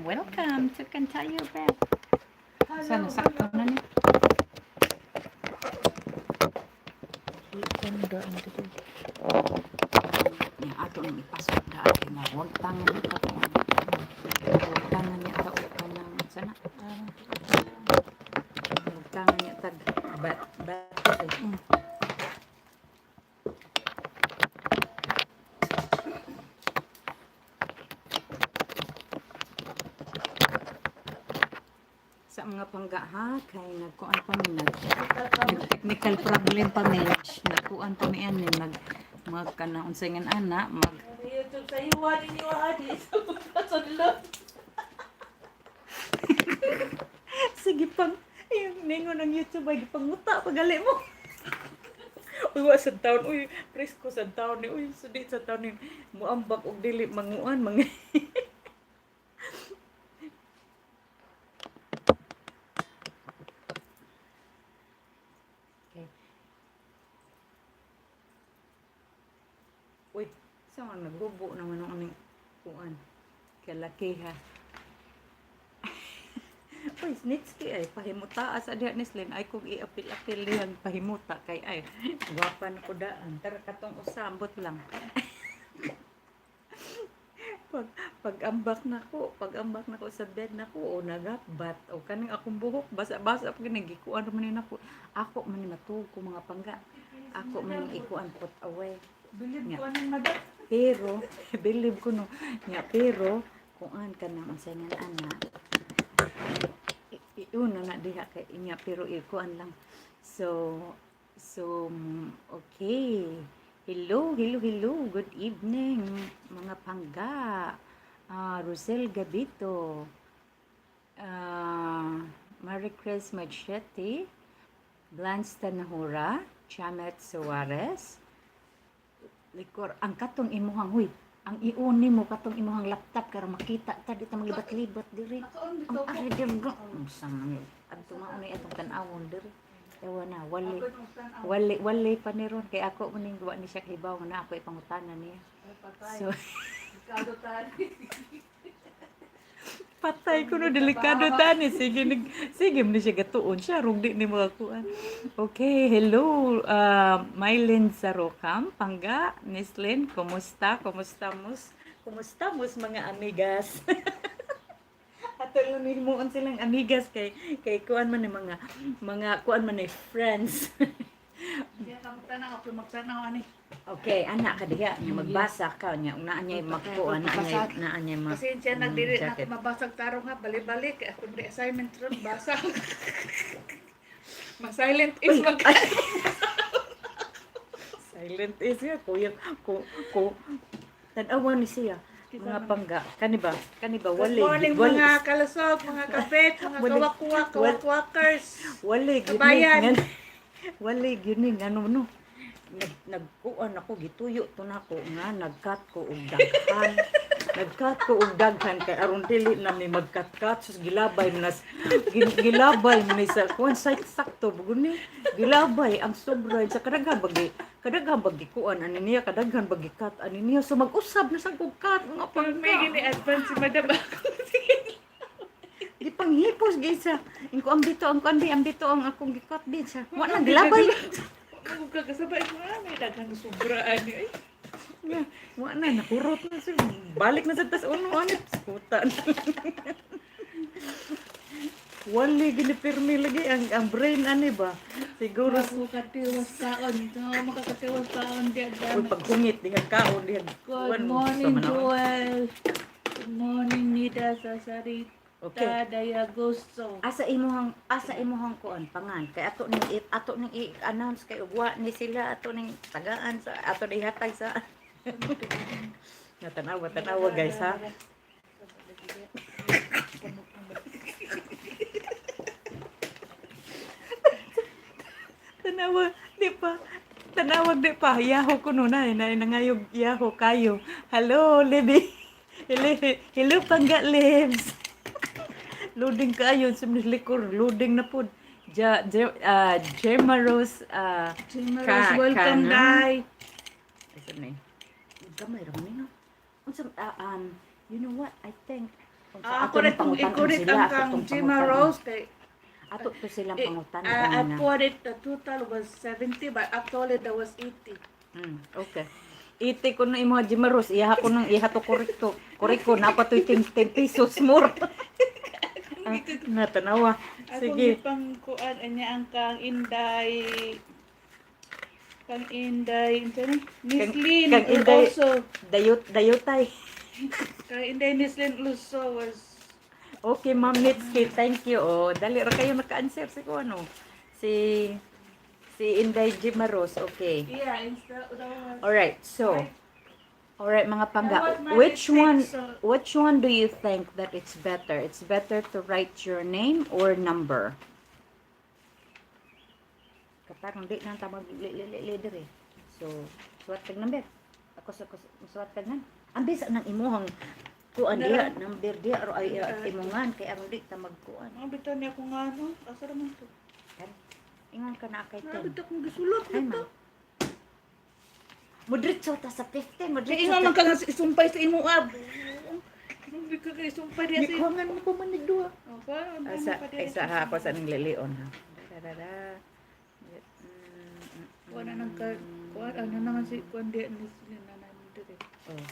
Welcome to Cantayo Bed. Sana sakto na ni. Nya ato nang ipasok daan kay mawagtangan ni ta ko. Mawagtangan niya ta og kanang sana. Mawagtangan niya tag bat bat. Sa mga pangga ha, kay nagkuan pa mi, nag technical problem pa mi, nagkuan pa mi ani, nag mag kanang unsay ngan ana mag YouTube sa iwan ninyo adi sa sudlot. Sige pang yung ningo ng YouTube ay gipanguta pagali mo. Uy, wa sa taon, uy, presko sa taon ni, uy, sudi sa taon ni, muambak og dili manguan mga. Okay. Uy, sa man naghubo naman ang aning kuan. Kalaki ha. Uy, snitski ay pahimuta sa diha ni Slen ay kung iapil-apil dihang pahimuta kay ay gwapa na ko daan. Tara katong usambot lang. Pag ambak na ko sa bed na ko o nagapbat o kaning akong buhok basa-basa pag nagikuan man ni nako. Ako man ni matuog ko, mga pangga. Ako man ning ikuan put away. Bilib Nga. ko aning madam. Pero believe ko no nya, pero kuan ka nang unsay nga ana, iuna na diha kay inya, pero ikuan lang. So okay, hello, hello, hello, good evening, mga pangga. Ah, Rosel Gabito, Marie Chris Machete, Blanche Tanahura, Chamet Suarez. Likor ang katong imuhang, huy, ang iuni mo katong imuhang laptop karon makita ta di ta maglibat-libat diri. Nakaon Ang bitaw ko. ari diri go. Unsa man yun? Adto mao ni atong tan-awon diri. Yawa na wali wali wali pa ni ron kay ako man ning wa ni siya kahibaw na ako ipangutana niya. So Delikado tani. Patay ko no, delikado tani. Sige nag sige man ni siya gatuon siya rong di ni makakuan. Okay, hello, Mylene Sarokam, pangga, Neslin, kumusta? Kumusta mos? Kumusta mos, mga amigas? Ato lang himuon silang amigas kay kuan man ni mga kuan man ni friends. Diya ka magtanaw, ako magtanaw ani. Okay, anak ka diha nya magbasa ka nya unaan niya magkuan naa niya naa niya ma Pasensya na dili na jacket. ako mabasag tarong ha, balik-balik ako di assignment ron basag. Ma silent is mag Silent is ya, kuya ko ko tan-awa ni siya, mga pangga. Kani ba Good wali morning, wali mga kalasog, mga kapet, mga kawakwak, kawakwakers. Wali gyud ni Kabayan. Wali gyud ni ngano no. Nagkuan ako, gituyo to nako nga nagkat ko og daghan. Nagkat ko og daghan kay aron dili na mi magkat-kat. Sus, gilabay man nas gilabay man ni sa kuan sa sakto bugon ni gilabay ang sobra sa kadaghan bagi kuan ani niya, kadaghan bagi kat ani niya, so mag-usab na sa kog kat, mga Pag may pangga. gini advance si madam ako. Sige. Gipanghipos gyud sa ingko ang dito ang kuan bi ang dito ang akong gikat bi sa wa na gilabay. Kung kagasabay mo ah, may daghang sobra ani. Ay, Nga, wa na, nakurot na siya. Balik na sa tas uno, ano, puta na. Wali, gini pirmi lagi ang brain, ano ba? Siguro, Ako katiwas taon. No, makakatiwas taon di uy, agdamit. paghungit, di nga kaon, di nga Good kuwan, morning, sa manawag. Joel. Good morning, Nida Sasarita Dayagoso. Asa imuhang kuan pangan kay ato ning i-announce kay ugwa ni sila, ato ning tagaan sa ato ni hatag sa nga tanawa, tanawa guys ha. Tanawa, di pa. Tanawag di pa. Yahoo ko no na. Na nangayog Yahoo kayo. Hello, Libby. Hello, hello pangga libs. Loading kayo sa likor. Loading na po. Ja, ja, Gemma Rose. Jim Ka- Rose, welcome, kanan. Day. Isa na eh. Gamay ra man ni, no? Unsa, you know what? I think Ah, Ato correct nang kung pangutanon i-correct sila, ang ato kang tong Jima pangutanon. Rose kay Ato to silang pangutan. I put it, the total was 70, but actually that was 80. Okay. Ite ko na imo Jima Rose, iha ko nang iha to korekto. Korekto na pa to'y 10 pesos more. Ah, natanawa. Akong Sige. gipang kuan anya ang kang Inday unsa ni? Miss Lynn Kang Inday- also Dayot dayotay. Kang Inday Miss Lynn also was Okay, Ma'am Nitsky, thank you. Oh, dali ra kayo naka-answer si ko ano. Si Inday Jimaros, okay. Yeah, instead that was All right, so all right, mga pangga, That was my which mistake, one so- which one do you think that it's better? It's better to write your name or number? Katarong di nang tamag li li li li diri. So, suwat kag number. Ako sa suwat kag nan. Ang bisa nang imuhang kuan diha, number diha ro ay imungan kay aron di ta magkuan. Mga bitaw niya ako nga no, asa raman to? Ingon ka na kay Mga 10. bitaw akong gisulot Ay, nito. ma'am. Modritso ta sa 15, Kay modritso ingon ta. man ka nga isumpay sa imo ab. Hindi ka kay isumpay diya sa Gikuangan mo pa man nagduha. Oh, kuan, Asa, pa diya isa ha, ako sa nang lilion ha. Da, da, da. Kuan na nang ka kuan ano naman si kuan diya ni sila na nandito. Oh.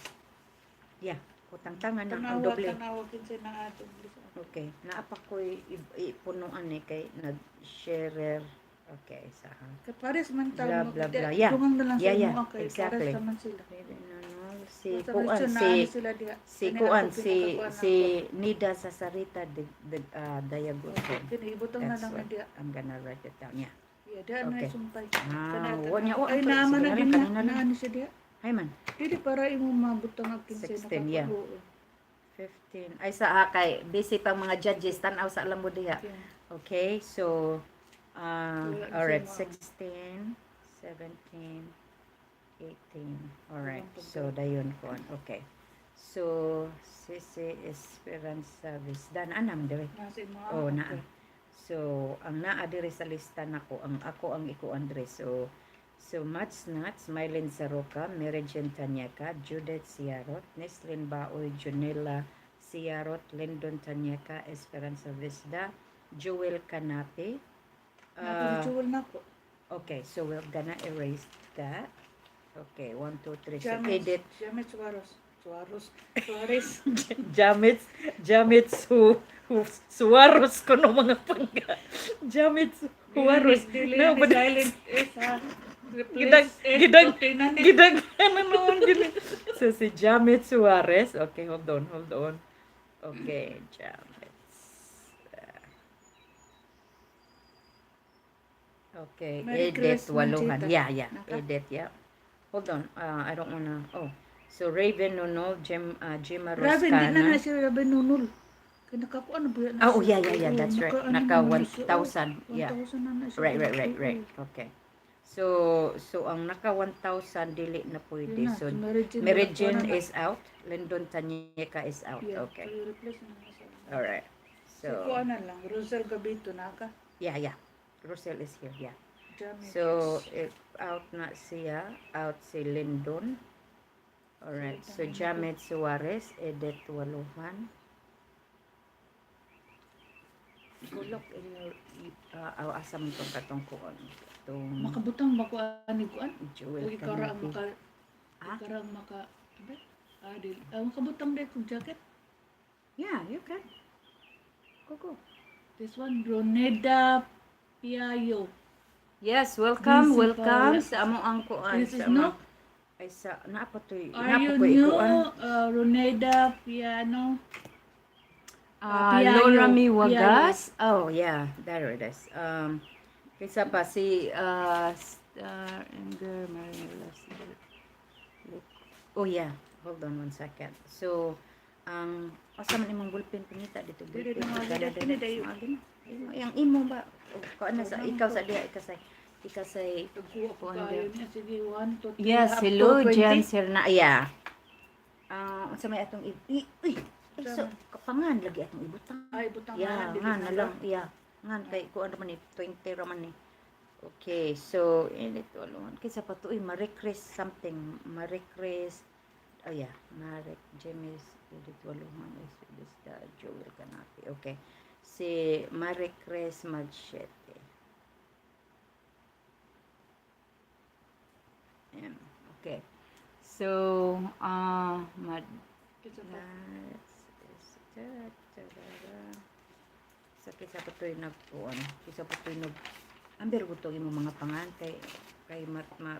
Yeah, kutang-tangan na ang Tanawa doble. tanawa kinsa na atong Okay, naapa ko'y ipunuan eh kay nag-sharer. Okay, isa ha. Kay pares man ta Blah, blah, blah. Yeah. Tungang na lang sa Yeah, imo kay exactly. pares man sila. Si Basta Kuan, diretso na si ano sila diha. si Kani Kuan, ako si pinakakuan si ako. Nida Sasarita de, Dayaguton. Kini ibutang na That's lang na what diha. I'm gonna write it down. Yeah. Yeah, diha na Okay. sumpay. Ah, wa niya, wa, Ay ito, naama sige na na lang, din na. kanina lang. Naano siya diha. Hi man. Dili para imo mabutang ang kinsay 16, yeah. nakakuha. 15. Ay sa ah, kay busy pang mga judges tan-aw sa alam mo diha. Yeah. Okay, so Wala na all right, siya 16, 17, 18. All right. So dayon ko. Okay. So Sisi Esperanza Visdan anam dire. Nasa imo. Oh, naa. So ang naa diri sa lista nako ang ako ang ikuan diri. So Mats Nuts, Mylene Saroka, Mary Jane Tanyaka, Judith Siarot, Neslin Baoy, Junela Siarot, Lyndon Tanyaka, Esperanza Visda, Joel Canape. Jewel na ko. Okay, so we're gonna erase that. Okay, one, two, three. So James, edit. James Suarez. Suarez. Suarez. Jamits, Jamits who Suarez ko no mga pangga. Jamits Huaros. Dili No, ni but silent S ha. Replace S, okay na ni. Gidag ano noon gini. So si Jamit Suarez. Okay, hold on, hold on. Okay, Jamit. Okay, Merry edit Christmas, waluhan. Chita. Yeah, Naka? edit, yeah. Hold on. I don't wanna. Oh. So Raven Nunol, Jim Raven, di na Roscana. na siya Raven Nunul. Kaya nakakuan na ba yan? Oh, yeah, that's right. Naka ano na siya, oh, 1,000. Yeah. 1,000 na na siya. Right. Okay. So ang naka 1,000 dili na pwede. Yun na, So si Mary Jane Mary nakakuha Jane na na. is out. Lyndon Tanyeka is out. Yeah, Okay. so i-replace na na siya. All right. So, So kuan na lang, Rosel Gabito naka. yeah. Rosel is here. Yeah. Jamie. So if out na siya, out si Lyndon. All right. So Jamet Suarez, Edith Waluhan. Go look in your asa man tong katong kuan. Tong Makabutang ba ko ani kuan? Jewel O ikaw ra ang Canapi. maka Ah? ikaw ra ang maka ano? Ah, dili. Ah, makabutang dai kog jacket. Yeah, you can. Go, go. This one Roneda Piayo. Yes, welcome, Principal. welcome sa among ang kuan. This is Sa among- no? Ay sa naa pa to'y Are naa pa you ko'y new? ikuan. Roneda Piano. Ah, Piayo, Laura Miwagas. Oh, yeah, there it is. Kaysa pa si Star Anger Marilla. Oh yeah, hold on one second. So, ang asa man imong ballpen pangita dito Dili ballpen. na nga, Dana, dili, dana. dili, dayo. Maagi na. Imo yang imo ba? O, kuan na sa ikaw sa diha ikaw sa Nagkuha ko Kuan kayo niya. Sige, 1, 2, 3, Yes, up to hello, 20. Jen Serna. Yeah. Ah, unsa may atong uy, ay, so kapangan lagi atong ibutang. Ay, butang Yeah, nga, dili nga na na lang. Yeah. Ngan kay kuan raman ni 20 raman ni. Okay, so init alone. Kaysa pa to, uy, Marie Chris something. Marie Chris. Oh yeah, Marek James Judith Waluhan is the Joel Canapi. Okay. Si Marek Chris Machete. Ayan. Okay. So, mad Kinsa pa? Sa kisa pa to'y nagkuan, kisa pa to'y nag amber ko to imong mga pangan kay kay mat ma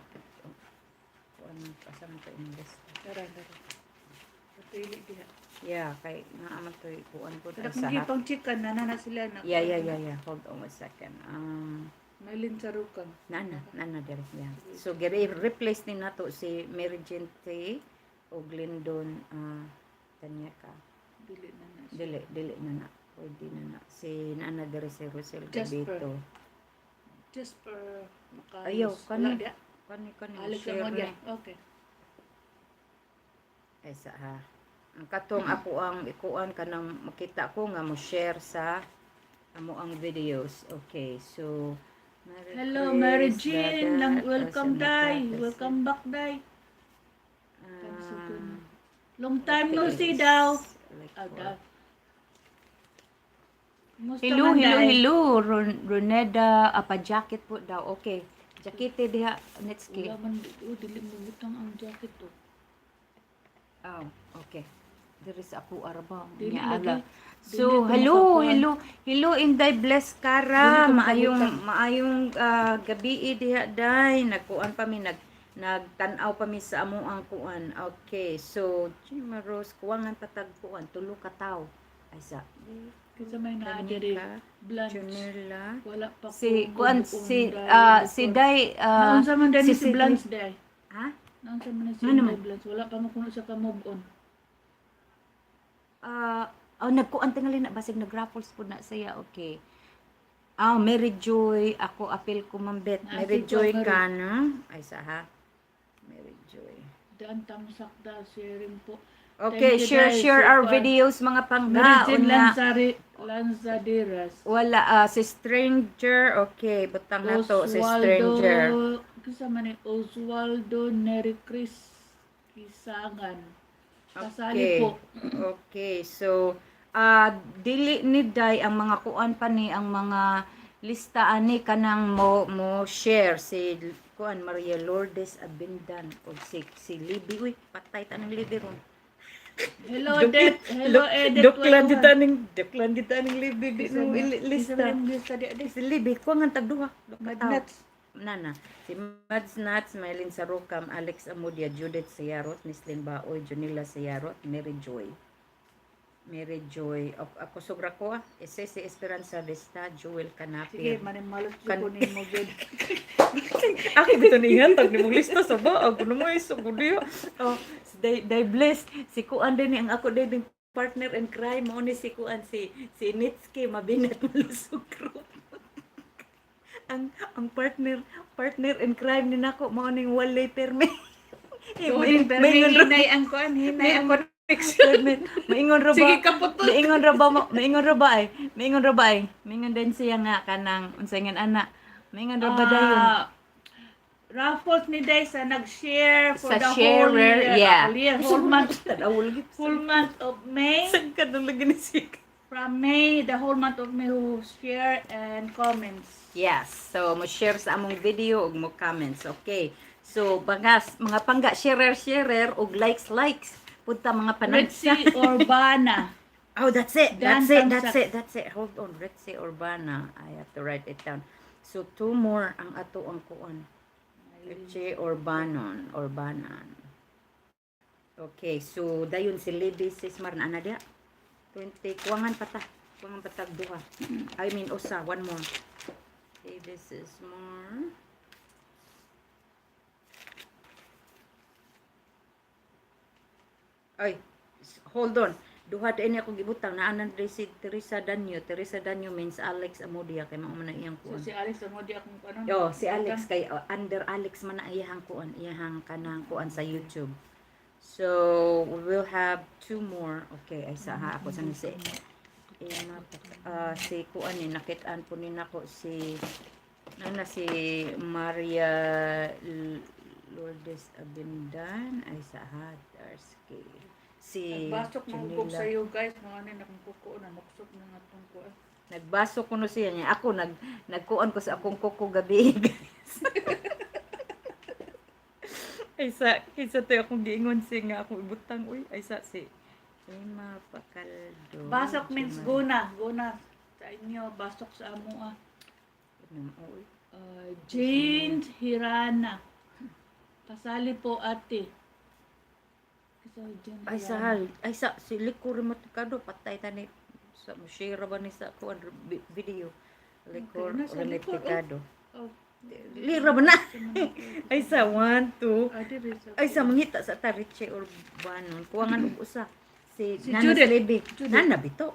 kuan asa man to imong lista. Tara, tara. Patili diha. Yeah, kay naa man to'y kuan ko Kada sa kung gipang chicken, nana na sila na. Yeah. Hold on a second. Mailin sa rukang. Nana, nana dire. Yeah. So gire replace ni nato si Mary Jane T o Glendon Tanyaka. Dili na na siya. Dili, dili na na. Pwede na na. Si nana dire si Rosel Jasper. Gabito. Jasper Macalos. Ayaw, Wala kani. diha. Kani kani Alex share Amodia. ni. Okay. Ay sa ha. Ang katong ako ang ikuan kanang makita ko nga mo share sa amo ang videos. Okay, so Mary Hello, Chris, Mary Jean. Dada, Lang, welcome, Rosel Day. Macates. Welcome back, Day. Ah, Long time no okay. see daw. Like Ah, for- daw. Kumusta Hello, man, hello, Day? hello. Roneda, apa jacket po daw. Okay. Jakete diha, Nitski. Wala man, oh, dili mo butang ang jacket oh. Oh, okay. There is ako arba. Dili Nya lagi. ala. Dili So, ko hello, makakuan. hello. Hello, Inday Bless Kara. Dili ko Maayong makabutang. maayong gabi diha day. Nagkuan pa mi nagtan-aw pa mi sa among ang kuan. Okay, so Jima Rose kuwangan patag kuan tulo ka tawo. Ay sa. Kinsa may naa diri? Tanika, Blanche. Junela. Wala pa Si ko kuan buong si day si before. Day Naunsa man day ni si si Blanche day. Ha? Naunsa man ni si Ano naman? Inday Blanche. Wala pa mo kuno siya ka move on. Oh, nagkuan tingali na basig nag-raffles po na siya. Okay. Ah, Mary Joy, ako apil ko mambet. Naa Mary si Joy Kuan, Mary. ka no? Ay sa ha. Mary Joy. Daan tamsak da sharing po. Okay, Thank you, share Day. share our Super. videos mga pangga. Mary Jane Unya, Lanzari, Lanzaderas. wala si stranger. Okay, butang na to si stranger. Kinsa man ni Oswaldo Nery Chris Kisangan. Kasali Okay. po. Okay, so dili ni Day ang mga kuan pa ni ang mga lista ani kanang mo mo share si kuan Maria Lourdes Abindan o si si Libby. Uy, patay tanang Libby ron. Hello, Det. Hello, Edith. Duklan kita ning duklan kita ning Libby di Kinsa no man- lista. kinsa man yung lista di di. Si Libby kuan nga tagduha. Madnats. Nana, si Mads Nats, Mylene Sarukam, Alex Amudia, Judith Sayarot, Mislin Baoy, Junila Sayarot, Mary Joy. Mary Joy. Ako sobra ko ah. Ese si Esperanza Vista, Joel Sige, Canapir. manimalot jud Kan- ko nimo gyud. Ako dito ni tag ni mong lista sa ba. Ako na mo isog diyo. Oh, si Day, Day Bless. Si Kuan din ni ang ako day ding partner in crime mo ni si Kuan si si Nitski mabinat malusog group. Ang partner partner in crime ni nako mao ning walay permi. Turing pero hinay ang kuan, hinay ang connection. Maingon ra ba? Sige, kaputol. Maingon ra ba mo? Maingon ra ba ay? Maingon ra ba ay? Maingon din siya nga kanang unsay nga ana. Maingon ra ba dayon? Ah, Raffles ni Day sa nag-share for Sa the whole sharer, year. yeah. Whole year, whole month. Tadawol gid. Whole month of May. Saan ka nang lagi ni siya? From May, the whole month of May who share and comments. Yes. So, mo share sa among video ug mo comments. Okay. So, bangas, mga pangga sharer sharer ug likes likes. Punta mga panagsa. Ritzy Urbana. Oh, that's it. Dan That's it. That's Tamsak. it. That's it. Hold on. Ritzy Urbana. I have to write it down. So, two more ang ato ang kuan. Ritzy Urbanon. Urbanan. Okay. So, dayon si Libby Sismar na ana diha. 20. Kuwangan pa ta. Kuwangan pa tag duha. I mean, usa. One more. Libby Sismar. Ay, hold on. Duha din ako gibutang naanan diri si Teresa Danyo. Teresa Danyo means Alex Amodia kay mao man na iyang So kuan. si Alex ang di akong ano. Yo, si Alex kay oh, under Alex man na iyang kuan, iyang kanang kuan sa YouTube. So, we will have two more. Okay, ay sa ha ako sa ni si Emma, si kuan ni nakit-an po ni nako si nana si Maria Lourdes Abendan ay sa Hadarsky. Si Nagbasok mga kog Junila. sayo, guys, mga ano na akong kuko na nuksok na nga atong kuan. Nagbaso ko no siya niya. Ako nagkuan ko sa akong kuko gabi, guys. Ay sa kinsa to akong giingon si nga akong ibutang, uy, ay sa si Emma Pacaldo. Basok means Juma- guna, guna sa inyo, basok sa amo ah. Ano, uy. Jane Hirana. Pasali po, ate. Kasi Jane Ay sa Hirana. hal, ay sa si Liko Remoticado patay tani sa mo share ba ni sa kuan video. Liko Okay, nasa likod, oh. Remoticado. Oh, Lira ba na? sa mga- Ay sa 1 2 Ah, diri sa- Ay sa mangita sa ta Richie Urbano. Kuwangan og usa si, Si Nana Judith. Slebi. Judith. Nana bito.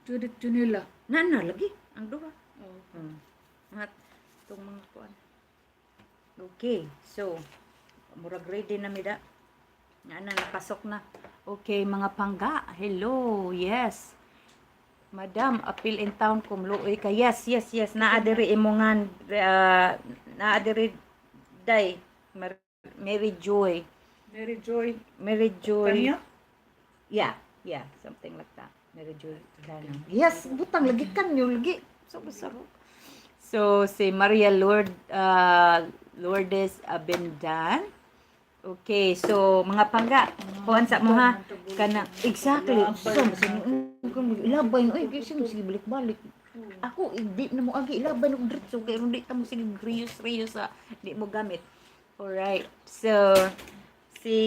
Judith Junila. Nana lagi ang duha. Oh. Mga itong mga kuan. Okay, so murag ready na mi da. Nga na napasok na. Okay, mga pangga. Hello. Yes. Madam, appeal in town kum luoy ka. Yes. Naa diri imongan naa diri day Mary Joy. Mary Joy. Mary Joy. Kanya? Yeah, something like that. Mary Joy Lano. Yes, butang lagi kanyo lagi. So masarap. So si Maria Lourdes Abendan. Okay, so mga pangga, kuan sa mo ha. Kana exactly. So ilabay oy, kasi sige balik-balik. Ako hindi na mo agi ilabay og diretso kay di ta mo sige reyos-reyos sa di mo gamit. Alright. So si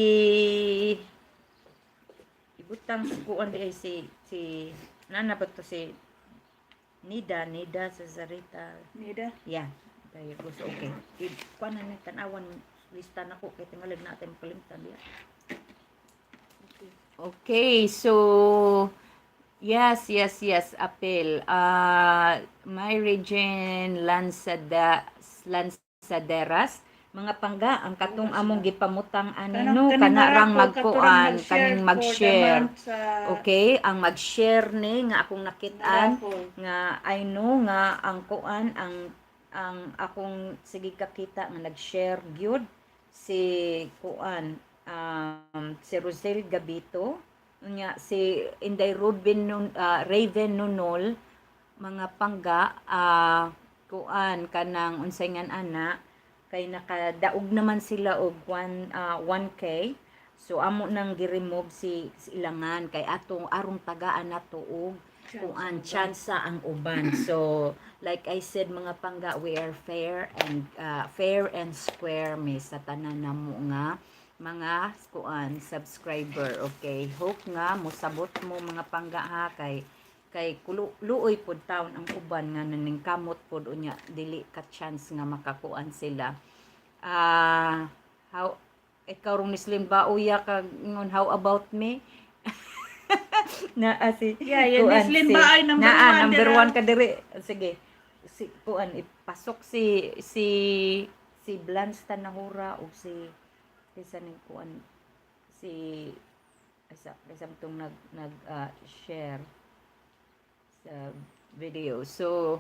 ibutang sa kuan di ay si si nana ba to si Nida sa Zarita. Nida. Yeah. There you go. So, okay. Kuan na ni tan-awan lista na ko kay tingalig natin kalimtan diya. Okay. Okay, so yes, appeal. My region Lanzaderas, mga pangga ang katong among gipamutang ani no kana rang magkuan kaning mag-share. Okay, ang mag-share ni nga akong nakit-an nga I know nga ang kuan ang akong sige kakita nga nag-share gyud si kuan si Rosel Gabito, unya si Inday Ruben Nun, Raven Nunol, mga pangga, kuan kanang unsay ngan ana kay nakadaog naman sila og 1 1K, so amo nang gi-remove si ilangan kay atong arong tagaan nato og kuan tsansa ang uban. So like I said, mga pangga, we are fair and square mi sa tanan namo nga mga kuan subscriber. Okay, hope nga mosabot mo, mga pangga, ha, kay kay luoy pod taon ang uban nga naningkamot pod unya dili ka chance nga makakuan sila. How ikaw rong ni Slim ba uya ka ngon, how about me na si Yeah, yan kuan, ni Slim si- ba ay number naa, one number dira. one ka diri. Sige, si kuan ipasok si Blans Tanahura o si kaysa ning kuan si asa kaysa tong nag nag share sa video. So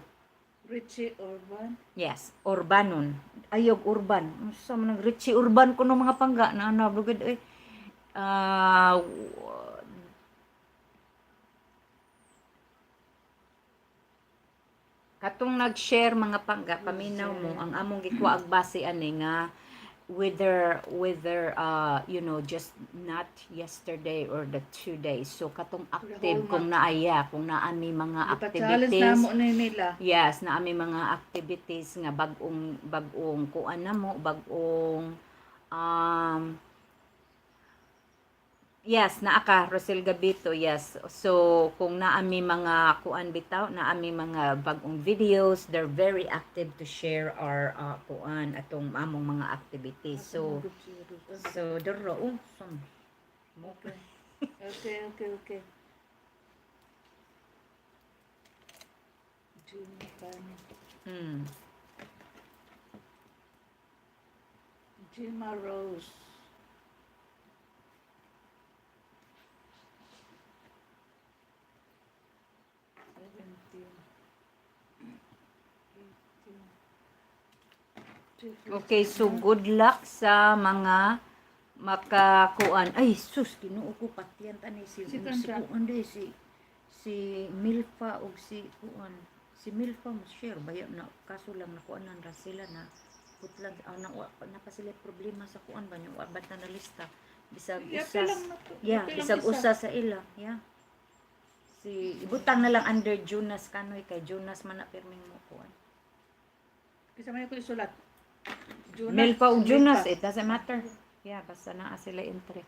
Richie Orban. Yes, Urbanon. Ayog Urban. Unsa man ang Richie Urban kuno, mga pangga na ana bugod oy. Katong nag-share, mga pangga, paminaw mo ang among gikuha og base ani nga whether just not yesterday or the 2 days, so katong active whole kung naaya kung naa mi mga Ipa-challenge activities. na mo ni nila. Yes, na ami mga activities nga bag-ong bag-ong kuan na mo, bag-ong yes, naa ka Rosel Gabito, yes. So kung naami mga kuan bitaw, naami mga bag-ong videos, they're very active to share our kuan atong among mga activities. So dero oh, some Okay. Okay. Jimmy Kano. Jima Rose. 17. 18. Okay, so good luck sa mga makakuan. Ay, sus, Ginoo ko, patiyan tani si Si si Kansa. kuan day si si Milfa og si kuan. Si Milfa mo share baya na, kaso lang nakuanan ra sila na putlan ah, na, wa, na pa sila problema sa kuan ba niyo, wa ba na nalista bisag Yapi usa lang na to. Yeah, Yapi lang bisag isa. usa sa ila, yeah. Si ibutang na lang under Jonas Kanoy kay Jonas man na pirming mo kuan. Isa man ko isulat. Jonas. Milfa ug Jonas, Milfa. it doesn't matter. Yeah, basta naa sila entry.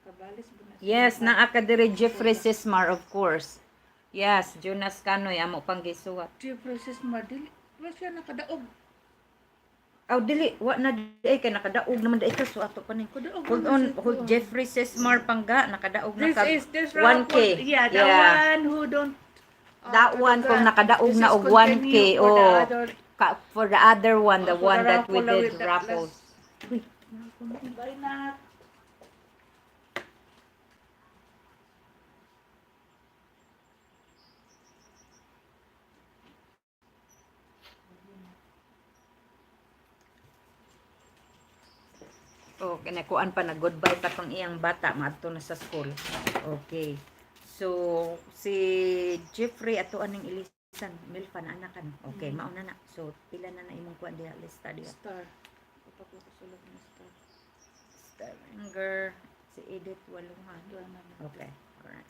Kabalis ba na siya? Yes, naa ka diri Jeffrey Sismar, of course. Yes, Jonas Kanoy amo pang gisuwat. Jeffrey Sismar dili. Wala siya nakadaog. Aw dili wa na di kay nakadaog naman di ka, so ato pa ni. Kadaog Hold naman on, siya, hold kuan. Jeffrey Sismar pangga nakadaog na This ka is this 1K. raffle. Yeah, the one who don't That one kung nakadaog this na is og 1K, continue for the oh. other- Ka, for the other one, the for one the that we raffle did with the raffles. Uy, Bye na. Oh, kinakuan pa na goodbye pa tong iyang bata maadto na sa school. Okay. So si Jeffrey ato aning ilisan Milfa na anakan. Okay, mauna na. So pila na na imong kuan diha lista diha. Star. Kapag ko sulat na star. Star si Edith Waluhan. Doon na na. Okay. Alright.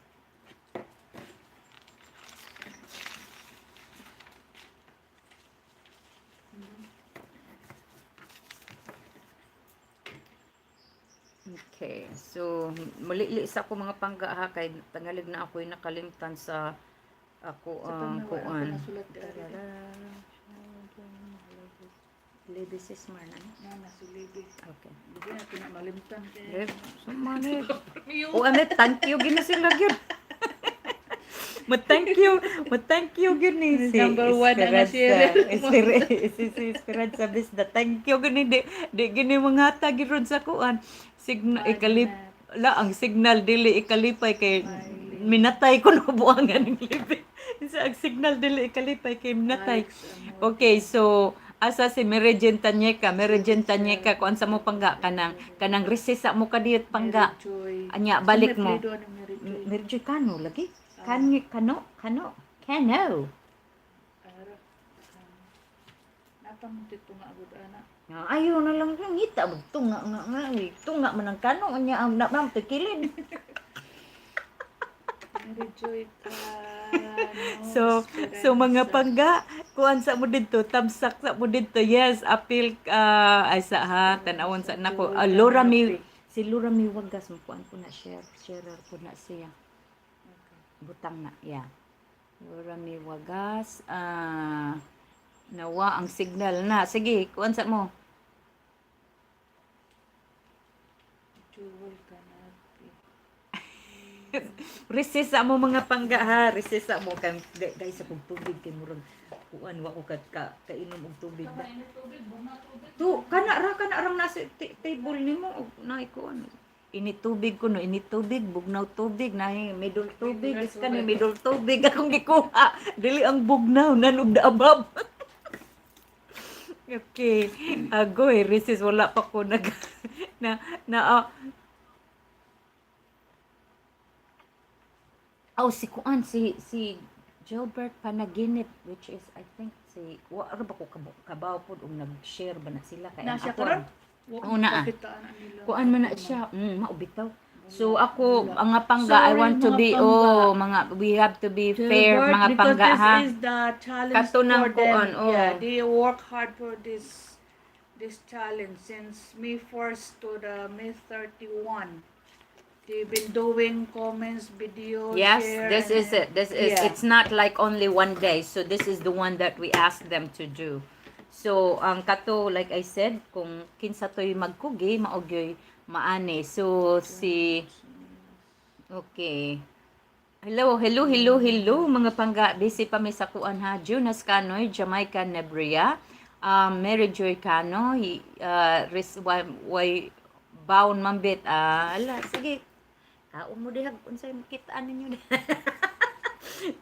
Okay. So, mulili sa ako mga pangga ha kay tangalig na ako'y nakalimtan sa ako Sa ang pangawala ko kuan. nasulat di ari. Lady Sismar na, no? Na na si Libby. Okay. Hindi na pinamalimtan. Rep, sumali. O ame, thank you gina sila gyud. Ma thank you, ma thank you gyud ni si Number one na na si Esperanza. Si Esperanza Bisda. Thank you gini di di gini mga gyud ron sa kuan. Signal ikalip la ang signal dili ikalipay kay minatay ko no buangan ng libi. Sa ang signal dili ikalipay kay minatay. Okay, so asa si Mary Jane Tanyeka, Mary Jane Tanyeka, kuan sa mo pangga kanang kanang recess sa mo kadiyot pangga. Anya balik mo. Mary Joy Kano lagi. Kan kano kano kano. Napang dito nga agud ana. Nga, ayaw na lang yung ngita ba tunga nga nga eh. Tunga man ang kano nya ang na ma'am tikilid. Mary Joy Cano. So so mga pangga kuan sa mo didto, tamsak sa mo didto. Yes, appeal ay sa ha tan-awon sa nako. Ah, Laura mi si Laura mi wagas mo kuan ko na share sharer ko na siya. Butang na, yeah. Laura mi wagas ah nawa ang signal na. Sige, kuan sa mo. Jewel Canapi. Recess sa mo mga pangga ha, recess sa mo kay guys sa kong tubig kay murag kuan wa ko ka kainom og tubig ba. Tu kana ra kana rang nasa table nimo og naay kuan. Ini tubig ko no, ini tubig, bugnaw tubig, naay middle tubig, is kani middle tubig akong gikuha. Dili ang bugnaw nanog the above. Okay. Agoy, recess wala pa ko nag na na ah, Oh, si Kuan, si si Gilbert Panaginip, which is, I think, si, wa ra ba ko kabaw pod og nag-share ba na sila kay Na ang siya ako karon? Oo na, ah. Kuan man na siya, maubitaw. So ako, ang nga pangga, I Sorry, want to mga be, pangga. oh, mga, we have to be fair, mga because pangga, this ha. is the challenge Katunang for them. kuan, oh. Yeah, they work hard for this challenge since May 1st to the May 31. They've been doing comments, video, Yes, share, this and is it. This is Yeah. it's not like only one day. So this is the one that we asked them to do. So ang kato, like I said, kung kinsa to'y magkugi, mao gyoy maani. So si Okay. Hello, hello, hello, hello mga pangga. Busy pa mi sa kuan ha. Jonas Canoy, Jamaica Nebria, Mary Joy Cano, Riz, way, way baon mambit. Ah, ala, sige. Kaon mo dihag unsay makitaan ninyo.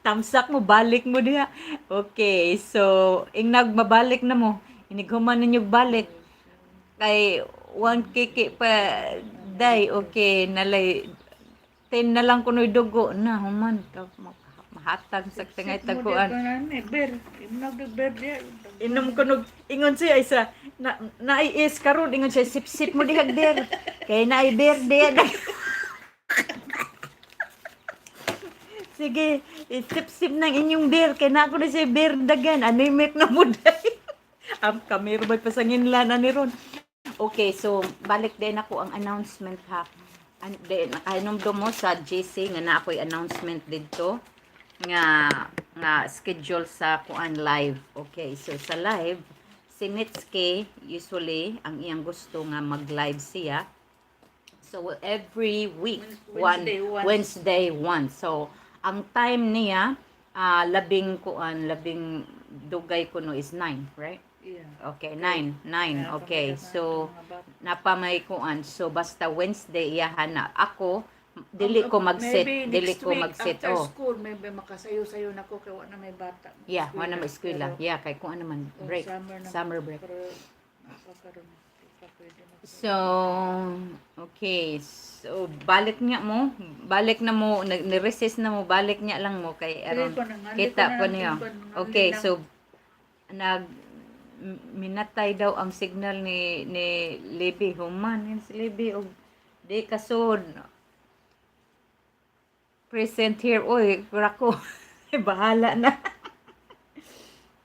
Tamsak mo, balik mo diha. Okay, so ingnag mabalik na mo. Inighuman ninyo balik. Kay one kiki pa day, okay, nalay 10 na lang kuno'y dugo na human ka mahatag sa tangay Sip mo tagkuan. diya ka na, beer. Imnag og beer diya. Inom ko nog ingon siya isa na naiis karon, ingon siya, sip-sip mo dihag beer kay naay beer diha. Sige, sip-sip ng inyong beer kay na ako na siya beer dagan, anemic na mo day. Am kami ba pasanginlan ani ron. Okay, so balik din ako ang announcement ha. Di, nakainomdom mo sa GC nga na ako'y announcement didto nga nga schedule sa kuan live. Okay, so sa live si Nitsuke usually ang iyang gusto nga mag-live siya. So every week one Wednesday once. Wednesday one. So ang time niya labing kuan, labing dugay kuno is 9, right? Yeah. Okay, 9, 9. Kaya Okay. pamilya So sa mga bata. napamay kuan. So basta Wednesday iyahan na ako, dili ko mag-set, Maybe dili next ko week, mag-set after oh. school, maybe makasayo-sayo na ko kay wa na may bata. Yeah, wala na may eskwela. Pero, Yeah, kay kuan naman oh, break. summer na. Summer break. Pero napakaroon, di pa pwede So, okay. So, balik niya mo. Balik na mo. Ni-resist na mo. Balik niya lang mo kay aron Dili ko na nga, di kita ko na po lang niyo. tingkon, nga, Okay, di lang. so, minatay daw ang signal ni Libby. Human, yun si Libby. Og, di kasod. Present here. Uy, ko. Bahala na.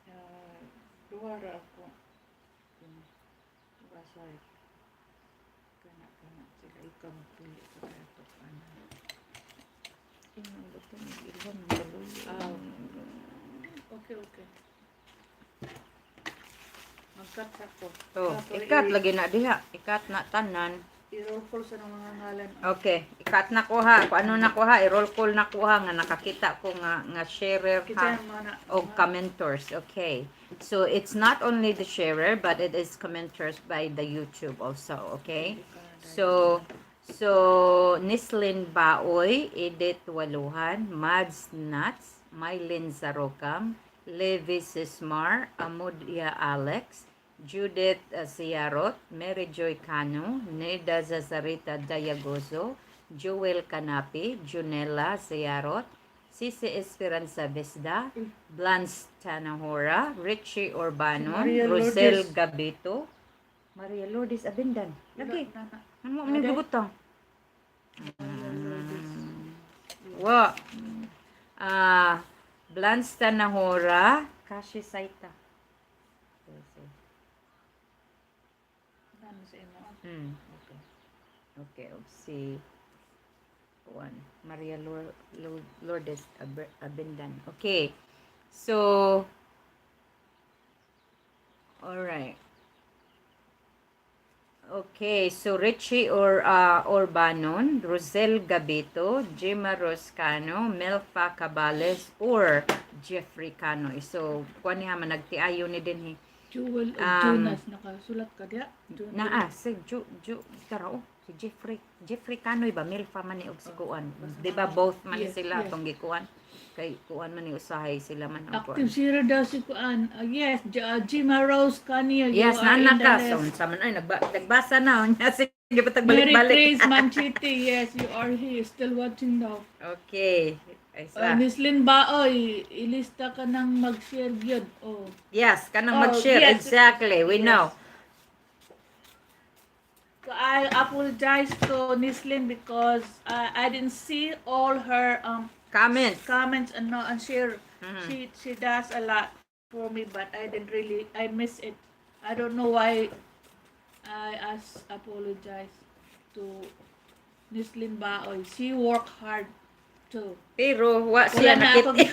Ah, duha ra ako. Basay. Kana kana sila ikaw magpili sa kato ana. Ah, okay. Mag-cut ako. Oh, Tapos ikat lagi na diha. Ikat na tanan. I-roll call sa mga ngalan. Okay, ikat na ko ha. Kung ano na ko ha, i-roll call na ko ha nga nakakita ko nga nga sharer Kita ha yung mga na, o commenters. Okay. So it's not only the sharer but it is commenters by the YouTube also, okay? So Nislin Baoy, Edith Waluhan, Mads Nuts, Mylene Zarokam, Levi Sismar, Amudia Alex, Judith Siarot, Mary Joy Cano, Neda Zazarita Dayagozo, Joel Canapi, Junella Siarot, Sisi Esperanza Vesda, Blance Tanahora, Richie Urbanon, Maria Rosel Lourdes. Gabito, Maria Lourdes Abendan. Lagi. Na, na. Ano mo Ade. ni gibutang? Maria Lourdes. Wa. Ah, Blance Tanahora, Kashi Saita. Nano sa imo? Okay. Okay, og si Juan Maria Lourdes Abendan. Okay. So all right. Okay, so Richie or Orbanon, Rosel Gabito, Gemma Roscano, Melfa Cabales, or Jeffrey Cano. So, kuan niya man nagtiayo ni dinhi. Jewel o Jonas, nakasulat ka diya? Jonas. Naa si Ju Ju tara oh, si Jeffrey Jeffrey Canoy ba, Melfa man ni og si kuan. Di ba both man ni Yes, sila yes. atong gikuan? Kay kuan man ni usahay sila man ang kuan. Active zero daw si Kuan. Yes, Jima Rose Canio, you Yes, are in naa the ka. list. So, unsa man ay nagbasa na unya sige patag Mary balik-balik. Grace Manchiti, yes, you are here. Still watching daw. Okay. Ay sa. Miss Lynn Baoy, ilista ka ng mag-share yun. Oh. Yes, kanang Oh, mag-share. yes. Exactly. We Yes. know. So I apologize to Nislin because I didn't see all her Comments. Comments and no and share. She does a lot for me, but I didn't really, I miss it. I don't know why. I ask apologize to Nislin Baoy. She work hard too. Pero wa siya Wala na nakita. ako.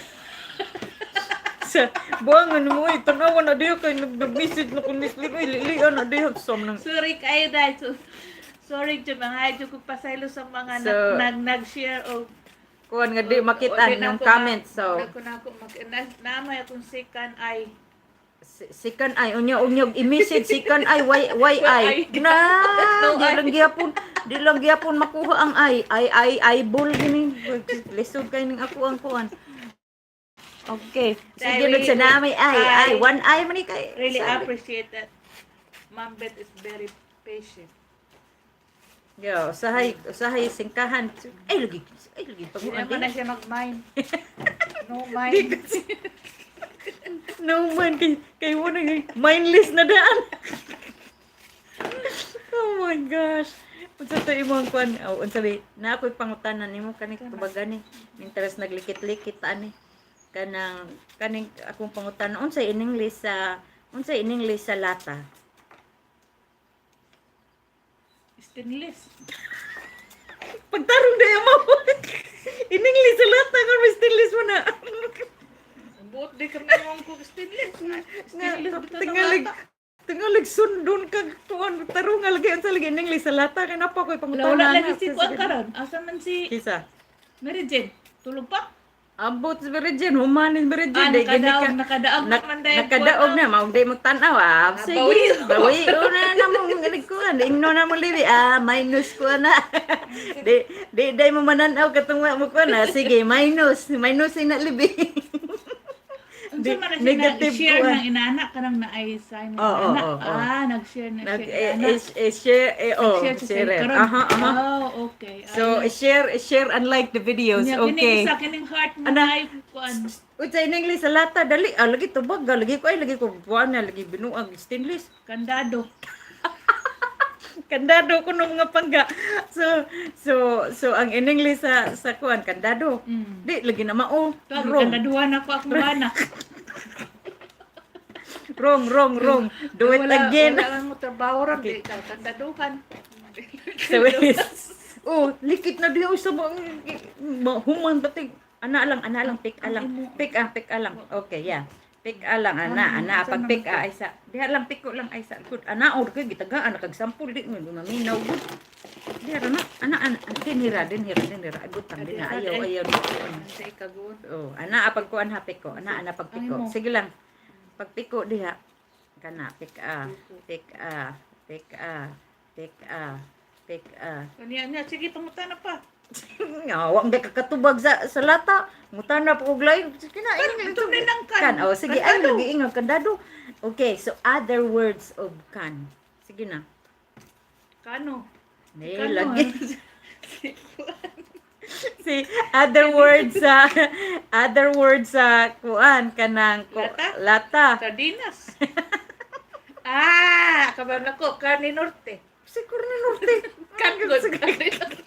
Sa buwangan mo eh, tanawa na diyo kay nag-message na ko Miss Lee, ay lilian na diyo sa nang Sorry kayo dahil. So, sorry jud mga ko pasaylo sa mga So, nag, nag nag-share o kuan nga di makita o, di na yung ko comment, so na ko na ako na, namay akong second eye. Second eye unya unya i-message second eye why eye na No di eye. lang gyapon, di lang gyapon makuha ang eye eye eye eyeball gini, lisod kay ning ako ang kuan. Okay. Sige, Dahil sa nami ay ay one eye man ni kay. Really Sabi. appreciate that. Ma'am Beth is very patient. Yo, usahay usahay singkahan. Ay lagi, ay lagi Hindi pag naman na siya mag-mind. No mind. No man kay kay mo na mindless na daan. Oh my gosh. Unsa to imong kuan? Oh, unsa bi? Na ako'y pangutana nimo kani tubagan ni. Interest naglikit-likit ani. Kanang kaning akong pangutana, unsay in English sa, unsay in English sa lata? Stainless. Pagtarong na mo. In English sa lata kung may stainless mo na. Buot di kami mong kung stainless. Stainless bitaw sa Tingalig lata. tingalig sundon kag tuan tarong nga lagi, unsa lagi in English sa lata kay napa ko'y Wala, pangutana. wala Na. lagi si Kuan karon. Asa man si Kisa? Mary Jane? Tulog pa? Abot si Mary Jane, humanin Mary Ah, Jane. Di, gini nakadaog, ka- nakadaog naman dahil nakadaog kuwan, na, maong di mo tanaw ah. Sige, bawi. bawi. Una na mo nagkuhan. Ingno na mo libi. Ah, minus ko na. Di, di, di mo mananaw katong wa mo kuan ah. Sige, minus. Minus na libi. Unsa Di- man na siya negative nag-share kuwan. ng inana kanang naay sign Oo, inana. oo. Ah, nag-share na Nag, siya eh, inana. eh, eh, share, eh, oh, Nag-share siya sa share. karon. Aha. Oh, okay. So, share, share and like the videos. Nya, kini Okay. isa kining heart mo Ana. ay kuan. Unsa in English sa lata, dali. Ah, lagi tubag, ah, lagi ko ay lagi ko buwan na lagi binuag stainless. Kandado. Kandado ko ng mga pangga. So ang in English sa kuan kandado. Di lagi na mao. Tuwag Wrong. kandaduhan ako akong bana. Wrong, wrong, wrong. Do it Wala, again. wala mo trabaho ra di ka kandaduhan. So, oh, likit na diyo sa mga human pati. Ana lang, ana lang, pick alang. Pick ah, pick alang. Okay, yeah. Pick alang, ana, ana. Pag pick ah, ay sa. Diha lang, pick ko lang ay sa. Good. Ana, or kay gitagaan, kag sample, di mo maminaw. Good. Diha ra na. Ana, ana. Dinhira, dinhira, dinhira. Butang, dinha. Ayaw, ayaw. Sa ikagon. Oh, ana pag kuan ha piko. Ana ana pag piko. Ay mo. Sige lang. Pag piko diha. Kana pick a, pick a, pick a, pick a, pick a. Kaniya niya sige pangutana pa. Nga wa ka kakatubag sa lata. Mutana pa og lain. Sige na, Pero ito din ang kan. Kan. Oh, sige ay Kandado. lagi ingon kandado. Okay, so other words of kan. Sige na. Kano? Ne, Kano, lagi. ah. Si other words sa kuan kanang Lata? Lata. Sardinas. Ah, kabalo ko Carne Norte. Si Corne Norte. Kan good Carne Norte.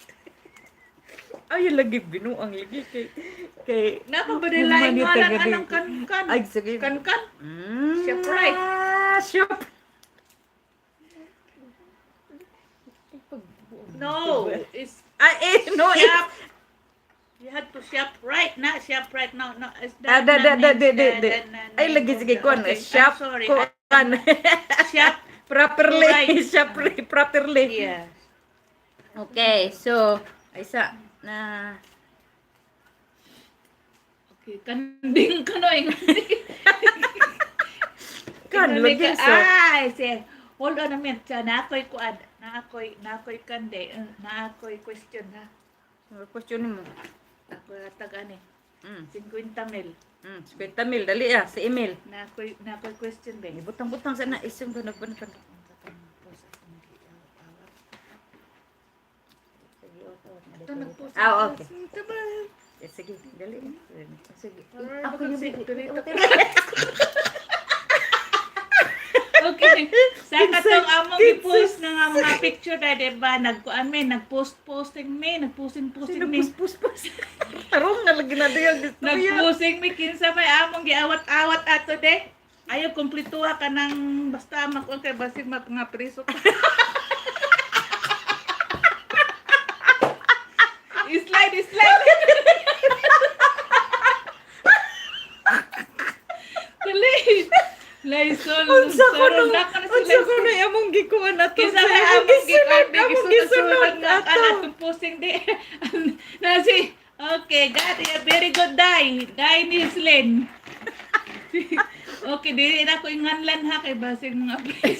Ay, lagi binuang lagi kay kay Napa ba nila Human yung ngalan taga anang dito. kan kan? Ay, sige. Kan kan. Shoprite. Shop. No, it's Ah, eh, no, eh. shop. You had to shop right, not shop right now. No, it's Ah, that da, da, na da, means di, di, di. na Ay, lagi sige kuan, Okay, I'm shop sorry. kuan. Shop. Properly, Right. shop properly. Yeah. Okay, so ay sa na Okay, kanding kanoy. Kan lagi so. Ay, sige. Hold on a minute. Sa na ako'y kuan, na ako'y kande, eh, na ako'y question ha. Question mo. Ako hatag ani. 50 mil. 50 mil dali ah, si Emil. Na ako'y question ba. Ibutang-butang sa na isang ganag banag. Ito nagpost. Ah, okay. Ito ba? Eh, sige, dali. Sige. Ay, Ako baka yung dito. Okay. Sa katong among gi-post na nga mga picture na, di ba? Nagkuan mi, nagpost-posting mi, nagposting-posting Sino mi. pus pus pus. Tarong na lagi na diyan gusto niya. Nagposting mi kinsa may among giawat-awat ato de. Ayaw kumplituha ka ng basta makuan kay basig mat nga priso ka. Slide, slide. Dali. Lysol. Unsa ko Sarong nung na ka na si unsa ko Lysol. nung among gikuan ato Kinsa sa may among among gisunod, gikan among gisunod nga ato. atong posting di. Na si okay, got it. Very good day. Day ni Slen. Okay, dili na ko inganlan ha kay basig mga please.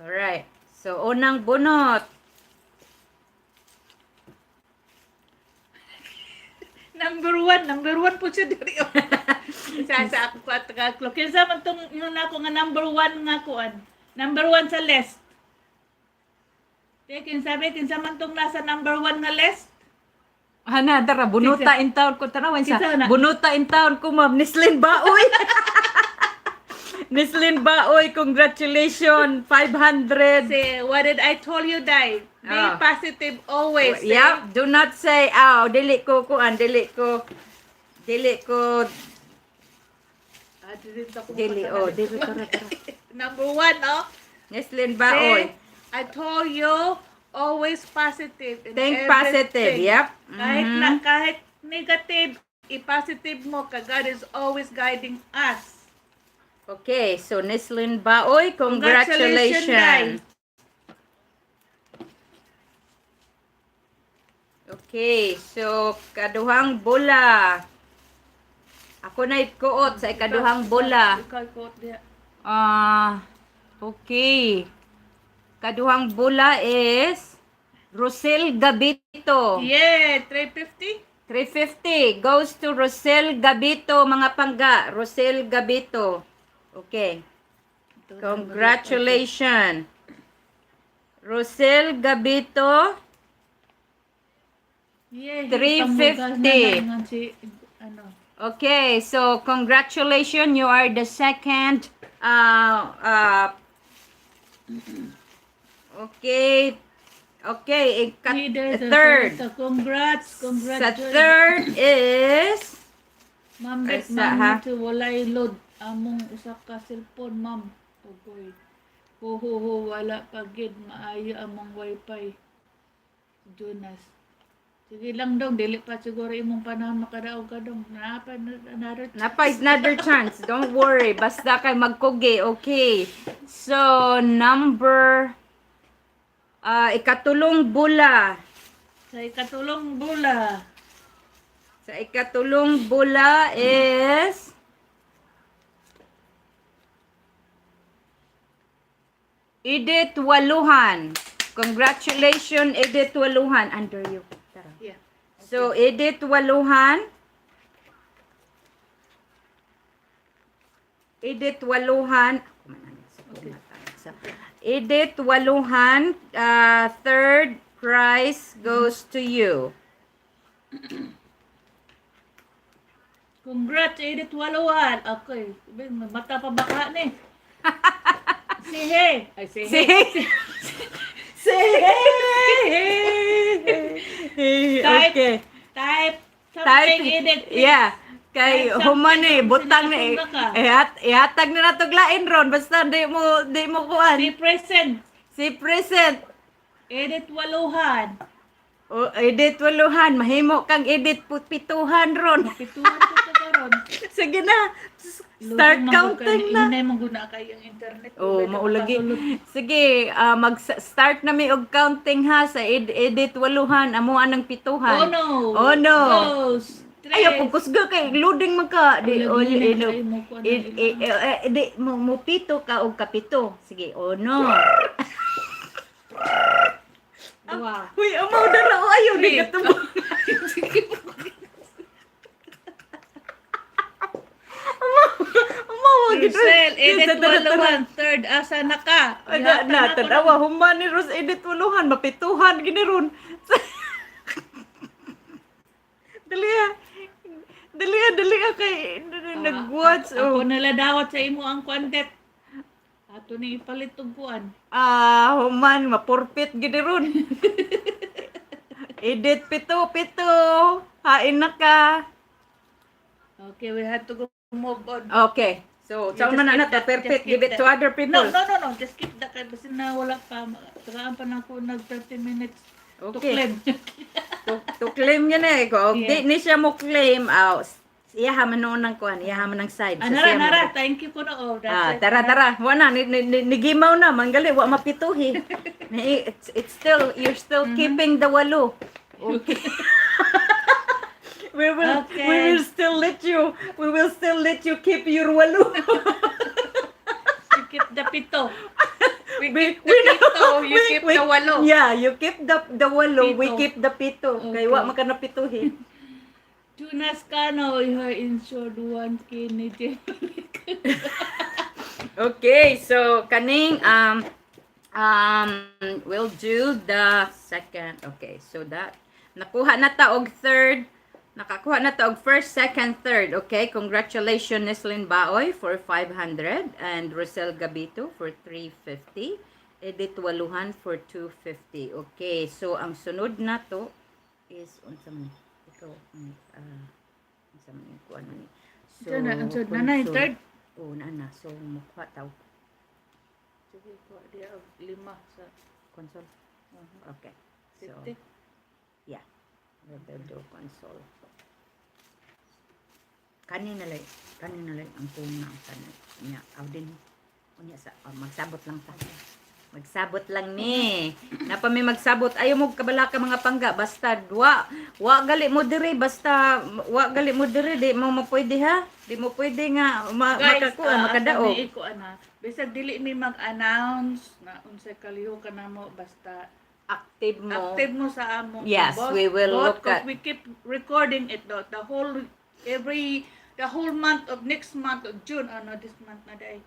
Alright. So, unang bunot. Number one po siya diri. Sa ako at taga. Kinsa man tong yun ako nga number one nga kuan. Number one sa list. Te, kinsa ba kinsa man tong nasa number one nga list? Ana, tara, bunuta in town ko. Tanawan sa, Kinsa na? Bunuta in town ko, ma'am. Nislin Baoy. Nislin Baoy, congratulations. 500. Say, what did I told you, Dai? Be Ah. positive always. Eh? Yep, do not say, "Aw, dili ko kuan, dili ko, dili ko, Ah, dili ako dili, oh, dili, tara, tara." Number one, oh. Nislin Baoy. Say, I told you, always positive in Think positive, everything. yep. Kahit na, kahit negative, i-positive mo ka. God is always guiding us. Okay, so Nislin Baoy, Congratulations, congratulations. Day. Okay, so kaduhang bola. Ako na ikuot sa ikaduhang bola. Ikaw, ikaw, diha. Ah, okay. Kaduhang bola is Rosel Gabito. Yeah, 350? 350 goes to Rosel Gabito, mga pangga. Rosel Gabito. Okay. Congratulations. Rosel Gabito. Yeah, 350. ipamugas na lang si, ano. Okay, so congratulations. You are the second. Okay. Okay, Leader sa third. Sa congrats, Sa congratulations. third is Ma'am, bet Ay, sa, ha? ma'am, ito walay load among usa ka cellphone, ma'am. Ugoy. Ho ho ho, wala pa gid maayo among wifi. Jonas. Sige lang dong, dili pa siguro imong panahon makadaog ka dong. Naa pa another Napa another chance. Don't worry. Basta kay magkugi. Okay. So, number ikatulong bula. Sa ikatulong bula. Sa ikatulong bula is Edith Waluhan. Congratulations, Edith Waluhan. Under you. Tara. Yeah. So, Edith Waluhan. Edith Waluhan. So, Edith Waluhan, third prize goes to you. Congrats, Edith Waluhan. Okay. Mata pa baka ni. Sige. Ay, sige. Say, say, hey. Type, Okay. Type something, Type, Edith. yeah. Kay Type human eh, something butang na eh. sinasunda ka. Ihatag na natuglain ron basta di mo kuan. Be present. Si present. Edith Waluhan. O edit waluhan, mahimo kang edit pituhan ron. Pituhan ko sa karon. Sige na. Start counting na. Hinay mong guna kay ang internet. Oh, Pwede maulagi. makasulod. Sige, mag-start na mi og counting ha sa edit waluhan, amo anang pituhan. Oh no. Oh no. Goes. Tres. Ayaw pugkusga kay loading man ka. Di Lagi o na ino. kay mo kuan na Di mo pito ka og kapito. Sige, oh no. Dua. Uy, amaw dara o ayaw di Three. katubo. Amaw, amaw gid. Rosel, Edith Waluhan. Third, asa na ka? Ana Ihatag na ako tanawa human ni Ros Edith Waluhan mapituhan gini ron. Dali ah. Dali ah, dali ah kay nag-watch Ako oh. nala dawat sa imo ang kwandet. Ato ni ipalit og kuan. Ah, human mapurpit gini ron. Edit pito pito. Hain na ka. Okay, we had to go move on. Okay. So, You sa just man na keep na to, that, just perfect. keep Give it that. to other people. No. Just keep that kay basin na wala pa. Tagaan pa na ako nag 30 minutes to Okay. claim. To claim yun eh. Kung Yeah. di ni siya mo claim, ah, iya man noon ng kuan, iya man ng side. Ah, So, nara, siya nara. man- Thank you ko na. Oh, that's Ah, it. tara, tara. Wala, nigimaw na. Manggali, wa mapituhi. It's still, you're still keeping the walo. Okay. We will still let you, we will still let you keep your walo. You keep the pito. We keep the pito, you keep the walo. Yeah, you keep the walo, we Pito. Keep the pito. Kay wa man ka na pituhin. Jonas Cano, you are insured 1K ni Jay. Okay, so kaning we'll do the second. Okay, so that nakuha na ta og third. Nakakuha na ta og first, second, third. Okay, congratulations, Neslin Baoy for 500 and Rosel Gabito for 350. Edith Waluhan for 250. Okay, so ang sunod na to is unsa man ikaw unsa man yung kuan ni. So, Diyan na, ang sunod na na, yung console. third? Oo, na na. So, mukuha taw. Sige, kuha diya og lima sa Console. Okay. So, 50. Yeah. We will do console. Kanina lang ang kuna ang tanan. Nya, aw din. Unya sa oh, magsabot lang ta. Magsabot lang ni. Napa may magsabot. Ayaw mo kabala ka, mga pangga, basta wa wa gali mo diri, basta wa gali mo diri, di mo mapwede ha. Di mo pwede nga Guys, makakuha, makadaog. Asa ko ana. Bisag dili mi mag-announce na unsay kalihok ka namo, basta Active mo. Active mo sa amo. Yes, we will both, look 'cause at- we keep recording it though. The whole every the whole month of next month of June, ano, this month na day.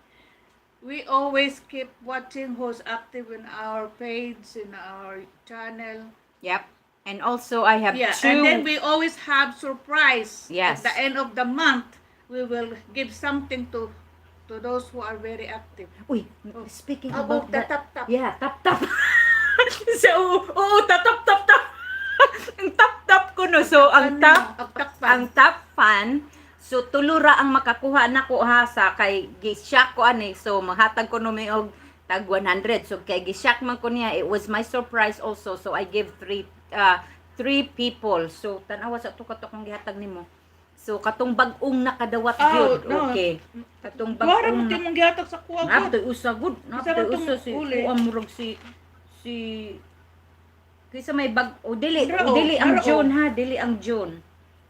We always keep watching who's active in our page, in our channel. Yep. And also I have two And then we always have surprise. Yes. At the end of the month, we will give something to those who are very active. Uy, speaking About about the that. tap tap. Yeah, tap tap. So, oo, tap tap tap tap. Ang tap tap ko no. So, ang tap Ang takpan. Ang top fan. So tulo ra ang makakuha nako ha, sa kay gi-shock ko ani. So mahatag ko no mi og tag 100. So kay gi-shock man ko niya, it was my surprise also. So I give three people. So tan-awa sa to kato kung gihatag nimo. So katong bag-ong nakadawat Oh, gyud. no. Okay. Katong Wala mo bag-ong timong gihatag sa kuha ko. Naptoy usa gud. Isa Naptoy man tong usa si uli. kuha murag si kaysa may bag o dili Dara, o dili ang dara, oh. June ha, dili ang June.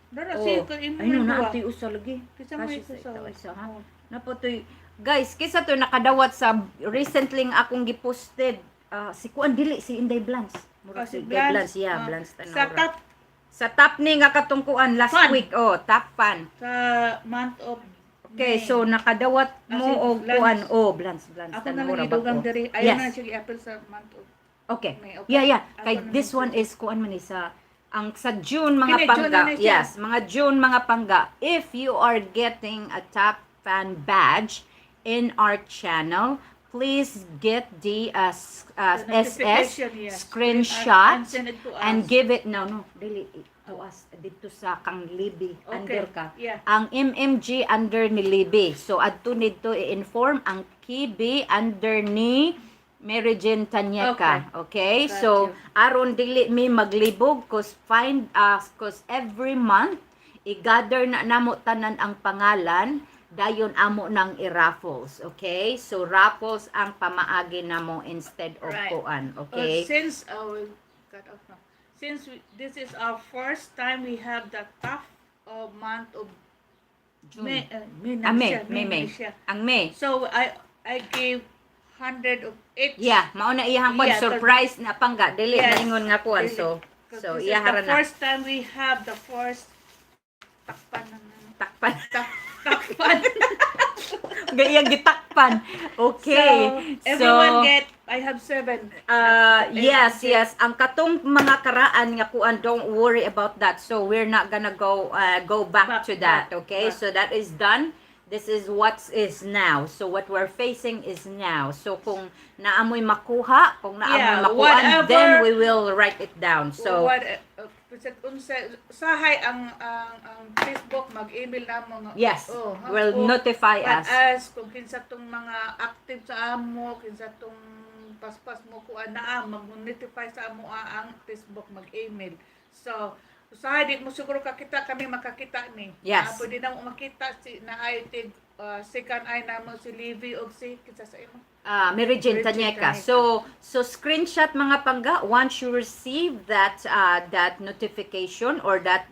Dara Oh. si ka imo Ay no, duha. naatoy usa lagi. Kaysa may Kasi sa usa. ikaw, isa, ha. Napotoy guys, kaysa to nakadawat sa recently nga akong giposted, si kuan dili si Inday Blans. Murag Ah, si si Inday Blans, Blans. yeah, Ah, Blans tanaw sa ra. top Sa top ni nga katong kuan last Fan. week, oh, top fan. Sa month of Okay, May. so nakadawat Ah, mo si og Blans. kuan, oh, Blans, Blans Ako na tanaw lang ra idugang bag-o. diri. Ayaw na siya i-appeal sa month of Okay. May, okay. Yeah. Ako Kay na this lang. one is kuan man ni sa ang sa June, mga Kini, June pangga. na na siya. Yes, mga June, mga pangga. If you are getting a top fan badge in our channel, please get the The SS notification, yes. screenshot And send it to us. And give it, no, dili to us, dito sa kang Libby under ka. Ang MMG under ni Libby. So adto nidto i-inform ang KB under ni Mary Jane Tanyeka. Okay? Got So you. Aron dili mi maglibog, 'cause find us, 'cause every month i-gather na namo tanan ang pangalan, dayon amo nang i-raffles. Okay? So raffles ang pamaagi namo instead of kuan. Okay? Since we cut off now. Since this is our first time we have the tough month of June. May, May na Ah, May, siya, May, May. na siya. Ang May. So I gave 100 of each. Yeah, mao na iyang kwan Yeah, 'cause- surprise na pangga, dili Yes. na ingon nga kuan. Dili. So 'Cause so this is iyahara the na. First time we have the first takpan ng ano, Takpan. Takpan. Gayang gitakpan. Okay. So, everyone So, get, I have seven. Yes. Ang katong mga karaan nga kuan, don't worry about that. So we're not gonna go back Back, to that, back, okay? Back. So that is done. This is what is now. So what we're facing is now. So kung naamoy makuha, kung naamoy makuan, whatever- then we will write it down. So What, bisag unsa sahay ang Facebook mag-email na mo nga Yes, oh, ha, will oh, notify but us. As kung kinsa tong mga active sa amo, kinsa tong paspas mo kuan naa mag-notify sa amo ang Facebook mag-email. So usahay di mo siguro kakita, kami makakita ni. Yes. Ah, pwede na mo makita si naay tig second eye namo si Livy og si kinsa sa imo. Mary Jane Mary Jane Tanyeka. Tanyeka. So screenshot, mga pangga, once you receive that notification or that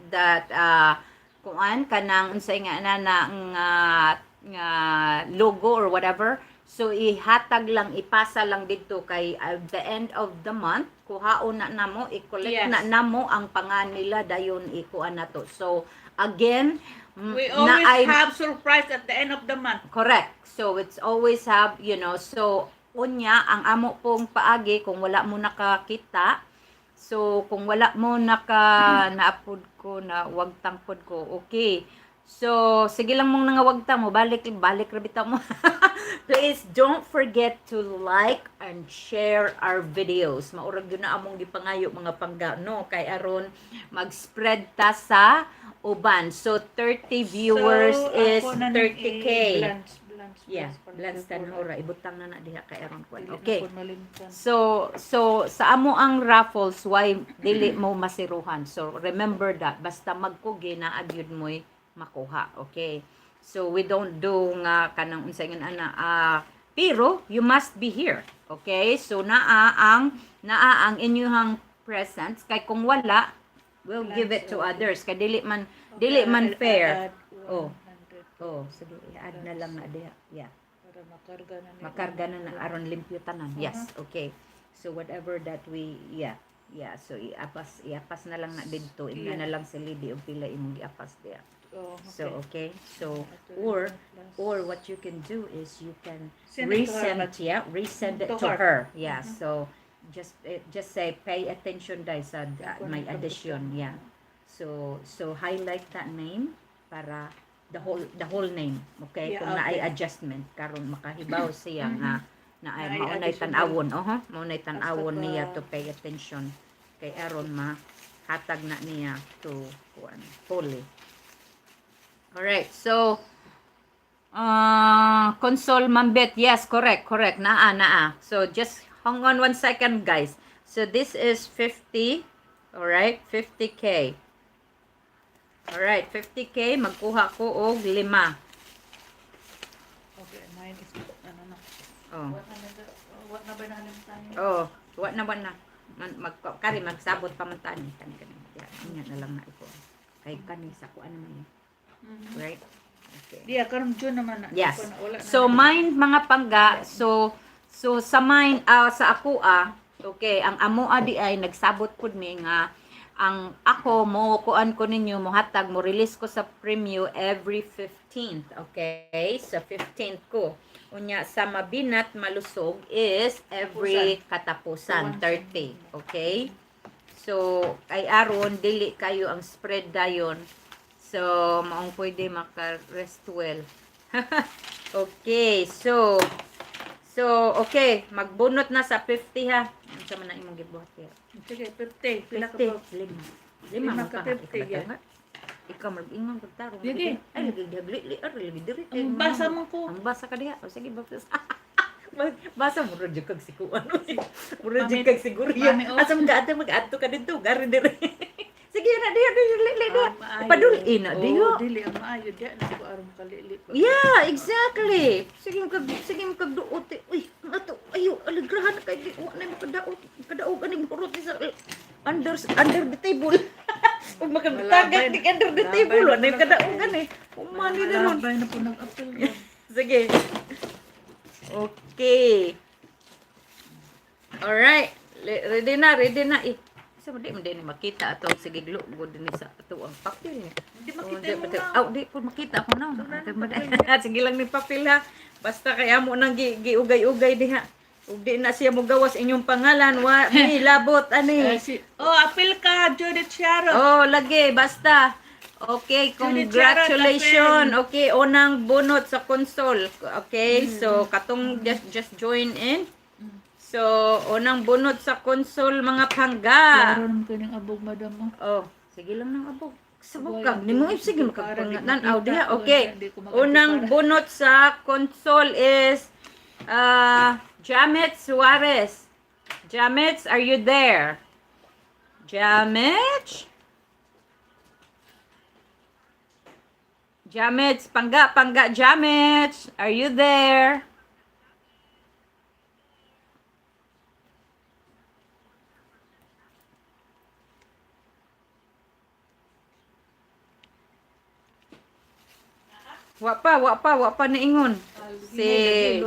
kuan kanang unsay nga na nga logo or whatever, So ihatag lang, ipasa lang dito kay at the end of the month, kuhaon na namo, i-collect na namo ang pangan nila, dayon ikuan na to. So again, We na always have surprise at the end of the month. Correct. So it's always have, so unya ang amo pong paagi kung wala mo nakakita. So kung wala mo naka naapod ko na wagtang pod ko. Okay. So sige lang mong nangawagtang mo, balik balik ra bitaw mo. Please don't forget to like and share our videos. Maurag yun na among gipangayo, mga pangga, no, kay aron mag-spread ta sa uban. So 30 viewers So, is ako na ning 30K. i-blanch, blanch, Yeah, blanch, blans tanhora, ibutang na na diha kay aron kwan. Dili na Okay. ko malimtan. So sa amo ang raffles, why dili mo masiruhan. So remember that, basta magkugi na agyud mo'y makuha. Okay. So we don't do nga kanang unsay nga ana, pero you must be here. Okay? So naa ang inyong presence kay kung wala, we'll give it to others kay dili Okay, man I'll fair. add Oh. 100 Oh, sige, i-add na lang na diha. Yeah. para makarga na niya. Makarga na na aron limpyo tanan. Yes, okay. So whatever that we, yeah, so iapas na lang na didto. Ingna na lang si Lady og pila imong giapas diha. Oh, okay. So okay. So Ito or rin plus. or what you can do is you can Send it to her, resend, but- yeah, resend it To to her. her. Yeah, so just say pay attention dai sa Ako may nang addition, yeah. So highlight that name para the whole name, okay? Yeah, Kung naay okay. adjustment karon makahibaw siya nga naay Naay maunay addition. tan-awon, oho, maunay tan-awon Basta niya to pay attention kay aron ma hatag na niya to kuan fully. Alright, so console Mambet. Yes, correct, correct. Naa, naa. So just hang on one second, guys. So this is 50. Alright, 50K. Alright, 50K. Magkuha ko og lima. Okay, mine is ano na. Oh. What na what na ba nalimtan niya? Oh, wa na, wa na. Man, mag, kari magsabot pa man tani kani kani. Ya, unya na lang na iko. Kay kani sa kuan naman yun. Right? Okay. Diya karon June naman na. Yes. Ako na, wala na So na. mine, mga pangga, so sa mine, sa ako, okay, ang amo adi ay nagsabot pud mi nga ang ako mo kuan ko ninyo, mohatag, mo release ko sa premyo every 15th, okay? Sa 15th ko. Unya sa Mabinat Malusog is every katapusan, 30, okay? So kay aron dili kayo ang spread dayon. So maong pwede maka-rest well. Okay, so okay, magbunot na sa 50 ha. Unsa man na imong gibuhat kaya? Sige, 50. Pila ka 50, ba? lima. Lima Lima man ka ka. 50, yeah. Ikaw mag-ingon kag tarong. Lagi. Ay, lagi dagli li ar lagi diri. Ang basa mo ko. Ang basa ka diha. O sige, basa. Basa mo ra jud kag sikuan. Mura jud Mami- kag sigurya. Mami, oh. Asa man ka ate mag-adto ka didto, gari diri. Sige na diha diha li li diha. Ang maayo. Padul-in na Oo, diha. dili ang maayo diya na ko aron kalili. Yeah, exactly. Sige mo kag duot. Eh. Uy, ang ato ayo aligrahan kay di wa na makadaot. Kadaog ani murot ni sa under the table. Ug makagtagat ni under the table wa na yung kadaog ani. Umani na ron. Malabay na po nag-apel ron. Sige. Okay. Alright. Ready na, ready na. Eh, sa mo di mo din makita ato sige glugo din sa ato ang papel niya. Hindi Oh, makita di, mo pati- na. Oh, di po makita ako na. Sige lang ni papel ha. Basta kay amo nang gi, giugay-ugay diha. Ug di na siya mogawas inyong pangalan, wa mi labot ani. Eh, oh, apel ka, Judith Sharon. Oh, lagi basta. Okay, Judy congratulations. Okay, unang bunot sa console. Okay, so katong just join in. So, unang bunot sa console, mga pangga. Klaro naman ko ng abog, madam mo. Oh, sige lang nang abog. Sabog Buhay ka. ang Ni mo tulog. sige Para di makapangatan aw makita diha. ko, Okay. hindi ko Unang maganti para. bunot sa console is Jamet Suarez. Jamet, are you there? Jamet? Jamet, pangga, pangga, Jamet. Are you there? Wa pa, wa pa, wa pa naingon. Si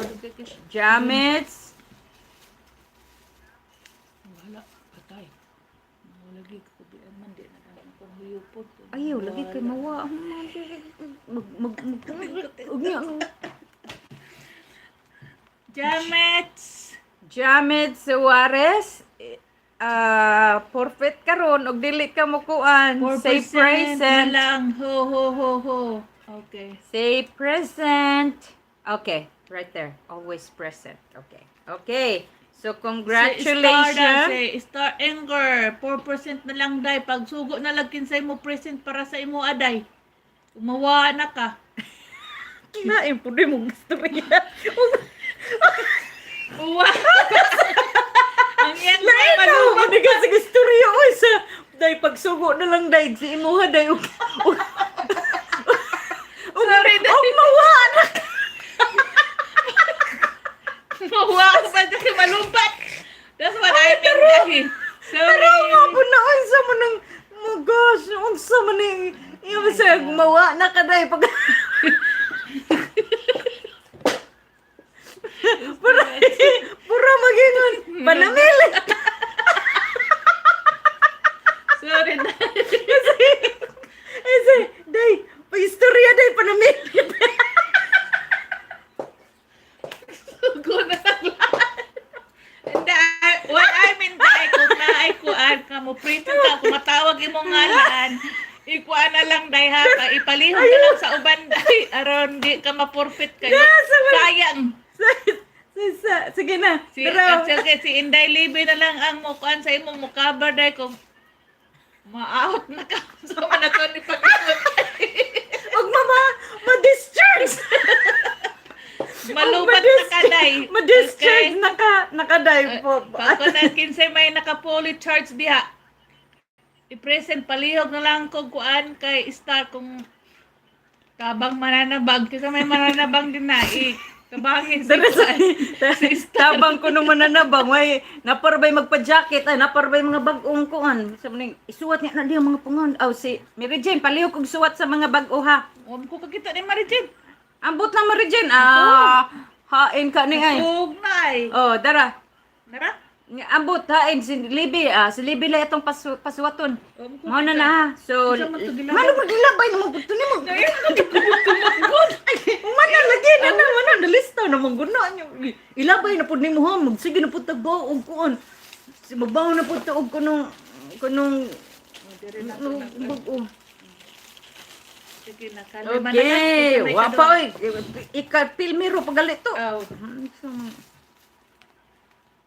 Jamets. Wala, patay. Wala lagi ko bian man di na lang akong hiyupot. Ayaw, lagi kay mawa. Mag, mag, mag, mag, Jamets! Jamet Suarez, forfeit karon og dili ka mokuan. 4% Say na present. lang. Ho, ho, ho, ho. Okay. Say present. Okay, right there. Always present. Okay. Okay. So Si Star, congratulations. si Star Anger, 4% na lang day. Pagsugo na lang kinsay mo present para sa imo aday. Umawa na ka. Kinain po din mong istorya. Uwa. Ang iyang Lain na ako di ka sa istorya oy sa day pagsugo na lang day si imuha day og Sorry, day. og mawa na. Mawa ka pa kasi malumpat. That's what I mean, day. Sorry. Pero nga po na unsa mo nang mo gosh, unsa man ni iyo sa mawa na ka day pag Pura, pura magingon, panamili. Sorry, day. Kasi, kasi, day, pag-istorya day, panamili. Sugo na lang lahat. Hindi, what I mean, day, kung naay kuan ka mo, print ka, kung matawag imong ngalan, ikuan na lang, day, ha, ka, ipalihog ka lang sa uban, day, aron di ka ma-forfeit kayo. Sayang. Sige na, Si, tara. at sige, si Inday Libby na lang ang mukuan sa imong mukabar, day, kung ma-out na ka sa mga to ni pag-ikot. Huwag mama, ma-discharge. Malubat na ka, day. Ma-discharge Okay? na ka, nakaday po. Pag kunan kinsay may naka-poly charge diha, i-present palihog na lang kung kuan kay Star kung tabang mananabag kasi may mananabang din na i tabangin si Dara sa, kuan. Si Star. tabang ko naman nanabang, may naparbay magpa-jacket, ay naparbay mga bag-ong kuan. Sa mga isuwat niya na diya mga pungon. Aw si Mary Jane, palihog kog suwat sa mga bag-o ha. Huwag ko kakita ni Mary Jane. Ambot lang Mary Jane. Ah, hain ka ni ay. Sug na ay. Oh, dara. Nara? Nga, ambot hain si Libby, ah, si Libby lang itong pasuwaton. Huwag ko Mao na na ha. So, Unsa man to gilabay? mano maglabay naman pud to nimo. Ay, tumagod. Mana lagi na na mana nalista na mong guna nyo. Ilabay na pud nimo ha, magsige na pud tagbaw og kuan. Si magbaw na pud ta og kunong kunong bag-o. Sige na, kalima na lang. Okay, Ito may wa pa kadua. oy. Ika pilmiro pagali to. Aw,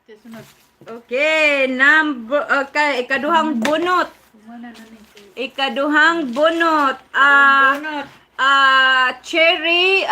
susunod. Okay, number okay, ikaduhang bunot. Wala na ni. Ikaduhang bunot. Ah, Bunot. Cherry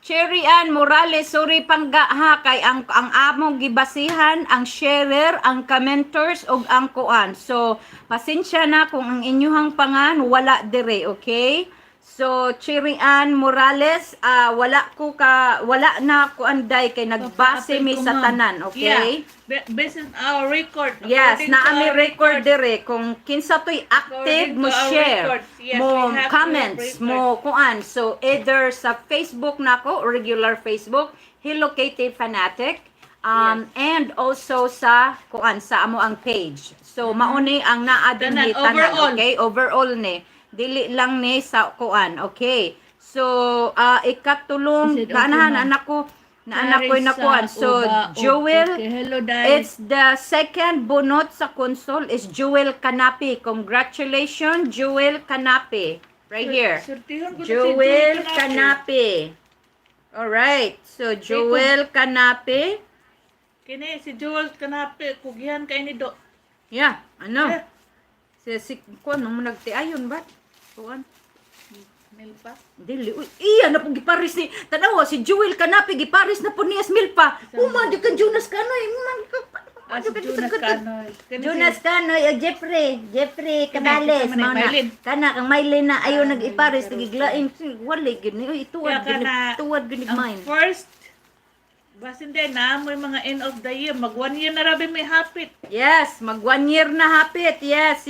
Cherry Ann Morales, sorry pangga ha kay ang among gibasihan ang sharer, ang commenters ug ang kuan. So pasensya na kung ang inyuhang pangan wala dire, okay? So Cherry Ann Morales, wala ko ka wala na ko anday kay nagbase mi sa tanan, okay? Yeah. Based on our record. Yes, According na to ami our record dire kung kinsa to'y active According mo to our share, records, yes, mo we have to have comments, records. mo kuan. So either sa Facebook nako, regular Facebook, Hello KT Fanatic, and also sa kuan sa amo ang page. So mauni ang naa din Tanan, ni tanan, overall. okay? Overall ni. Dili lang ni sa kuan, okay? So ikatulong Is it okay, naanahan ma'am? anak ko na anak ko Clarissa nakuan. So Uba- Joel Okay, hello, Dai. It's the second bunot sa console is Jewel Canapi. Congratulations, Jewel Canapi. Right here. Surtihon ko na si Jewel Canapi. Canapi. All right. So Jewel Canapi. Kini si Joel Canapi kugihan kay ni Do. Yeah, ano? Eh. Si kuan nung nagtiayon ba? Kuan. Milpa. Dili, uy, iya na pong giparis ni tanawa si Jewel Canapi giparis na po niya sa Milpa. Uma di ka Jonas Canoy, man ka. Ah, si Jonas Canoy. Kini si- Jonas Canoy, Jeffrey, Jeffrey Cabales, Kini, mao na. Mylene. Kana kang Mylene na ayo nag-iparis nagiglain, wala gid ni, uy, tuwad Kaya gid kana, tuwad gid ang mine. first basin din na mo mga end of the year mag one year na rabi may hapit. Yes, mag one year na hapit. Yes.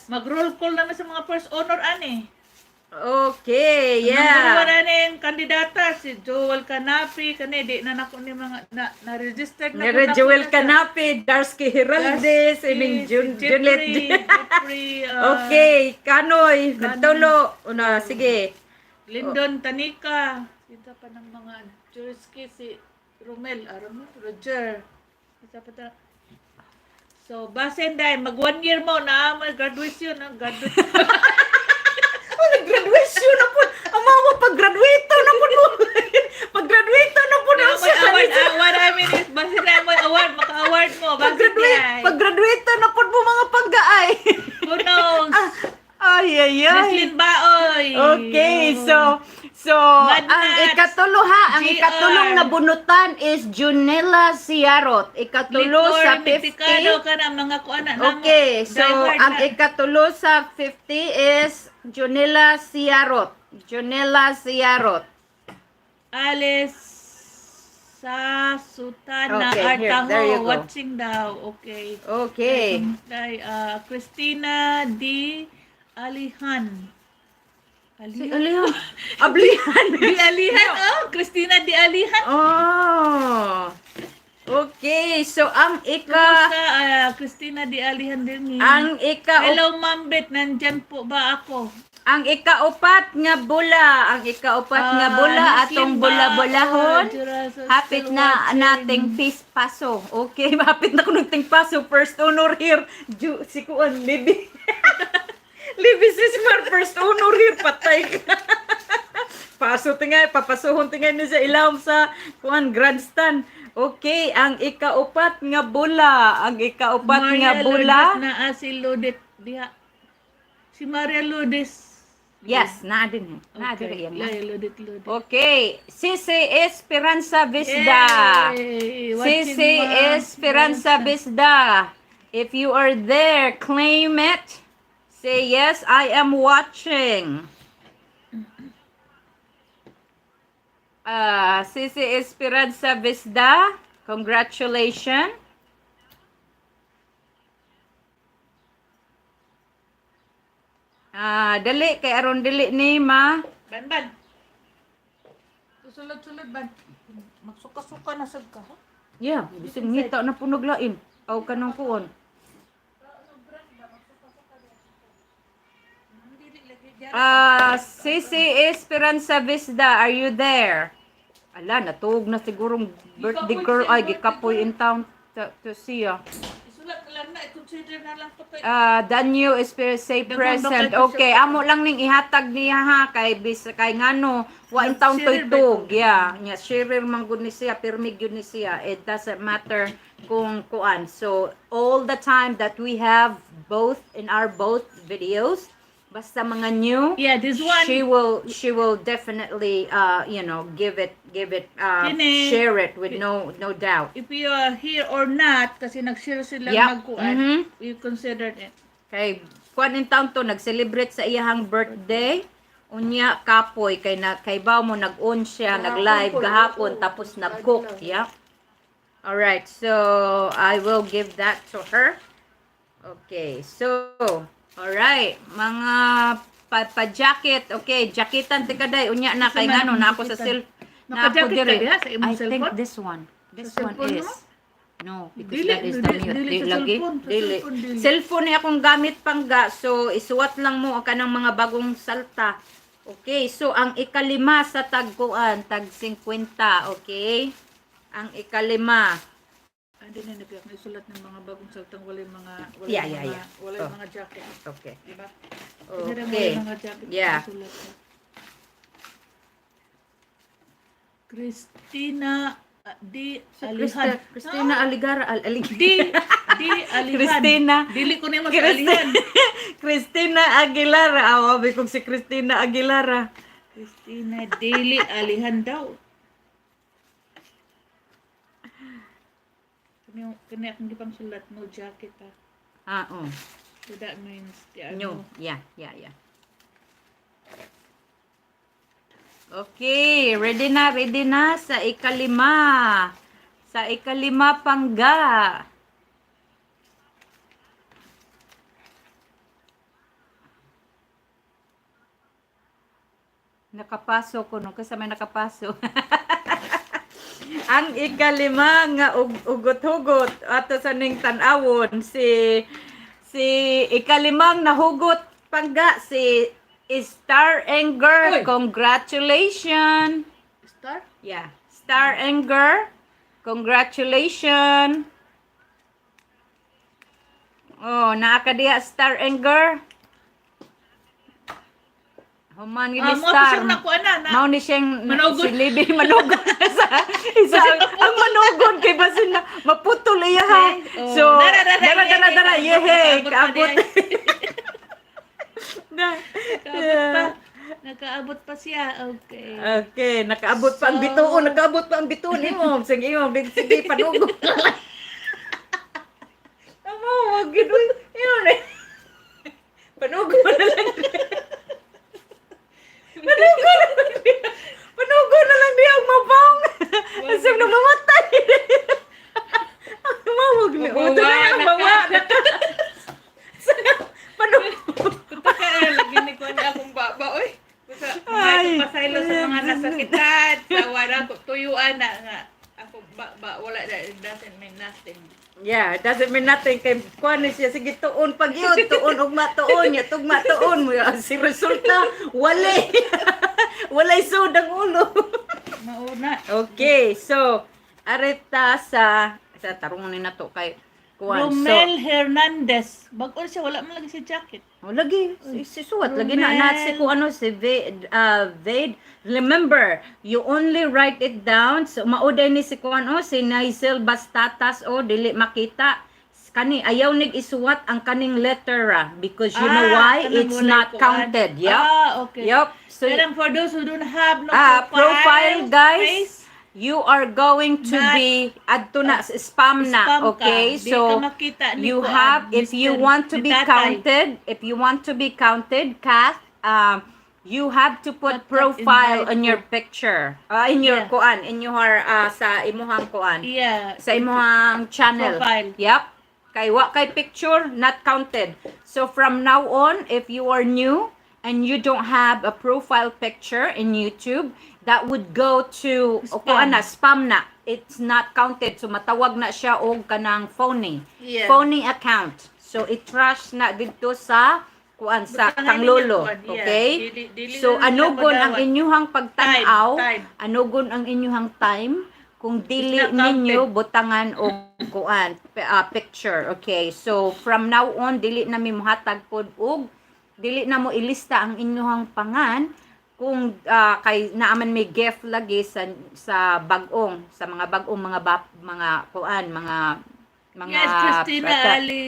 Mag roll call naman sa mga first honor ani. Okay, Number one yeah. ani ang kan kandidata si Joel Canapi kani di na nako ni mga na, na-register na Nere po nako Joel na siya. Canapi, Darsky Heraldez, Darsky, iming si Jun, Jeffrey, Juliet. Jeffrey, Okay, Kanoy, nagtulo. Una, sige. Lyndon Tanika. Sita pa ng mga Jurski si Romel, Romel, Roger. Isa pa ta. So, basen dai mag one year mo na may graduation na graduate. Oh, nag-graduation na po. Ang mga pag-graduate na po mo. Pag-graduate na po na Na may siya. award, what I mean is basen dai may award, maka-award mo, basen Pag-graduate, dai. pag-graduate na po mo mga panggaay. Who knows? Ay, ay, ay. Leslin Baoy. Okay, so Mad ang Max. ikatulo ha, ang GR. ikatulong na bunutan is Junela Siarot. Ikatulo Licor sa Mitikado 50. ka na mga kuan na namo. Okay, so Diehard ang na. ikatulo sa 50 is Junela Siarot. Junela Siarot. Alice sa Sutana Okay, here, Artajo there you go. watching daw. Okay. Okay. Kay, Christina D. Alihan. Si Alihan? Alihan. Ablihan. D. Alihan. Oh, Christina D. Alihan. Oh. Okay, so ang ika Kumusta, Christina D. Alihan din ni. ang ika Hello, Ma'am Beth. Nandyan po ba ako? Ang ikaupat nga bula, ang ikaupat nga bula Miss atong Limba, bula-bulahon. Juraso, Hapit still na watching. nating peace paso. Okay, hapit na kunog ting paso. First honor here. Ju, si Kuan, Libby. Libby Sismar, first honor here. Patay ka. Paso tingay, papasuhon tingay ni sa ilawom sa kuan grandstand. Okay, ang ikaupat nga bula, ang ikaupat nga Maria bula. Lourdes na si Lourdes diha. Si Maria Lourdes. Yes, naa din. Naa Okay. din yan. Lay, Lourdes, Lourdes. Okay, Sisi Esperanza Visda. Yay! Watching Sisi Ma'am Esperanza Visda. If you are there, claim it. Say yes, I am watching. Sisi Esperanza Visda, congratulations. Dali kay aron dili ni ma. Ban, ban. Sulod-sulod, ban. Magsuka-suka na sad ka, ha? Yeah, bisag ngita na punog lain. Aw kanang kuon. Sisi Esperanza Visda, are you there? Ala, natuog na sigurong birthday girl. Ay, gikapoy in town to see ya. Isulat na lang na, i-consider na lang to kay Danyo Esperanza say Daghan present. ba kayo Okay, amo lang ning ihatag niya ha kay bis kay ngano wa in town toy Sharer ba tug. Yeah, nya sharer man gud ni siya, pirmi gyud ni siya. It doesn't matter kung kuan. So all the time that we have both in our both videos, basta mga new, Yeah, this one. she will definitely give it Kini. share it with no doubt. If you are here or not, kasi nag-share sila magkuan, you considered it. Kay kuan in town to nag-celebrate sa iyahang birthday. Unya kapoy kay na kay baw mo nag-on siya, nag-live gahapon tapos nag-cook, yeah. All right, so I will give that to her. Okay, so all right, mga pa jacket. Okay, jacketan ti kaday unya na kay Sa man, ngano na ako sa jacketan. cell na ako Naka-jacket ka diri. diha sa imong I think cellphone? this one. This Sa one cellphone is mo? No, because Dili, that is the dili, mute. dili Di sa lagi. cellphone, sa Dili. cellphone, dili. Cellphone ni akong gamit pangga. So, isuwat lang mo ang kanang mga bagong salta. Okay, so ang ikalima sa tagkuan, tag 50, okay? Ang ikalima. Hindi na nag isulat ng mga bagong saltang walay mga walay mga walay mga jacket, Okay. di ba? Okay. Walay mga jacket isulat ko. Christina D. Krista, Alihan. Christina Aligara, Al Alig D. D. Alihan. Christina. Dili ko nimo sa Christina, Alihan. Christina Aguilera. Aw, abi kong si Christina Aguilera. Christina Dili Alihan daw. Kani kani akong gipang sulat, no jacket ah. Ah, oh. So that means the No. ano. Yeah. Okay, ready na sa ikalima. Sa ikalima pangga. Nakapaso ko no kasi may nakapaso. Ang ikalima nga ugot-hugot ato sa ning tan-awon, si ikalimang nahugot, pangga, si Star Anger. Uy! Congratulations. Star? Yeah, Star Anger. Congratulations. Oh, naa ka diha, Star Anger. Human gini Ah, mo Star. siyang nakuha na. Na. Mao ni siyang Manugod. si Libby manugod na sa isa ang manugod kay basin na maputol iya ha. Oh, So dara, dara, dara dara dara, yehe, Kaabot pa kaabot. diay. Na. Nakaabot pa. Nakaabot pa siya. Okay. Okay, nakaabot pa ang So- bituon, nakaabot pa ang bituon imo. Sige imo, sige panugod. Amo, wag gid uy. Yun eh. Panugod na lang. Panugod na lang diya. Panugod na lang diya ang mabang. Asam na mamatay. Ang mawag ni Mabawa Uto na ang na bawa. Panugod. Punta ka, lagi ni ko na akong baba, oy. Basta, Ay. mga pasaylo sa mga nasakitan, sa wala ko, tuyuan na nga. Ako, ba, wala, that doesn't mean nothing. Yeah, it doesn't mean nothing kay kuan ni siya, sige tuon pag yun, tuon ugma tuon, ya tugma tuon mo si resulta wala. Walay sud ang ulo. Mauna. Okay, so areta sa tarong ni nato kay kuan. So Romel Hernandez. Bag-o siya, wala man lagi si jacket. Oh, lagi si suwat lagi na na si Romel. kung ano si Vade, Vade. Remember, you only write it down. So mauday ni si kuan o si Naisel Bastatas o dili makita. Kani ayaw nig isuwat ang kaning letter ra because you know why kanang it's walay not kuan. counted. Yep. Ah, okay. Yep. So Pero for those who don't have no profile, guys, face, you are going to Not- be adto na spam na, spam ka. okay? Di So ka makita ni you kuan, have if you Mr. want to ni be tatay. counted, if you want to be counted, Kath, you have to put Dapat profile invite on your picture, in your kuan, in your sa imuhang kuan, sa imuhang channel. Profile. Yep. Kay wa kay picture, not counted. So from now on, if you are new and you don't have a profile picture in YouTube, that would go to o Spam. kuan na, spam na. It's not counted. So matawag na siya og kanang phony. Phony account. So i-trash na didto sa kuan sa Butangay tanglolo. ninyo, kuan. Yeah. Okay? Dili So na nila anugon ang madawat. inyuhang pagtan-aw, Time, time. anugon ang inyuhang time kung dili It's not counted. ninyo butangan og kuan picture. Okay? So from now on dili na mi mohatag pod og dili na mo ilista ang inyuhang pangan kung kay naaman may gift lagi sa bag-ong sa mga bag-ong mga bap, mga kuan mga mga Yes, Christina prata. Ali,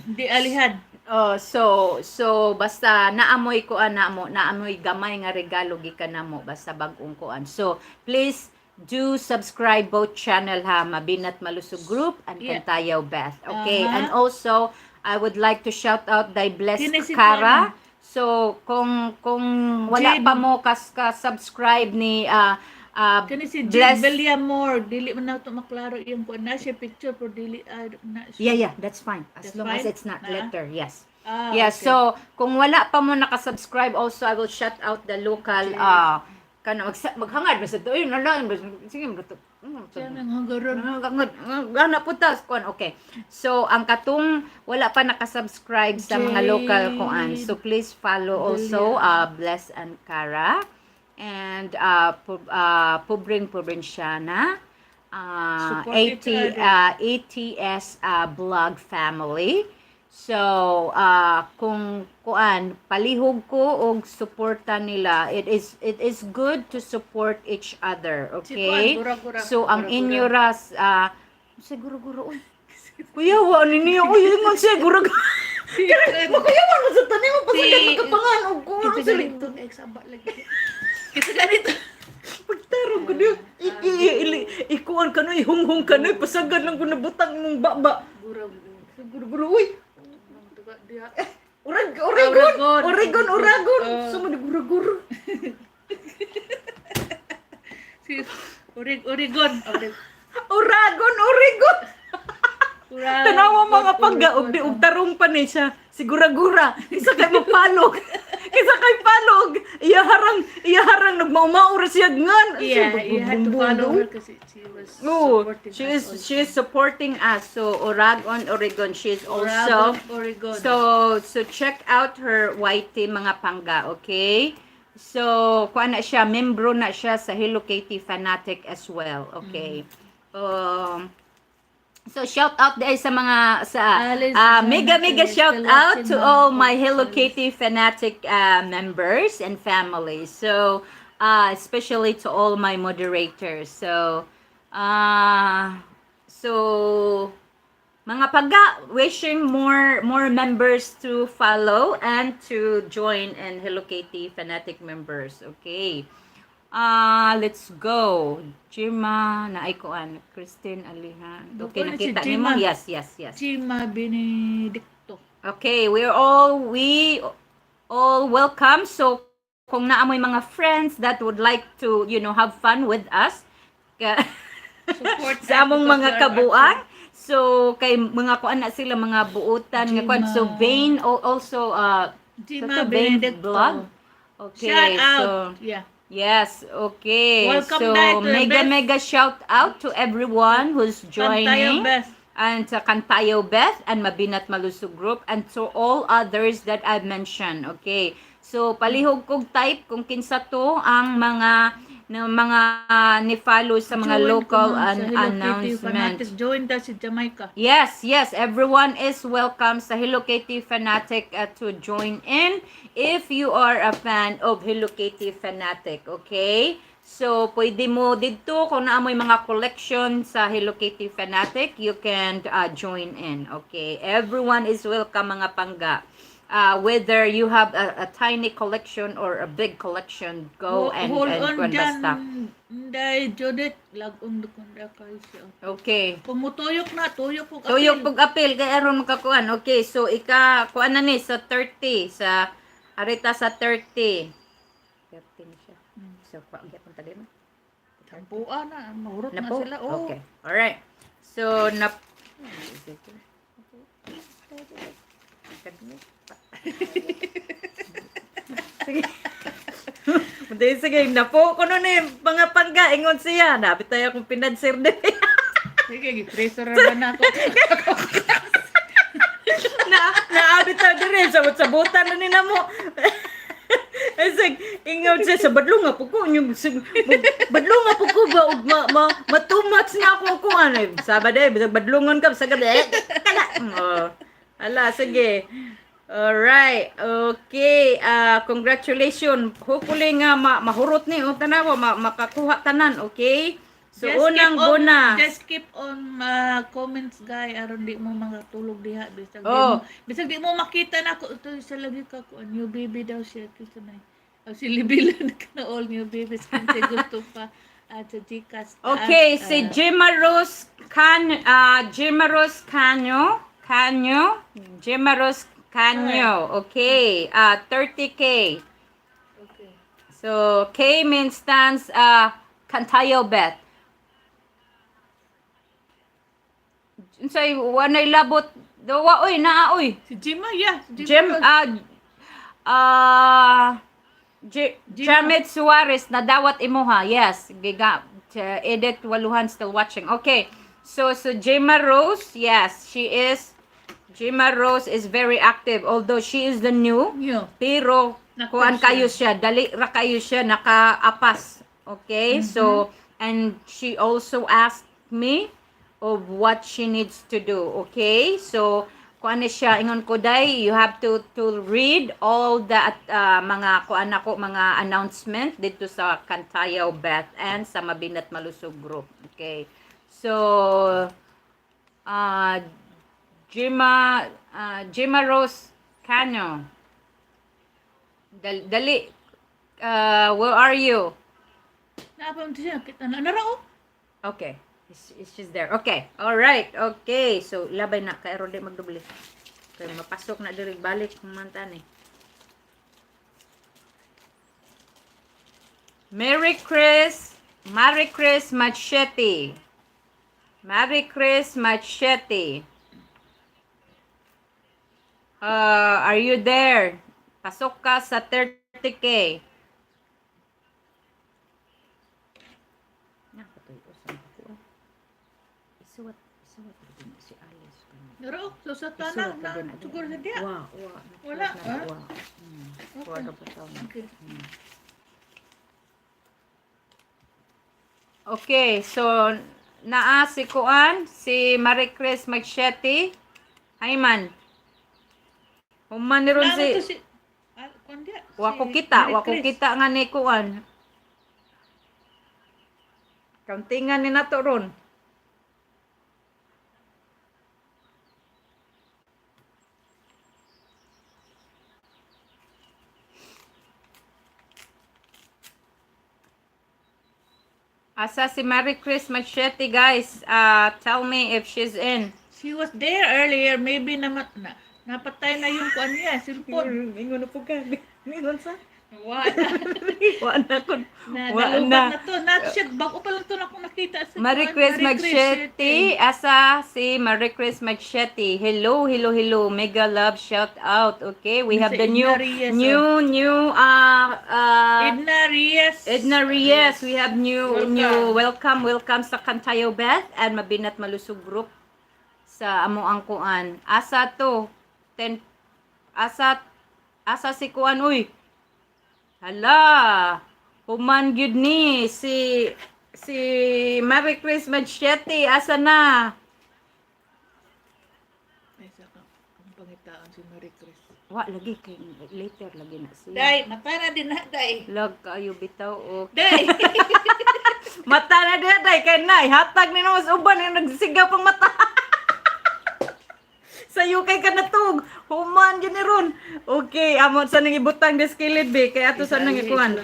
di Alihan. Oh, so basta naamoy kuan na mo, naamoy gamay nga regalo gikan namo basta bag-ong kuan. So please do subscribe both channel ha, Mabinat Malusog Group and Kantayaw Beth. Okay, and also I would like to shout out Day Bless Kini si Kara. So kung wala Jade. pa mo kas ka subscribe ni Kani si Bless. Jade Villamor, dili man na to maklaro iyang kuan na siya picture pero dili na siya. Yeah, that's fine. As That's long as fine? it's not Na? letter, yes. Ah, Yeah, okay. so kung wala pa mo nakasubscribe also, I will shout out the local kana maghangad basta to ayun na lang sige magto. Siya nang hanggaron. Gana po tas kuan, okay. So ang katong wala pa nakasubscribe sa mga local kuan. So please follow also Bless and Kara and Pubring Probinsyana, Support AT, each other. ATS blog family. So, kung kuan palihog ko og suporta nila, it is good to support each other, Si okay? kuan, gura-gura. So, ang Gura-gura. inyo ras siguro guro oy. Kuya wa ni niya oy ingon siya gura. Si Makuyawan mo sa tanim mo pasagad makapangan og kuan Kita sa ganito, eh, saba lagi. Kita ganito. Pagtarong ko niyo, ikuan ka no, ihunghong ka no, pasagad lang ko nabutang imong baba. Gura. Siguro guro, uy. Tuga diha. Urag, Oregon, Oregon. Oregon, Oregon. Oh. Suma ni gura-gura. Si Oregon. Oregon. Oragon, Oregon. Uragon. Tanawa mga pangga og di og tarong pa ni siya. Sigura-gura. Isa kay mapalog. Isa kay palog. Iya harang Iyaharang nagmaumao ra siya ngan. Yeah, you had to follow her because she was Oh, supporting she us is also. she is supporting us. So Oragon, Oregon, she is also Oragon, Oregon. So check out her YT, mga pangga, okay? So kuan na siya, membro na siya sa Hello Kitty Fanatic as well, okay? So shout out dahil sa mga sa Alice, mega mega is shout still out watching, to ma'am. all my Hello Alice. Kitty Fanatic members and family. So especially to all my moderators. So mga pangga, wishing more members to follow and to join in Hello Kitty Fanatic members. Okay. Let's go. Jima, naay kuan. Christine Alihan. Okay, Duko na si nakita nimo? Jima. Yes. Chima Benedicto. Okay, we all welcome. So kung naa moy mga friends that would like to have fun with us Support sa us among because mga we are kabuang. So kay mga kuan na sila, mga buutan nga kuan. So Jima. Vane also Jima sa to, Vane Benedicto. Vlog. Okay, Shout out. so yes, okay. Welcome So back to the mega best. Mega shout out to everyone who's Kantayo joining Best. And sa Kantayo Beth and Mabinat Malusog Group and to all others that I've mentioned. Okay. So palihog kog type kung kinsa to ang mga na mga ni-follow sa mga Join ko, local ma'am, sa Hello Kitty announcement. Fanatic. Join ta si Jamaica. Yes, everyone is welcome sa Hello Kitty Fanatic to join in if you are a fan of Hello Kitty Fanatic, okay? So, pwede mo didto kung naa moy mga collection sa Hello Kitty Fanatic, you can join in, okay? Everyone is welcome, mga pangga. Whether you have a tiny collection or a big collection, go and Hold and on kuan dyan. basta. Inday, Judith. Lag-on kung kayo siya. Okay. Kung mutuyok na, tuyok po. Tuyok pug apil kay aron makakuan. Okay, so ika kuan na ni sa 30, sa arita sa 30. 30 ni siya. So kuan gyapon ta mo. Tampua na. Mahurot Na na po? sila. Oh. Okay. Alright. So na. Sige. Hindi, sige, napo ko nun eh, mga pangga, ingon siya. Napit tayo akong pinansir din. Sige, gi-pressure ra ba na ako? Na naabit ta dire sabot-sabutan na ni namo. Ay sig ingon siya sa badlong nga po ko nyo, badlong nga po ko ba og ma too much na ako ko ano saba day bisag badlongon ka bisag eh, kala. Oh. Ala, sige. Alright. Okay. Congratulations. Hopefully nga mahurot ni o tanawa makakuha tanan, okay? So Just unang keep on, bonus. Just keep on comments, guy, aron di mo makatulog diha bisag di Oh. mo bisag di mo makita na ako ito sa lagi ka ko new baby daw siya kasi may oh, si Libilan ka na all new babies kasi gusto pa at sa Gcash. Okay, at, si Gemma Rose Can Gemma Rose Canyo, Canyo, Gemma Rose Canyo. Okay, 30K. Okay. So K means stands Kantayo Beth. Unsay wanay labot dawa oy naa oy. Si Gemma, yeah. Si Gem Gemma Rose. Gemma. Gemma. Jamet Suarez nadawat imuha. Yes, giga edit waluhan still watching. Okay. So Gemma Rose, yes, she is Gemma Rose is very active although she is the new New. pero Active kuan siya. kayo siya, dali ra kayo siya nakaapas. Okay? So and she also asked me of what she needs to do. Okay? So kuan ni siya, ingon ko day, you have to read all the mga kuan ako mga announcement dito sa Kantayaw Beth and sa Mabinat Malusog group. Okay. So Gemma Rose Cano. Dali. Where are you? Naapam siya kita na nara oh. Okay. It's just there. Okay. All right. Okay. So, labay na. Kay aron di magdoble. Kay mapasok na diri balik man eh. Mary Chris, Mary Chris Machete. Mary Chris Machete. Are you there? Pasok ka sa 30K. Isuwat, isuwat rin na si Alice. Pero, so sa tanan na, siguro sa diya. Wa, wa. Wala, Na, ah? wa. Wa Okay. na pa tao. Okay. Okay, so naa si Kuan, si Marie Chris Machete. Hayman. Human ni ron Wala si to si ah, kuan diya, wa ko si kita, Marie wa ko Chris. kita nga ni Kuan. Kauntingan ni nato ron. Asa si Marie Chris Machete, guys. Tell me if she's in. She was there earlier, maybe na napatay na yung kuan niya, cellphone. Ingon na po ka. Ingon sa. Wa na. Wa na ko. Na, Wa nalubat na. na to. Not siya, bago pa lang to na akong nakita sa Marie kuan, Chris Marie Chris Machete. Asa si Marie Chris Machete. Hello, hello, hello. Mega love shout out. Okay, we have Sa the new Edna Reyes, new new Edna Reyes. Edna Reyes. We have new Welcome. new welcome, welcome sa Kantayo Beth and Mabinat Malusog Group sa amo ang kuan. Asa to? Ten asa asa si kuan uy. Hala. Human gyud ni si si Marie Chris Machete asa na? Ay, saka, ang pangitaan si Marie Chris. Wa lagi kay later lagi na siya. Day, mata na din na, day. Lag kayo bitaw o. Day! Mata na diha day kay nay hatag ni mas uban yung nagsigaw pang mata. Sa UK ka natug. Human gyud ni ron. Okay, amo sa nang ibutang des kilid be kay ato sa nang ikuan.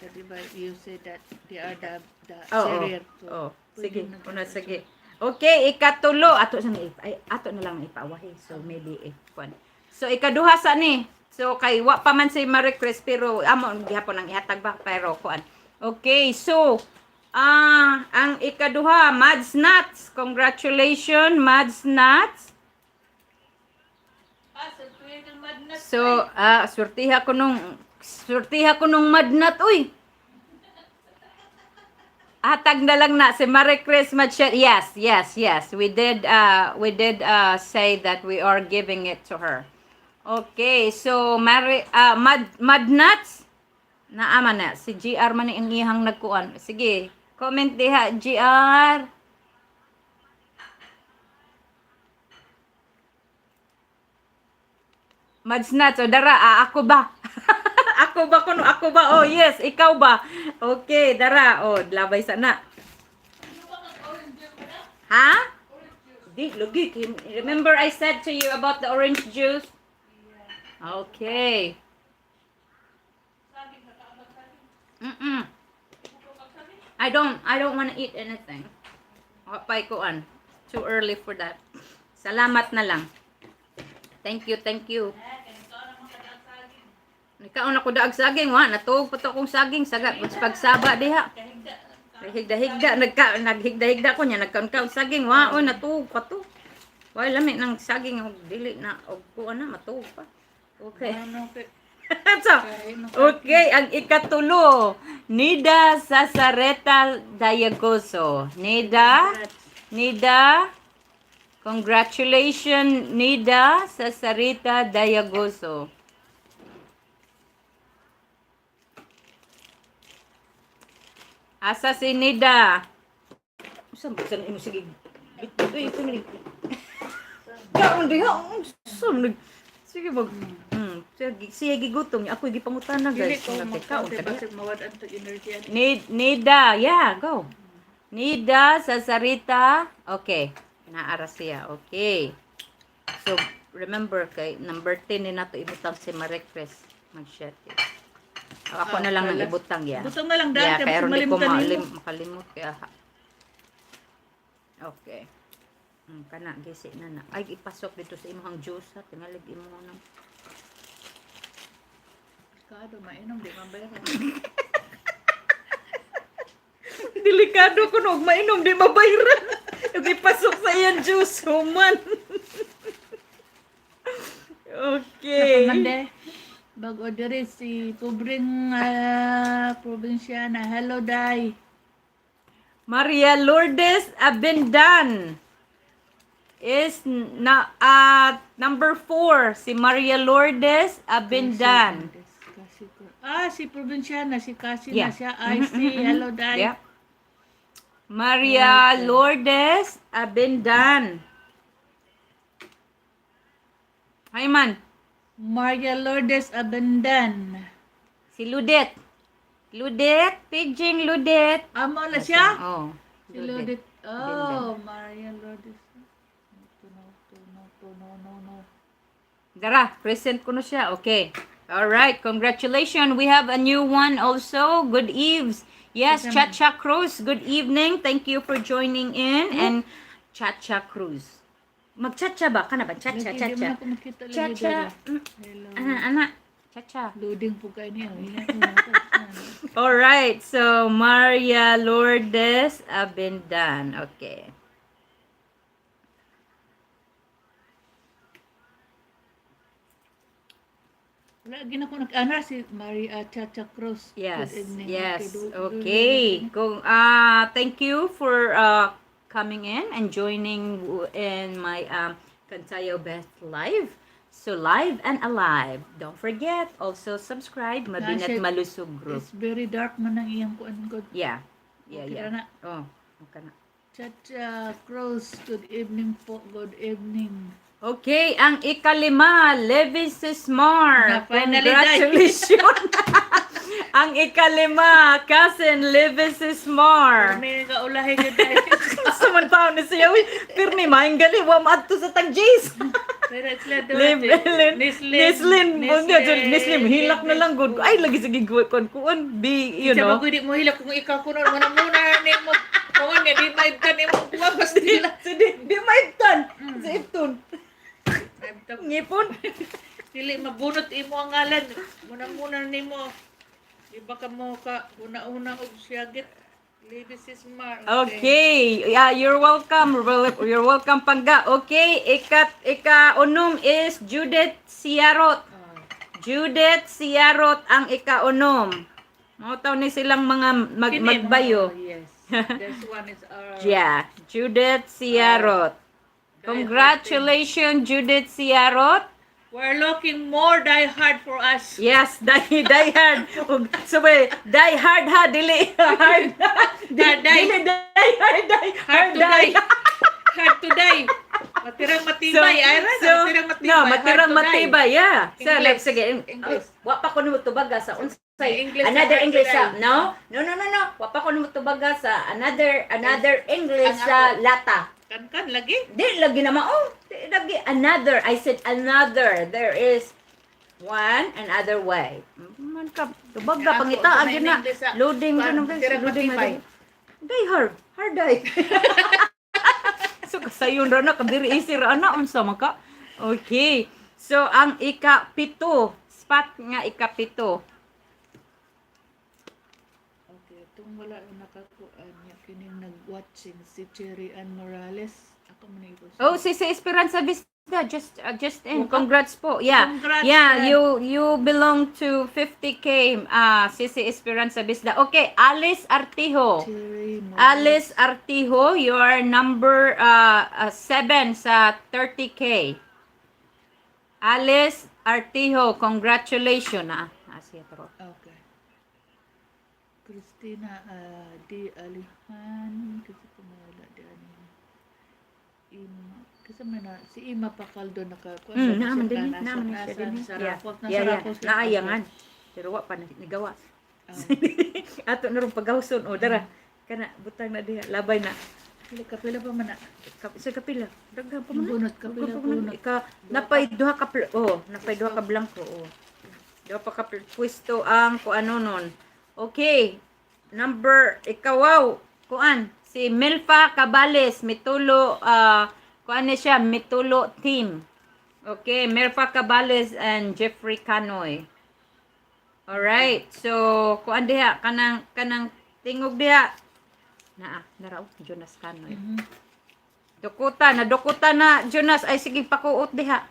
Diba, you say that they are the Oo. serer. So, Oh, pwede sige, na una dito. sige. Okay, ikatulo ato sa nang ay ato na lang ipaawahi. So maybe ikuan. So ikaduha sa ni. So kay wa pa man si Marie Chris pero amo gihapon ang ihatag ba pero kuan. Okay, so ang ikaduha Mads Nuts. Congratulations, Mads Nuts. Ah, sa tuwing ng madness. So, surtiha ko nung madnat, uy. Hatag na lang na si Marie Chris Machete. Yes. We did say that we are giving it to her. Okay, so Mary Mad Madnuts naama na si GR man ang iyang nagkuan. Sige, comment diha GR. Madsnats, o dara, ako ba? Ako ba kuno? Ako ba? Oh, yes, ikaw ba? Okay, dara. Oh, labay sana. Ha? Di lagi kay Remember I said to you about the orange juice? Okay. I don't want to eat anything. Wa pa'y kuan. Too early for that. Salamat na lang. Thank you, thank you. Nikaon ako daag saging, wa natuog pa to akong saging saga pagsaba diha. Naghigda-higda, naghigda-higda ko niya, nagkaon saging, wa oy natuog pa to. Wa lami ng saging og dili na og kuan na matuog pa. Okay. Ano, kay- So, okay, ang ikatulo, Nida Sasareta Dayagoso. Nida, Nida, congratulations, Nida Sasareta Dayagoso. Asa si Nida? Usa man sa imo sige. Bitbit uy ito ni. Kaon diha unsa man sige mag siya, siya gigutom niya ako gipangutana Dili guys. ko Nga, magkaon kaon ka kay diha. basig mawad-an tag energy ani. Nida, yeah, go. Nida Sasarita. Okay. Naara siya. Okay. So, remember kay number 10 ni nato ibutang si Marie Chris Machete. Ako Ah, na lang ang wala. ibutang ya. Butang na lang dahil Yeah, kay pero basig di ko malimtan malim, nimo. makalimot kaya. Okay. Kana gisi na na. Ay ipasok dito sa imong juice ha. Tingalig imo nang. Kado mainom di mabayaran. Delikado ko og mainom di mabayran. Ug ipasok sa iyang juice human. Okay. Napamande. Bago diri si pobreng probinsyana. Hello, Day. Maria Lourdes Abendan. is na number 4, si Maria Lourdes Abindan. Ah, si Provinciana, si Kasi na siya. I see. Hello, Day. Yeah. Maria Lourdes Abindan. Hi man, Maria Lourdes Abendan. Si Ludet. Ludet, Pidging Ludet. Amo na siya? Oh. Si Lourdes. Oh, Maria Lourdes. No, no, no, no, no, no. Dara, present ko na siya. Okay. All right. Congratulations. We have a new one also. Good eves. Yes, Chacha Cruz. Good evening. Thank you for joining in. And Chacha Cruz. Mag-chacha ba? Kana ba? Chacha, Lagi, di chacha. man ako makita lagi Chacha. diri. Hello. Ana, ana. Chacha. Loading po kayo niya. All right. So, Maria Lourdes Abindan. Okay. Wala, gina ko nag-ana si Maria Chacha Cruz. Yes. Good evening. Yes. Okay, Okay. Kung thank you for coming in and joining in my Kantayo Best Live. So live and alive. Don't forget also subscribe Mabinat Nasa- Malusog Group. It's very dark man ang iyang kuan ko. Yeah. Okay Yeah. na. Oh, okay na. Chacha Cruz, good evening po. Good evening. Okay, ang ikalima, Levi Sismar. Na, finally, Congratulations. Ang ikalima, cousin Levi Sismar. May kaulahi ka tayo. Samantaon ni siya. Uy, pirmi, maing gali. Wa maadto sa tagjis. Pero sila Lim, Lim, Nislin. Nislin, Nislin, hilak na lang gud. Ay, lagi sige kuan kuan be, you Sa know. bago di mo hilak kung ikaw kuno muna muna ni mo. Kung nga di maibtan ni mo kuha basta. So, di maibtan. Sa ibton. Ngipon. Dili mabunot imo ang ngalan. Muna muna nimo. Di ba ka mo ka una-una og siyagit? Lady Sismar. Okay. Yeah, you're welcome. You're welcome, Pangga. Okay, ika unom is Judith Siarot. Judith Siarot ang ika-unom. Mga taon ni silang mga Kini, magbayo. Yes. This one is our Yeah, Judith Siarot. Congratulations, Judith Siarot. We're looking more die hard for us. Yes, die hard. So, wait, die hard ha, dili hard. Die, die. Dili, die, hard, die, Hard to die. Hard to die. Matirang matibay. Ay, ra, matirang matibay. No, Hard matirang to die. matibay, yeah. So, English. like, sige, English. Wa pa ko nimo tubaga sa unsay English another sa English sa hard to die. no? No, no, no, no. Wa pa ko nimo tubaga sa another English Ang sa ako. lata. Kan-kan lagi. Di lagi na mao. Di lagi another. I said another. There is one another way. Man ka tubaga Ako, pangita sa agi na. English sa- Loading kuan, ganun guys. matirang Loading matibay. na. Die hard. Hard die. So kasayon ra na kadiri easy ra na unsa man ka. Okay. So ang ika-7, spot nga ika-7. Okay, itong wala na nakakuan niya kining nag-watching si Cherry Ann Morales. Ako man ito. Oh, si Esperanza Vista just in. Congrats po. Yeah. Congrats, Yeah, friend. you belong to 50K, si Esperanza Vista. Okay, Alice Artijo. Cherry Morales. Alice Artijo, you are number 7 sa 30K. Alice Artijo, congratulations. Ah, siya pero. Okay. Christina D. Alihan. Kasi pumawala di ano. Ima. Kasi may na, si Ima Pacaldo nakakuan. Naaman din eh. Naaman na siya din eh. Sa Yeah. rapos. Nasa Yeah. rapos. Naayangan. Pero wa pa na nigawa. Ato na ron pagawson. O, dara. Kana, butang na diha. Labay na. Pila kapila pa man na. Sa kapila. Daghan pa man na. Bunot kapila Daghan pa man na. bunot. Ika, napay duha ka oh, napay duha ka blanco oh. Duha pa ka pwesto ang kung ano nun. Okay. Number ikawaw kuan si Milfa Cabales mitulo kuan ni siya mitulo team. Okay, Milfa Cabales and Jeffrey Canoy. Alright. So kuan diha kanang tingog diha. Naa, naraw Jonas Canoy. Dukuta na, dukuta na, Jonas. Ay, sige, pakuot diha.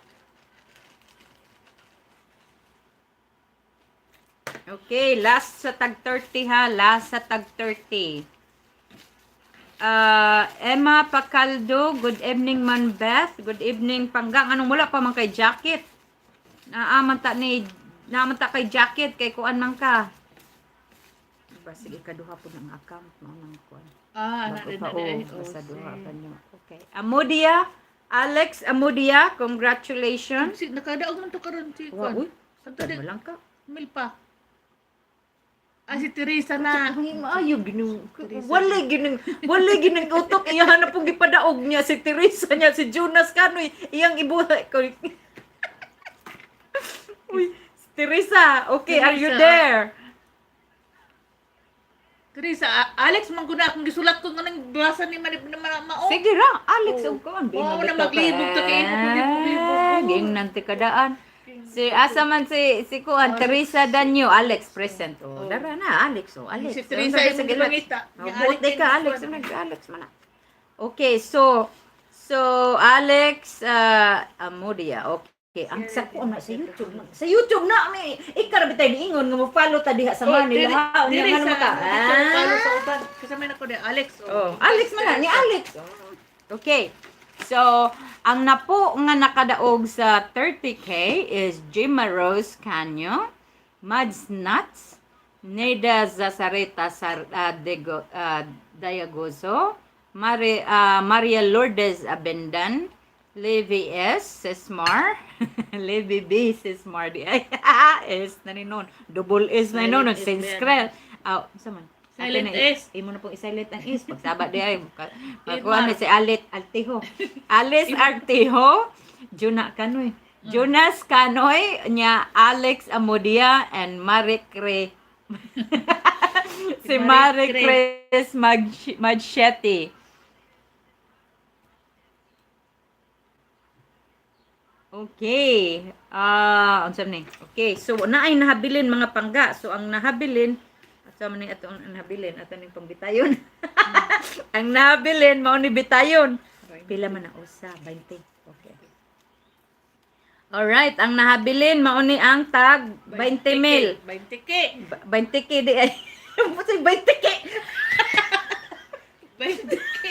Okay, last sa tag 30 ha. Last sa tag 30. Emma Pacaldo, good evening man Beth. Good evening, panggang. Anong wala pa man kay jacket? Naaman ta ni naaman ta kay jacket kay kuan man ka. Basig ikaduha po ng account mo nang kuan. Ah, Bago na pa na oh, na. Oh, basta duha si. pa niyo. Okay. Amudia, Alex Amudia, congratulations. Si nakadaog man to karon si Wa, kuan. uy. Sa di Walang ka. milpa. Ah, si Teresa na. Ay, maayo ginung wala ginung utok iya na pong gipadaog niya si Teresa niya si Jonas kanoy iyang ibuhay ko. Uy, si Teresa, okay, are you Teresa. there? Teresa, Alex man guna akong gisulat ko nga nang basa ni man na mao. Sige ra, Alex Oh. ug kuan. Oo, na maglibog ta kay imo, libog-libog. Giingnan ti kadaan. Si asa man si si kuan Teresa Danyo, Alex present. Oh, Oh. dara na Alex oh, Alex. Si Teresa Ano, imong sige, gipangita. Oh, Ni buot Alex di ka yung Alex, kuan. ano Alex man na. Okay, so Alex Amudia. Okay, Ang sa ko na sa YouTube na. Sa YouTube na mi. Ikaw ra bitay niingon nga mo follow ta diha sa Oh, Manila. Ha, unya diri nga naman ka. Follow sa uban. Kasama na ko ni Alex. Oh, Alex man na, ni Alex. Okay. So, ang napo nga nakadaog sa 30K is Jima Rose Canyo, Mads Nuts, Neda Zazareta Diagoso, Maria Lourdes Abendan, Levi S. Sismar, Levi B. Sismar, di ay, S na ni nun. Double S na ni nun, Silent S Sinskrel. Ah, unsa man? Silent Ato na, S. Imo na pong i-silent ang S. Pagsaba di ay. Makuha na si Alit Altiho. Alice Artijo, Juna Kanoy. Jonas Kanoy, niya Alex Amodia, and Marie Cre. Si Marie Marie Chris Magchetti. Okay. Ah, unsa man ni? Okay, so naay nahabilin mga pangga. So ang nahabilin asa man ni ato ang nahabilin ato ning pangbitayon. Ang nahabilin mao ni bitayon. Pila man na usa? 20. Okay. Alright, ang nahabilin mao ni ang tag 20 mil. 20K. 20K di ay. Pusay 20K. 20K.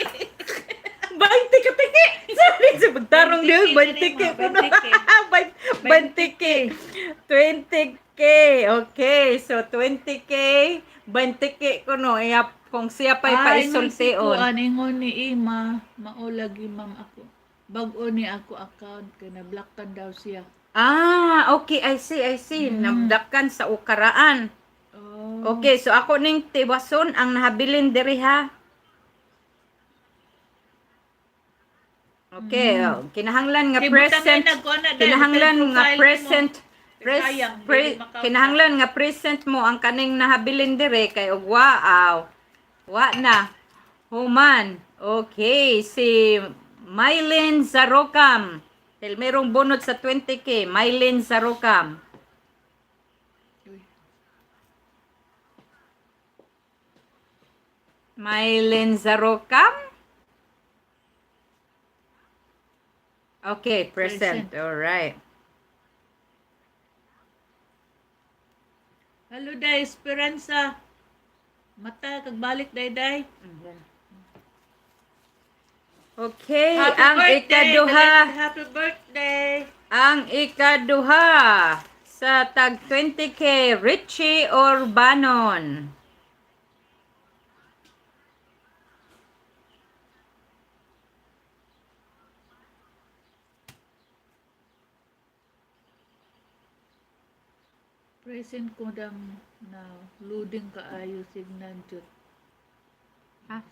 20 ka tiki. Sorry sa pagtarong liyo, 20 k. 20K. 20K. 20K. Okay, so 20K, 20K kuno iya kung siya pa'y paisultion. Ay, ingon ni Ima, mao lagi ma'am ako. Bag-o ni ako account kay na-blockan daw siya. Ah, okay, I see, I see. Nabdakan sa ukaraan. Oh. Okay, so ako ning tiwason ang nahabilin diri ha. Okay, oh, kinahanglan nga Kay butang present. na nagkuha na dahil Kinahanglan butang nga profile present mo. pres, Sayang, dili makausa. kinahanglan nga present mo ang kaning nahabilin dire kay og waaw. Wa na. Human. Okay, si Mylene Zarokam. Tel merong bunot sa 20K, Mylene Zarokam. Uy. Mylene Zarokam? Okay, present. Present. All right. Hello day Esperanza. Mata kag balik day day. Okay, Happy ang birthday, ikaduha, Belated happy birthday. ang ikaduha sa tag 20K, Richie Orbanon. Present ko dang na loading kaayo signal jud. Ha?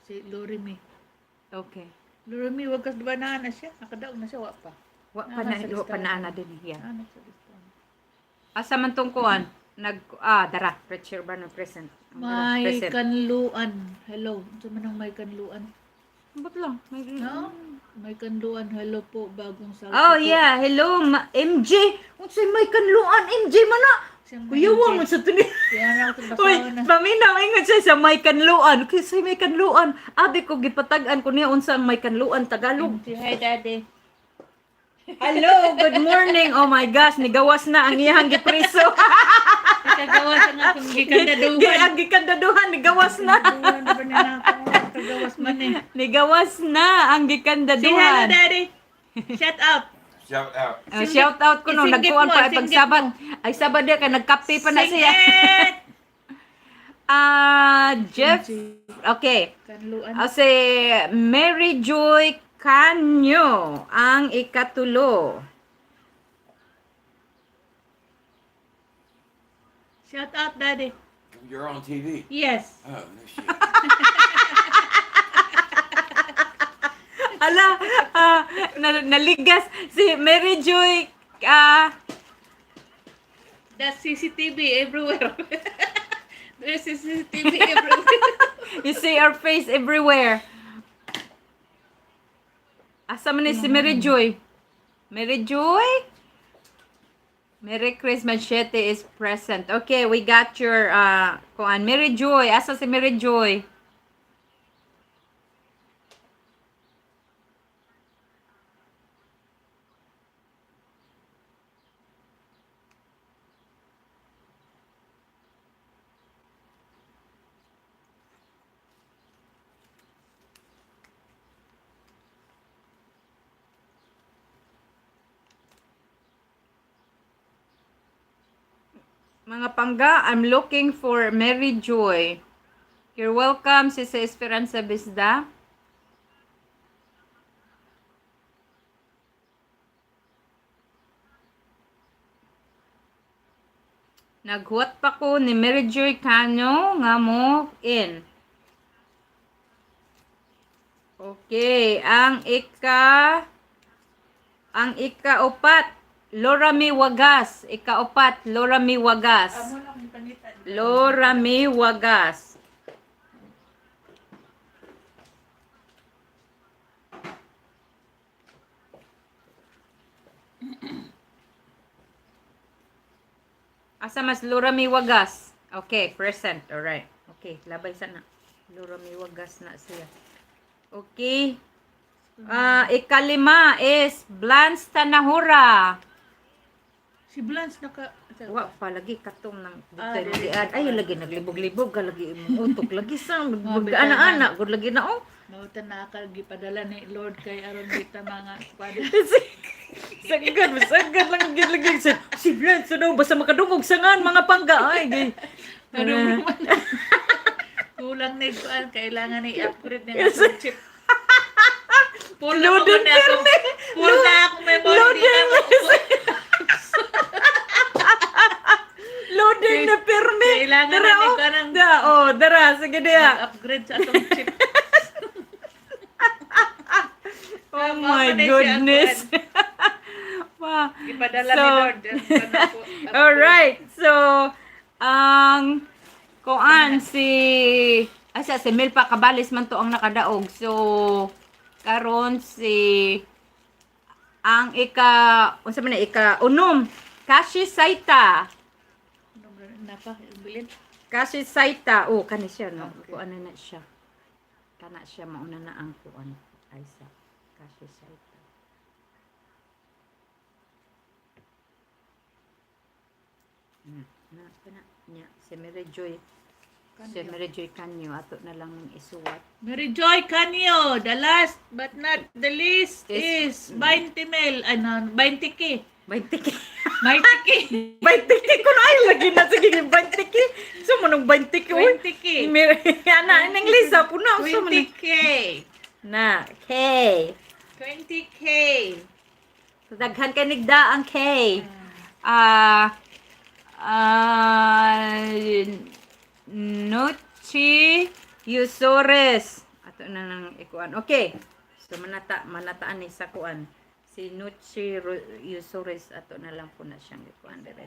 Si Lorimi. Okay. Lorimi wag kas ba na siya? Nakadaog na siya wa pa. Wa pa na, Ah, sa wa pa na listahan. ana din iya. Ah, nasa listahan. Asa man tong kuan? Nag dara, Richie Orbanon present. Ang dara, May present. kanluan. Hello. Unsa man ang may kanluan? Ba't lang? May No? May kanluan. Hello po. Bagong salto Oh po. yeah, hello MJ. Unsay may kanluan MJ man na. Siyang Kuya wa MJ. man sa tuni. Kaya na ako Uy, basahan na. paminaw ingon siya sa may kanluan. Kasi may kanluan. Abi ko gipatag-an ko niya unsa ang may kanluan Tagalog. MJ, hi daddy. Hello, good morning. Oh my gosh, nigawas na ang iyang gipreso. Nakagawa sa nga akong gikandaduhan. Ang gikandaduhan nigawas na. Kandaduhan na ba niya ako? Nakagawas man eh. Nigawas na ang Say hello, gikandaduhan. Daddy. Shout out. Shout out. Oh, shout out ko no, Isinggit nagkuan mo, pa ay isinggit pagsabad. Ay sabad dia kay nagkape pa na siya. Sing it! Ah, Jeff. Okay. Kanluan. Ah, si Mary Joy Canyo ang ikatulo. Shout out, Daddy. You're on TV. Yes. Oh, no shit. Ala, naligas si Mary Joy That's CCTV everywhere. There's CCTV everywhere. You see our face everywhere. Asa man ni si Mary Joy? Mary Joy? Merry Christmas, Machete is present. Okay, we got your kuan. Mary Joy, asa si Mary Joy? Mga pangga, I'm looking for Mary Joy. You're welcome, si sa Esperanza Bisda. Naghuwat pa ko ni Mary Joy Cano nga mo in. Okay, ang ika-upat, Laura Mi Wagas. Ika-upat, Laura Mi Wagas. Amo lang pangita. Laura Mi Wagas. Asa mas Laura Mi Wagas? Okay, present. Alright. Okay, labay sana. Laura Mi Wagas na siya. Okay. Ah, ikalima is Blance Tanahura. Si Blance naka... Wa pa lagi katong nang Ah, butay dili. lagi ay lagi naglibog-libog ka lagi imong utok lagi sa Oh, ana-ana gud lagi na oh. Mautan na ka gipadala ni Lord kay aron kita mga squad. Sagad, sagad lang gid lagi sa si Blan sa daw basta makadungog sa ngan mga pangga ay gi. Ano man? Kulang ni kuan, kailangan ni upgrade niya ang chip. Full na Loaded ako na ako. Full na ako memory. Di na ako. Loading na pirmi. Kailangan Dara na ni oh. kuan ang Da oh, dara sige diya. upgrade sa atong chip. Oh Mama my na siya, goodness. Wow. Ipadala ni So, Lord. Kuan ako, upgrade. All right. So, ang kuan si asa si Milpa Cabalis man to ang nakadaog. So, karon si ang ika unsa man na ika unom Kashi Saita. Ano ba na pa? Bilin. Kashi Saita. Oh, kani siya no. Kuan na na siya. Kana siya mauna na ang kuan. Ay sa Kashi Saita. Na, kana niya si Mary Joy. Si Mary Joy Canyo ato na lang ng isuwat. Mary Joy Canyo, the last but not the least Is- is 20 mil, ano, 20K. 20K. 20K. 20K ko na ay lagi na sige 20K. So mo nung 20K. oy. 20K. Ana ning Lisa po na so mo ni- 20K. Na K. 20K. So, daghan kay nigda ang K. Ah Nuchi Yusores. Ato na lang ikuan. Okay. So manataan ni sa kuan. Si Nuchi Yusores ato na lang po na siyang ikuan dire.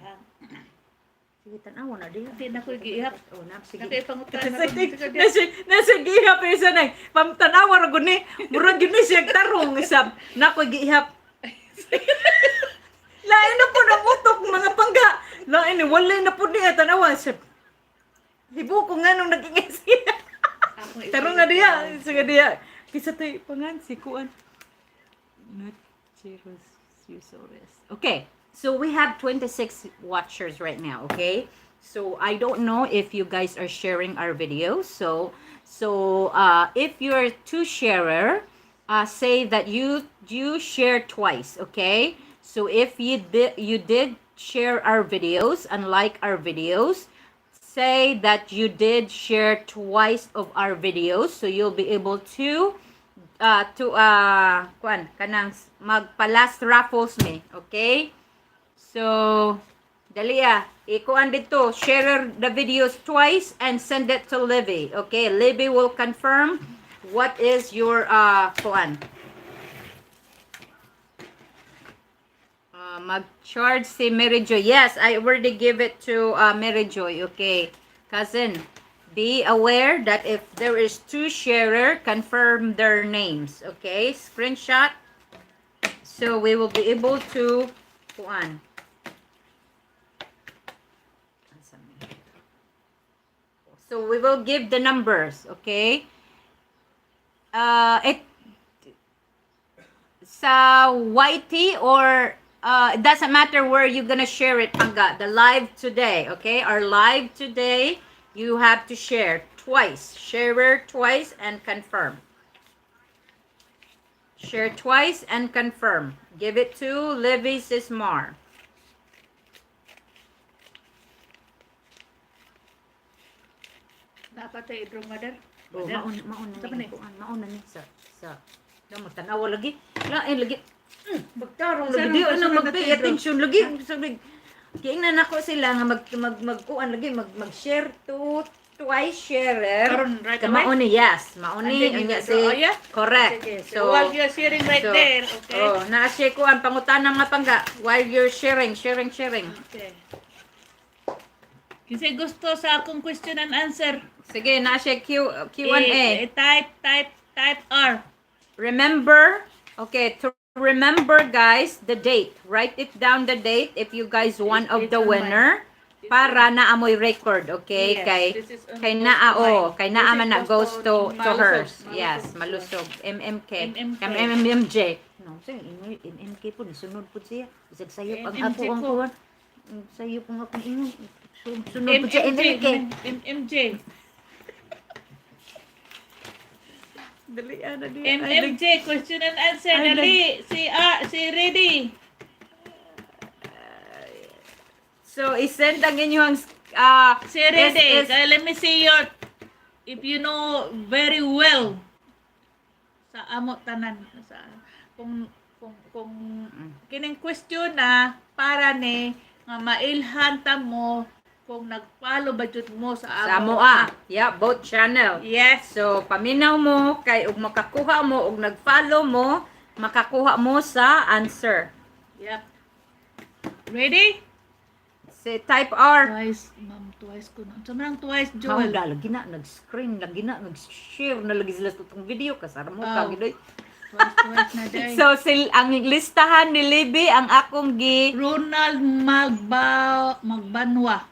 Sige tan-awa na diha. Hindi na ko giihap. Oh, na sige. Nakaipangutan na ko. Nasi nasi gihap isa nay. Pamtanawa ra gud ni. Murag gyud ni siya tarong isa. Nako gihap. Lain na po ng utok mga pangga. Lain ni wala na po niya tanawa siya. Hibo ko nga nung naging siya. Tarong nga diha, sige diha. Kisa tay pangan si kuan. Nuchi Yusores. Okay. So we have 26 watchers right now, okay? So I don't know if you guys are sharing our videos. So if you're two sharer, say that you share twice, okay? So if you did share our videos and like our videos, say that you did share twice of our videos, so you'll be able to kuan kanang magpa-last raffles me, okay? So dali ah, ikuan dito, share the videos twice and send it to Livy. Okay, Livy will confirm what is your kuan. Mag-charge si Mary Joy. Yes, I already give it to Mary Joy. Okay. Cousin, be aware that if there is two sharer, confirm their names. Okay? Screenshot. So we will be able to kuan. So we will give the numbers, okay? It sa YT or it doesn't matter where you're gonna share it, Pangga. The live today, okay? Our live today, you have to share twice. Share twice and confirm. Share twice and confirm. Give it to Livy Sismar. Dapat ay idrong, mother. Oh, Mother. maon maon na Sa ni man eh? kuan, maon na ni sa na mo tanawa lagi. Lain lagi. Magtarong Sa lagi di anong ano kasunod mag-pay na Pedro? attention lagi. Sabi kiingnan nako sila nga mag mag magkuan lagi, mag mag-share to twice sharer. Karon right away? Mao ni, yes, mao ni And then you unya will si draw. Oh, yeah? Correct. Sige. So, So, while you're sharing right so, there, okay? Oh, naa siya kuan pangutana, mga pangga, while you're sharing, sharing, sharing. Okay. Kasi gusto sa akong question and answer. Sige, naa siya Q&A. Eh, type, type, type R. Remember, okay, to remember, guys, the date. Write it down, the date, if you guys one of It's the on my- winner para naa moy record, okay? Yes, Kay this is on kay goes naa to oh, mine. kay naa This man is na goes to hers. Malusog. Yes, Malusog. MMK. MMK. MMMJ. No, sir, MMK po nisunod po siya. Bisag sayop ang MMJ ako ang ko. kuan. Sayop ang akong ingon. Sunod po siya MMJ. MMK. MMJ. Dali ana di. MMJ, question and answer. Ay, Dali. Si R, si ready. So, isend ang inyong Si ready. SS Kaya let me see your, if you know very well sa amo tanan sa kung kining question na para ni nga mailhan ta mo kung nagpalo ba jud mo sa Sa amo. amoa. Yeah, both channel. Yes. So, paminaw mo kay ug makakuha mo og nag-follow mo, makakuha mo sa answer. Yep. Ready? Si type R. Twice, ma'am, twice ko na. Unsa man ang twice, Joel. Joel? Mao lagi na nag-screen lagi na nag-share na lagi sila sa itong video kasara mo ka Oh. gidoy. Twice, twice na day. So sil ang listahan ni Libby ang akong gi Ronald Magbanwa.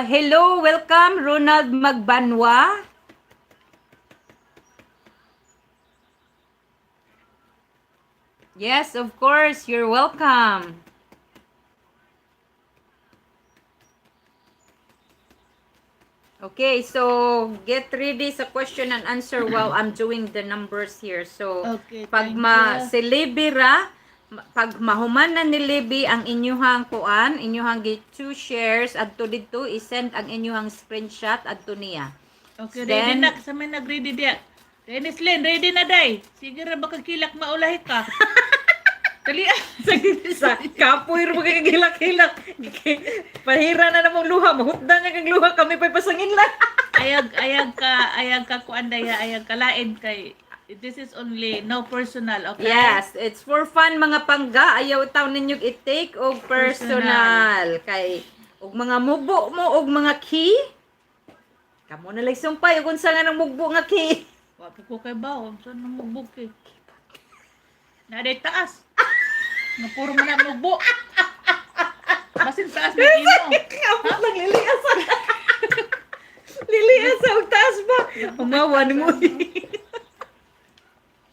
Hello, welcome Ronald Magbanwa. Yes, of course, you're welcome. Okay, so get ready sa question and answer while I'm doing the numbers here. So, Okay, pag thank ma you. si Libby ra, pag mahuman na ni Libby ang inyuhang kuan, inyuhang gi two shares adto didto, i-send ang inyuhang screenshot adto niya. Okay, ready Then- na. Sa may nag-ready diya. Dennis Lynn, ready na day. Sige ra baka kilak maulahi ka. Dali ah. Sa kapoy ra magkagilak-hilak. Pahira na namong luha, mahutdan niya kag luha kami pa'y pasangin lang. Ayag ka kuan daya, ayag ka lain kay this is only no personal, okay? Yes, it's for fun, mga pangga. Ayaw taw ninyo i-take og personal. Kay og mga mubo mo og mga key. Kamo na lang sumpay ug unsa nga nang mugbo nga key. Wa pa ko kay bawo, saan nang mugbog kay? Naday taas. Nga puro man ang mugbo. Basin taas may imo. Kapot lang lili asa. Lili asa og taas ba? Umawa ni mo.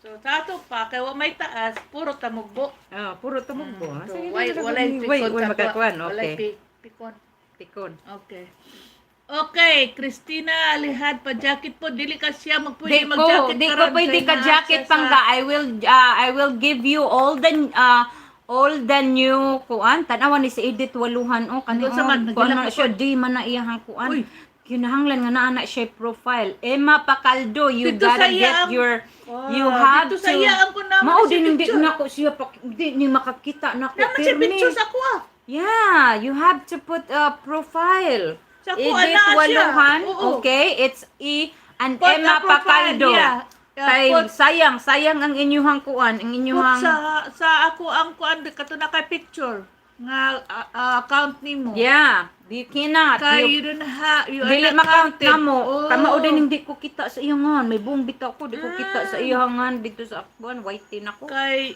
So sa ato pa kay wa may taas, puro ta mugbo. Ah, puro tumugbo. So, walay Way pikon way sa makakuan, walay okay. pikon. Pikon. Okay. Okay, Christina Alihad pa jacket po, dili ka siya Di magpwede ko, mag-jacket di ko karon pwede kay ka naa jacket siya sa- pangga. I will give you all the new kuan. Tanawa ni si Edith Waluhan, oh, kani, Unsa oh, man, kuan na nagilak siya, di man na iyahang kuan. Uy. Kinahanglan nga naa na siya profile. Emma Pacaldo, you Dito sa gotta iya get your Ah, you have dito to sa iya ang kunama Mao siya din hindi picture. nako siya pa, di ni makakita nako Naman siya pirmi. picture sa kuha. Yeah, you have to put a profile. Sa kuha Edith na siya. Waluhan, Oo. okay? It's E and Put Emma a profile, Pacaldo. yeah. Yeah, Kay sayang, sayang ang inyuhang kuan, ang put inyuhang sa ako ang kuan kato na kay picture nga account nimo. Yeah, you cannot. Kay You, you don't ha you are dili not ma-count counted. na mo. Oh. Kamao din hindi ko kita sa iyongan. May buong bitaw ko, di ko kita sa iyongan dito sa kuan, white tin ako. Kay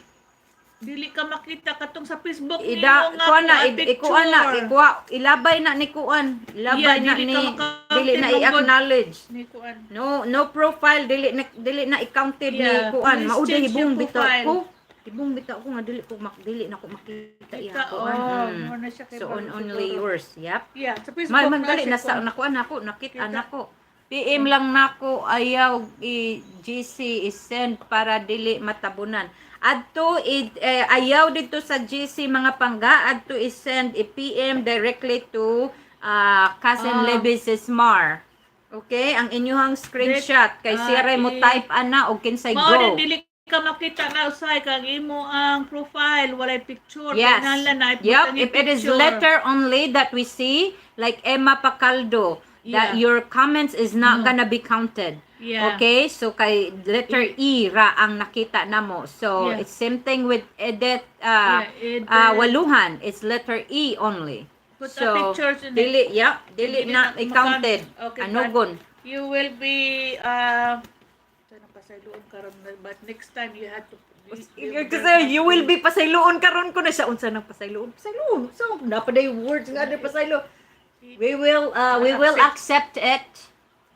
dili ka makita katong sa Facebook nimo Ida nga kuan na kuan ikuan na picture. ikuha ilabay na ni kuan, ilabay Yeah, na dili ni ka maka-counted dili na mong good. i-acknowledge. Ni kuan. No, no profile, dili na i-counted ni Yeah, kuan. please Mao change hibong your bitaw profile. ko. Hibong bitaw ko nga dili na ko makita iya Kita, kuan. oh, mo na siya kay So on Pablo only siguro. yours. Yep. Yeah, sa Facebook Man man na gali siya nasa kuan. nakuan nako, nakita Kita. nako. PM lang nako, ayaw i GC i-send para dili matabunan. Adto ayaw dito sa GC, mga pangga, adto i-send, i-PM directly to Cousin Levy Sismar. Okay, ang inyuhang screenshot kay siya ray mo type ana og kinsay Mao go. din dili ka makita na usay kang imo ang profile walay picture. Yes. Kinahanglan na Yep, ibutang yung if it is picture. letter only that we see, like Emma Pacaldo, that your comments is not gonna be counted. Yeah. Okay, so kay letter E ra ang nakita namo. So it's same thing with Edith Yeah, Edith. Waluhan, it's letter E only. Put the So pictures in it. dili, yep, dili Dili na na i-counted. ma-count. Okay, Anugon. You will be sana pasayloon karon, but next time you had to Kasi you will be pasayloon karon ko na siya, unsa nang pasayloon? Pasayloon. So napaday words nga di pasaylo. We will accept it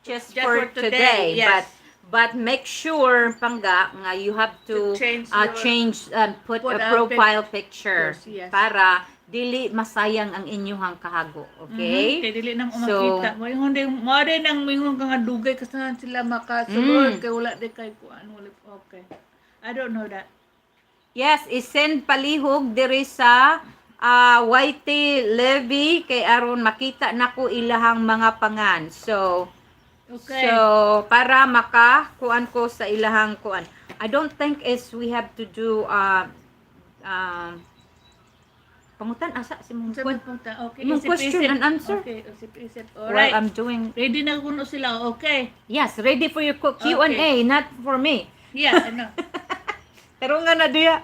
just Just for for today, today, yes. but make sure, pangga, nga you have to To change change and put, put a a profile picture pictures, yes. para dili masayang ang inyuhang kahago, okay? Kay dili nang So- umakita mo. Ingon din mo din ang mingon ka nga dugay kasi na sila makasulod kay wala di kay kuan, wala. Okay. I don't know that. Yes, isend palihog diri sa YT Levy kay aron makita nako ilahang mga pangan. So So, para maka kuan ko sa ilahang kuan. I don't think is we have to do pangutan asa si mong Unsa kuan. man punta? Okay, Imong isip, question isip. and answer. Okay, isip isip. While Alright. I'm doing Ready na kuno sila. Okay. Yes, ready for your Q&A, not for me. Yeah, ano. Pero nga na diya.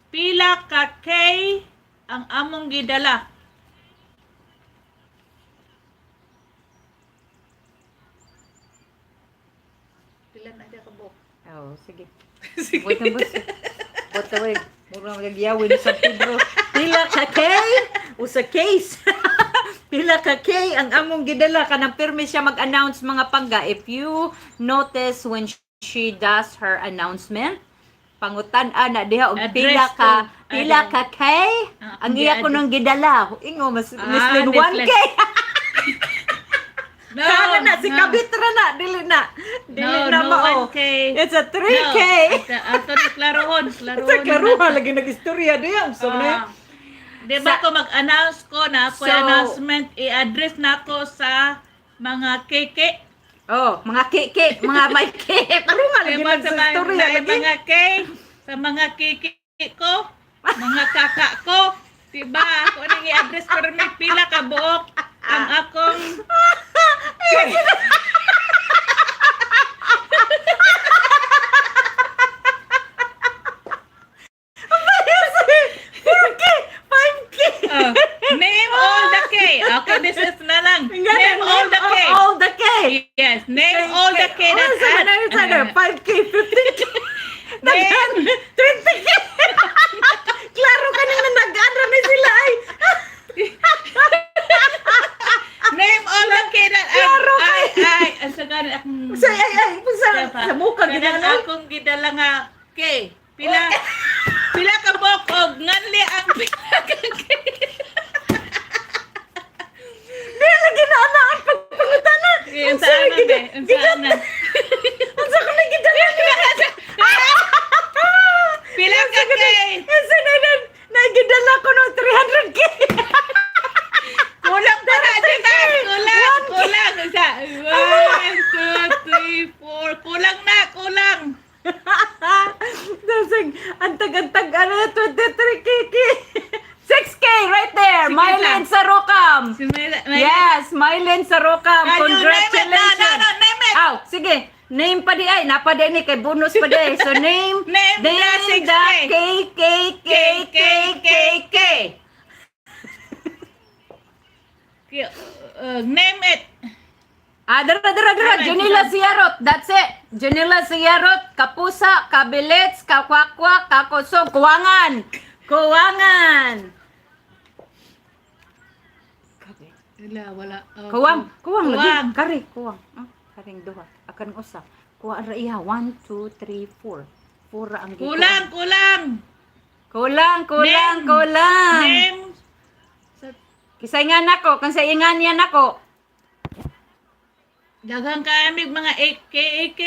Pila ka K ang among gidala? Pila na siya kabuok? Oh, sige. Wait na, boss. Wait na, wait. Mura magyawin sa Pedro. Pila ka K? Usa case. Pila ka K ang among gidala kanang pirmi siya mag-announce, mga pangga. If you notice when she does her announcement, pangutan-an na diha og Address pila ka to. pila Ano? ka K Ah, ang iya ko gi-address. nang gidala. Ingo mas mislin Miss 1K. No, Kana na si no. Kabit ra na, dili na. Dili No, na no, mao. 1K. It's a 3K. No, ato ni klarohon, klarohon. Sa klaruha lagi nag-istorya diya. So Ah. na. Di ba ko mag-announce ko na ako So- announcement, i-address na ako sa mga KK. Oh, mga K, mga may K. Klaruha lagi Diba sa mga, nag-istorya sa lagi. mga K, sa mga kiki ko, mga kaka ko, diba? Ako nang i-address pero may pila ka buok ang akong 4K, 5K. Oh, name all the K. Okay, this is na lang. Name all the K. All the K. Yes, name all the K Oh, that sa na 5K, 15K. Name, 20K. Klaro kanina nag-ano ni sila ay. Name all the K that Klaro ay, ay, ay, sa gani akong Sa ay ay sa mukha Kanang ginano. akong gidala nga K. Pila pila ka buok og nganli ang pila ka K. Okay, unsa na? Unsa ko na gidala niya? Pila ka K? Unsa na na nagidala ko ng 300K. Kulang pa na, Jonas! Kulang! Kulang! Isa, one, two, three, four. Kulang na! Kulang! Tapos ang tag-antag ano 23K. 6K right there. Sige Mylene lang. Sarokam. Si Myla, Myla. Yes, Mylene Sarokam. Can you name it? No, Congratulations. no, no, name it! Aw, sige. Name pa di ay, napa di ni kay bonus pa di ay. So name Name the name 6K. the K K K K K K. Name it! Ah, dara dara dara. Alright, Junila Sierot. That's it. Junila Sierot, Kapusa, Kabilits, Kakwakwa, Kakusog, Kuwangan. Kuwangan. Wala, wala. Okay. Kuwang, kuwang lagi. Kuwang. Kari, kuwang. Ah, karing duha. Akan usa. Kuha ra iya. 1 2 3 4. 4 ra ang gikuha. Kulang, kulang! Kulang, kulang, Name. kulang. Name! Kisay nga nako, kung sa ingan niya nako. Daghang kaamig mga 8K, 8K.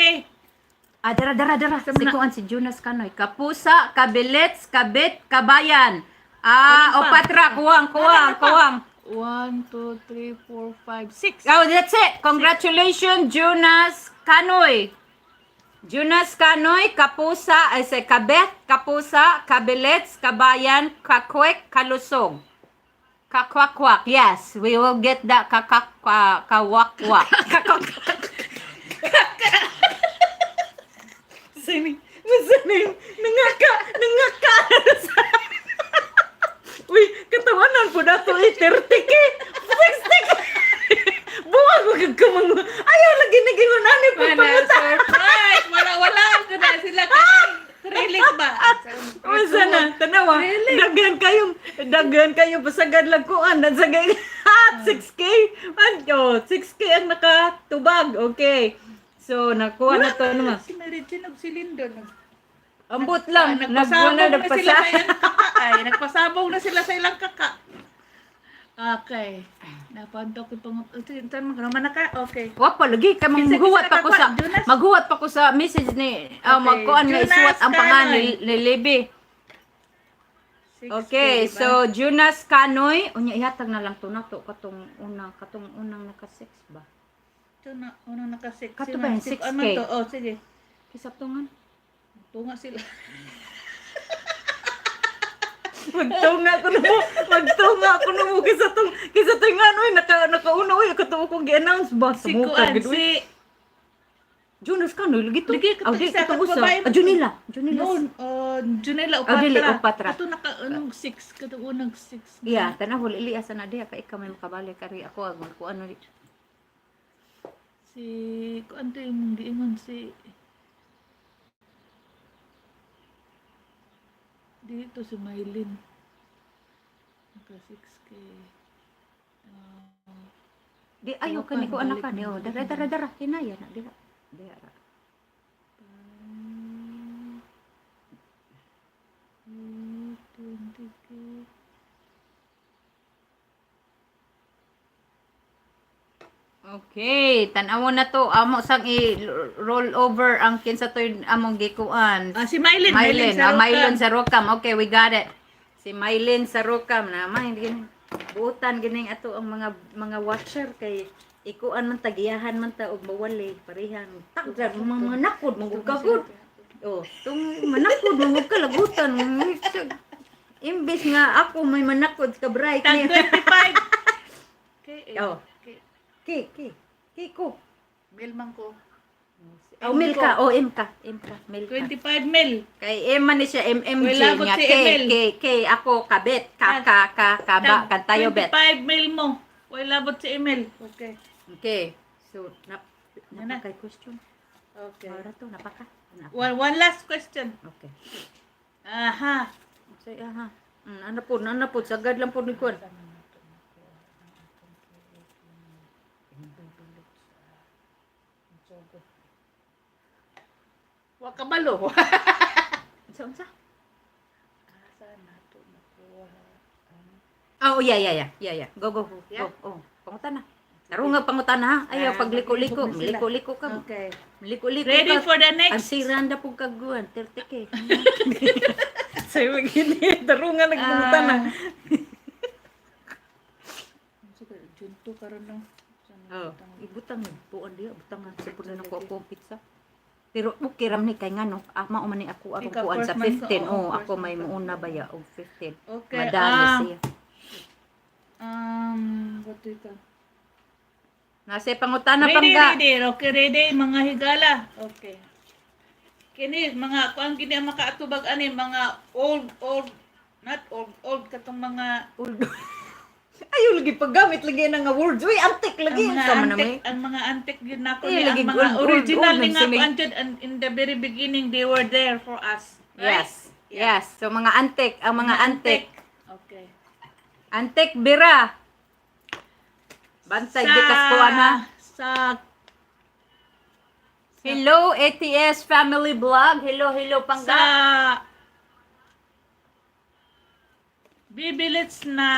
Ah, dara, dara, dara. Si kuan si Jonas Kanoy. Kapusa, Kabilits, Kabit, Kabayan. Ah, Kulang pa. Opatra, kuwang, kuwang, kuwang. 1, 2, 3, 4, 5, 6. Oh, that's it. Congratulations, Jonas Kanoy. Jonas Kanoy, Kapusa, ay say, Kabet, Kapusa, Kabilits, Kabayan, Kakwek, Kalusog. Kakwakwak. Yes, we will get that kakakwa, kawakwak. Sini, sini, nangaka, nangaka. Uy, katawanan po na to eh, 30K, 60K. Buwag ko kagkamang, ayaw lagi naging unani po Wala, panguta. surprise! Wala, wala. Wala sila. Trilik ba? Unsa na, tanawa, daghan kayo, pasagad lang kuan, nagsagay, 6K, oh, 6K ang nakatubag, okay. So, nakuha na to naman. Si Mary Jane og si Lindo. Ambot lang, Nagpasabog nagwala, na sila nagpasa. sa ilang kaka. Ay, nagpasabog na sila sa ilang kaka. Okay. Napantok yung pangut. Ito, naman na ka? Okay. Wa pa lagi kay Kinsa- maghuwat pa kinsa ko sa nakakuha? Jonas? maghuwat pa ko sa message ni ah, Okay. magkuan nga Jonas isuwat ang pangan ni, Kanoy. ni Libby. 6K, Okay, ba? so Jonas Kanoy, unya ihatag na lang to nato katong una katong unang naka 6 ba. Ito na, unang naka 6. Kato ba yung 6K? Ano to? Oh, sige. Kisaptungan. Tunga sila. Magtunga ko na mo, magtunga ko na mo kaysa tong ano eh, nakauna oy kato akong gi-announce ba Si sa muka Kuan, gid uy. si... Jonas Kanoy lagi to. Lagi, Aw, di isa, katong usa. babae. Ah, Junila, Junila. No, Junela Ah, Opatra. dili, Opatra. Kato naka, anong 6? Kato unang 6. Yeah, tanaw lili asa na diha kay ikaw may makabalik kari ako ang kuan ni. Si, kuan to yung giingon si... Dito si Mylene. Naka 6K. Ah, Di ayo Wala kani pa, ko anak balik ka ni na, oh. balik Dara na. dara dara hinaya na diha. Diha ra. 5, 20K. Okay, tan-awon na to amo sang i-roll over ang kinsa toy among gikuan. Ah, si Mylene. Mylene, ah, Sarokam. Mylene Sarokam. Okay, we got it. Si Mylene Sarokam na may gini. Buutan gini ato ang mga watcher kay ikuan man tagiyahan man ta og mawali parehan. Tagdan mga manakod mangud ka gud. Oh, tung manakod mangud ka lagutan. Imbes nga ako may manakod ka bright Tag ni. 25. K, eh. Oh. K. Ki ki ki ko. Mil man ko. Oh, Milka, oh M ka, M ka, Milka. 25 mil. Kay M man ni siya MMG Wala ko nga si K Emil. K K ako kabit ka ka ka kaba Tag kan tayo bet. 25 mil mo. Wala bot si Emil. Okay. Okay. So na Yan na. napakay question. Okay. Para to napaka. Napa. One last question. Okay. Aha. So aha. Ano po, sagad lang po ni Kwan. Wa ka balo. Unsa unsa? Asa na to nakuha? Oh, yeah. Yeah. Go, go, go. Yeah? Go. Oh, pangutan na. Tarong nga pangutana ha. Ayaw Ah, pagliko-liko, maglibog na sila. liko-liko ka. Okay. Liko-liko Ready ka. for the Ang next? siranda po kaguan, 30K. Sayo gini, tarong nga nagpangutana. Ah. Junto karon no. Oh, ibutang nagpuan diya, butang nga sa punan ako ako ang pizza. Pero okay ram ni kay ngano, mao man ni ako akong Ikaw, kuan first sa man ka, 15. oo, Oh, first ako man may ka. muuna baya og 15. Okay. Madami ah, siya. What do you call? Nasa pangutana Ready, pangga. ready. Okay, ready mga higala. Okay. Kini mga kuan gini ang makaatubag ani mga old old, not old old, katong mga Old. Ayaw lagi paggamit lagi na nga words. Uy, antik lagi ang mga sa man antik, may. ang mga antik yun nako Eh, ni ang lagi mga old, old, original old, ni nga nagsimig. kuan jud, and in the very beginning they were there for us. Right? Yes. Yes. So mga antik, ang mga antik. Okay. Antik bira. Bantay di kas kuan ha. Sa Hello ATS Family Vlog. Hello, hello sa pangga. Bibilits na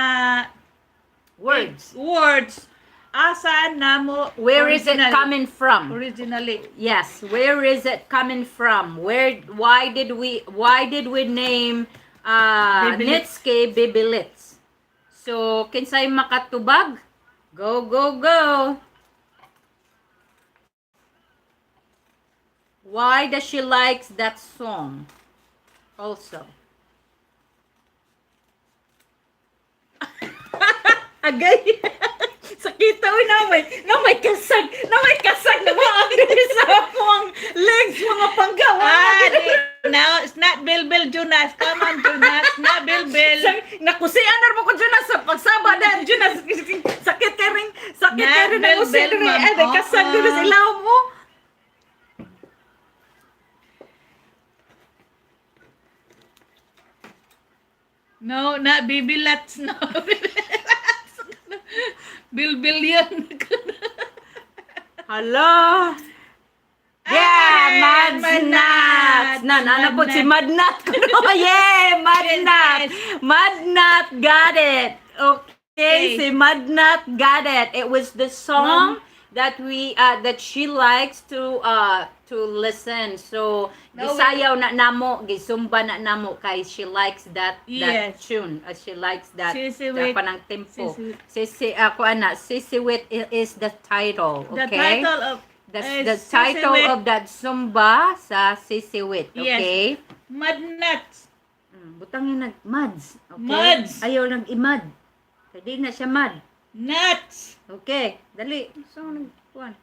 Words. Words. Asa namo Where is it originally- coming from? Originally. Yes, where is it coming from? Where why did we name Bibilits. Netscape Bibilits? So kinsay makatubag? Go, go, go. Why does she likes that song? Also. Agay. Sakita oy na may kasag, na may kasag na mga diri sa akong legs mga pangga. Wala Ah, no, it's not Bilbil, Jonas. Come on, Jonas. Not Bilbil. Nakusian na mo ko Jonas sa pagsaba dan Jonas sakit kay ring sakit Na, kay ring ang bel, usi bel, diri ma'am. ay kasag diri sa Oo. ilawom mo. No, not Bibilats. No, Bibilats. Bilbil yun. Hello. Yeah, Ay, Mads Madnat. Nat. Nan, ano po si Madnat. Madnat ko. Yeah, Madnat. Madnat got it. Okay, Okay. si Madnat got it. It was the song that we that she likes to listen. So, No, gisayaw na namo, gisumba na namo kay she likes that Yes. tune. She likes that Sisiwit. that panang tempo. Sisiwit. Sisi ako ana, Sisiwit is the title, The okay? title of The, is the title Sisiwit of that Zumba sa Sisiwit, Yes. okay? Madnat. Butang yung nag mads. Okay? Mads. Ayaw nag imad. Kay di na siya mad. Nuts. Okay, dali. So nagkuan.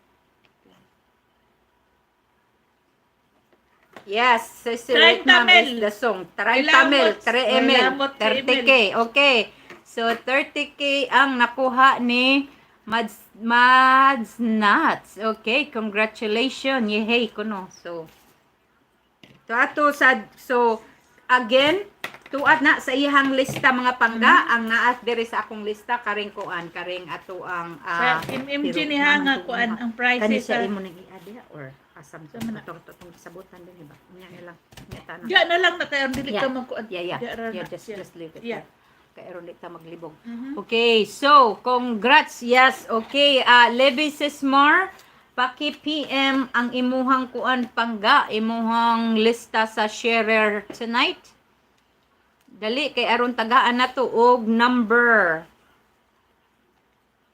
Yes, Sisiwit 30 ma'am is mil. the song. 30 mil, Ilamot. 3 mil, Ilamot, 30K. Okay. So 30K ang nakuha ni Mads Nuts. Okay, congratulations. Yehey kuno. So to ato sa so again tuat na sa iyang lista mga pangga ang naat diri sa akong lista karing kuan karing ato ang Sa MMG pero ni ha nga naman kuan tuon ang Kani prices siya sa imo nang i-add or asam Sa man- to to tong gisabutan din ba? Unya na lang. Unya ta na. Diya na lang na kayo dili Yeah. ka magkuan. Yeah. Diya ra Yeah, na. just Yeah. just leave it. Yeah. There. Kay aron di ta maglibog. Okay, so congrats. Yes, okay. Levi Sismar, paki-PM ang imuhang kuan pangga, imuhang lista sa sharer tonight. Dali kay aron tagaan na to og number.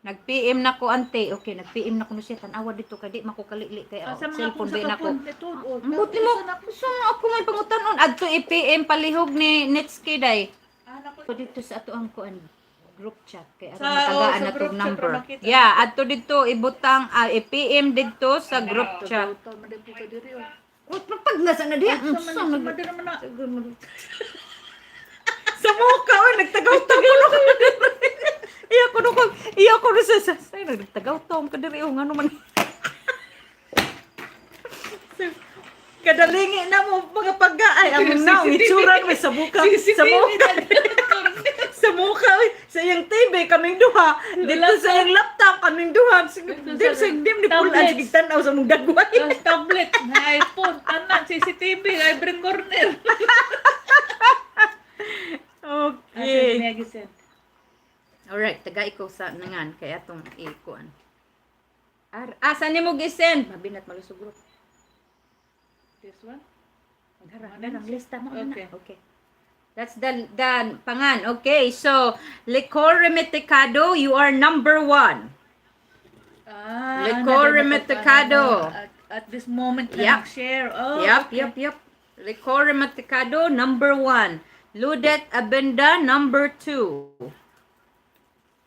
Nag-PM na ko ante. Okay, nag-PM na ko no siya. Tan-awa dito kay di makukalili kay Asa mga cellphone akong ba sa nako. kapon ito. Oh, Ang buti mo. Gusto mo ako may pangutanon. Adto i-PM palihog ni Netsky day. Ah, nako. Ko dito sa ato ang kuan group chat kay aron Sa- Tagaan oh, sa na group tong chat number. para makita. Yeah, adto dito ibutang i-PM dito sa group chat. Tagaw-taw man din po ka diri, oh. Uy, pag nasa na diya. Sa man Sa sa man din naman na. Sa mukha oy nagtagaw-tagaw no ko. Iya ko no ko. Iya ko no sa nagtagaw-taw ka diri oh ngano man. Kadalingi na mo mga pagga ay ang naong itsura may sa muka sa muka sa muka oy sa iyang TV kaming duha dito sa iyang laptop kaming duha dim sa dim ni pulaan Tablets. sige tan-aw sa mong dagway. Sa tablet, na iPhone, tanan, CCTV, every corner. Okay. Asa niya gisend? Alright, taga ikaw sa nangan kay atong ikuan. Asa nimo gi-send? Mabinat Malusog group. This one? Dara, dara, ang lista mo na. Okay. Okay. That's the pangan. Okay, so Licor Remeticado, you are number one. Ah, Licor another Remeticado. at this moment na nag-share. Oh, okay. Yep. Licor Remeticado, number one. Ludet Abenda, number two.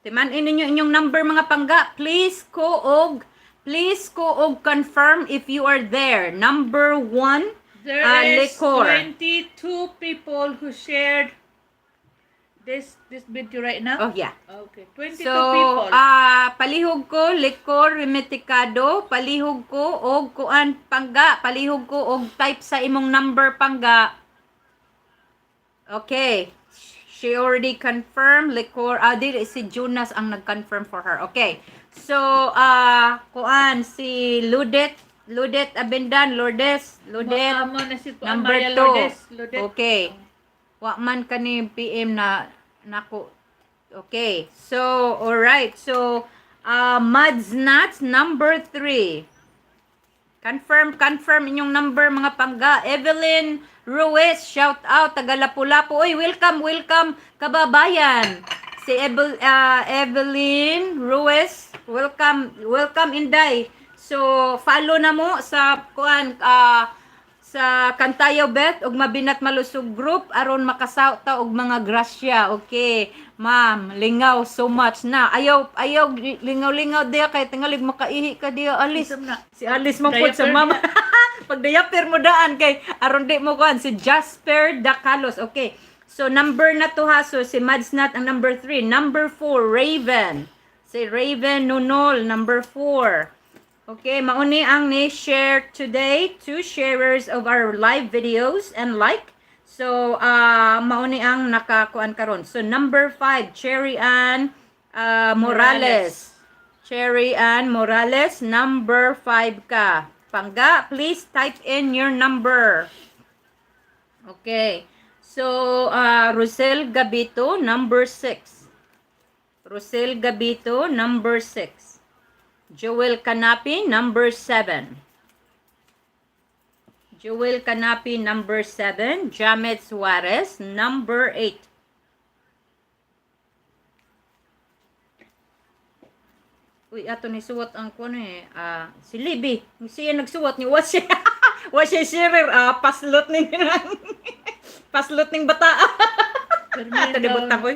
Timan-in ninyo inyong number, mga pangga. Please ko og confirm if you are there. Number one, There is Licor. 22 people who shared this video right now. Oh yeah. Okay, 22 So, people. Palihog ko, Licor Remeticado, palihog ko og kuan, pangga, palihog ko og type sa imong number, pangga. Okay. She already confirmed, Licor. Dili si Jonas ang nag-confirm for her. Okay. So, kuan si Ludet Abendan, Lourdes, Ludet Amo na si kuan, number Maria 2. Lourdes. Lourdes. Okay. Wa man kani PM na nako. Okay. So, all right. So, Mads Nuts number 3. Confirm, confirm inyong number, mga pangga. Evelyn Ruiz, shout out taga Lapu-Lapu. Oy, welcome, welcome, kababayan. Si Evelyn Ruiz, welcome, welcome, Inday. So, follow na mo sa kuan sa Kantayo Beth ug Mabinat Malusog group aron makasaw ta og mga grasya. Okay, ma'am, lingaw so much na. Ayaw ayaw lingaw-lingaw diya kay tingalig makaihi ka diya, Alice. Isam na. Si Alice man pud sa Diaper. mama. Pag diaper mo daan kay aron di mo kuan si Jasper Dacalos. Okay. So number na to ha. So si Mads Nat ang number 3. Number 4, Raven. Si Raven Nunol, number 4. Okay, mauni ang ni share today, two sharers of our live videos and like. So, mauni ang nakakuan karon. So number 5, Cherry Ann Morales. Cherry Ann Morales, number 5 ka. Pangga, please type in your number. Okay. So, Rosel Gabito, number 6. Rosel Gabito, number 6. Joel Canapi, number 7. Joel Canapi, number 7. Jamet Suarez, number 8. Uy, ato ni suwat ang kuno eh. Si Libby. Siya nagsuwat ni wa siya. Wa siya sharer. Paslot ning paslot ning bata. Ato ni butang oy.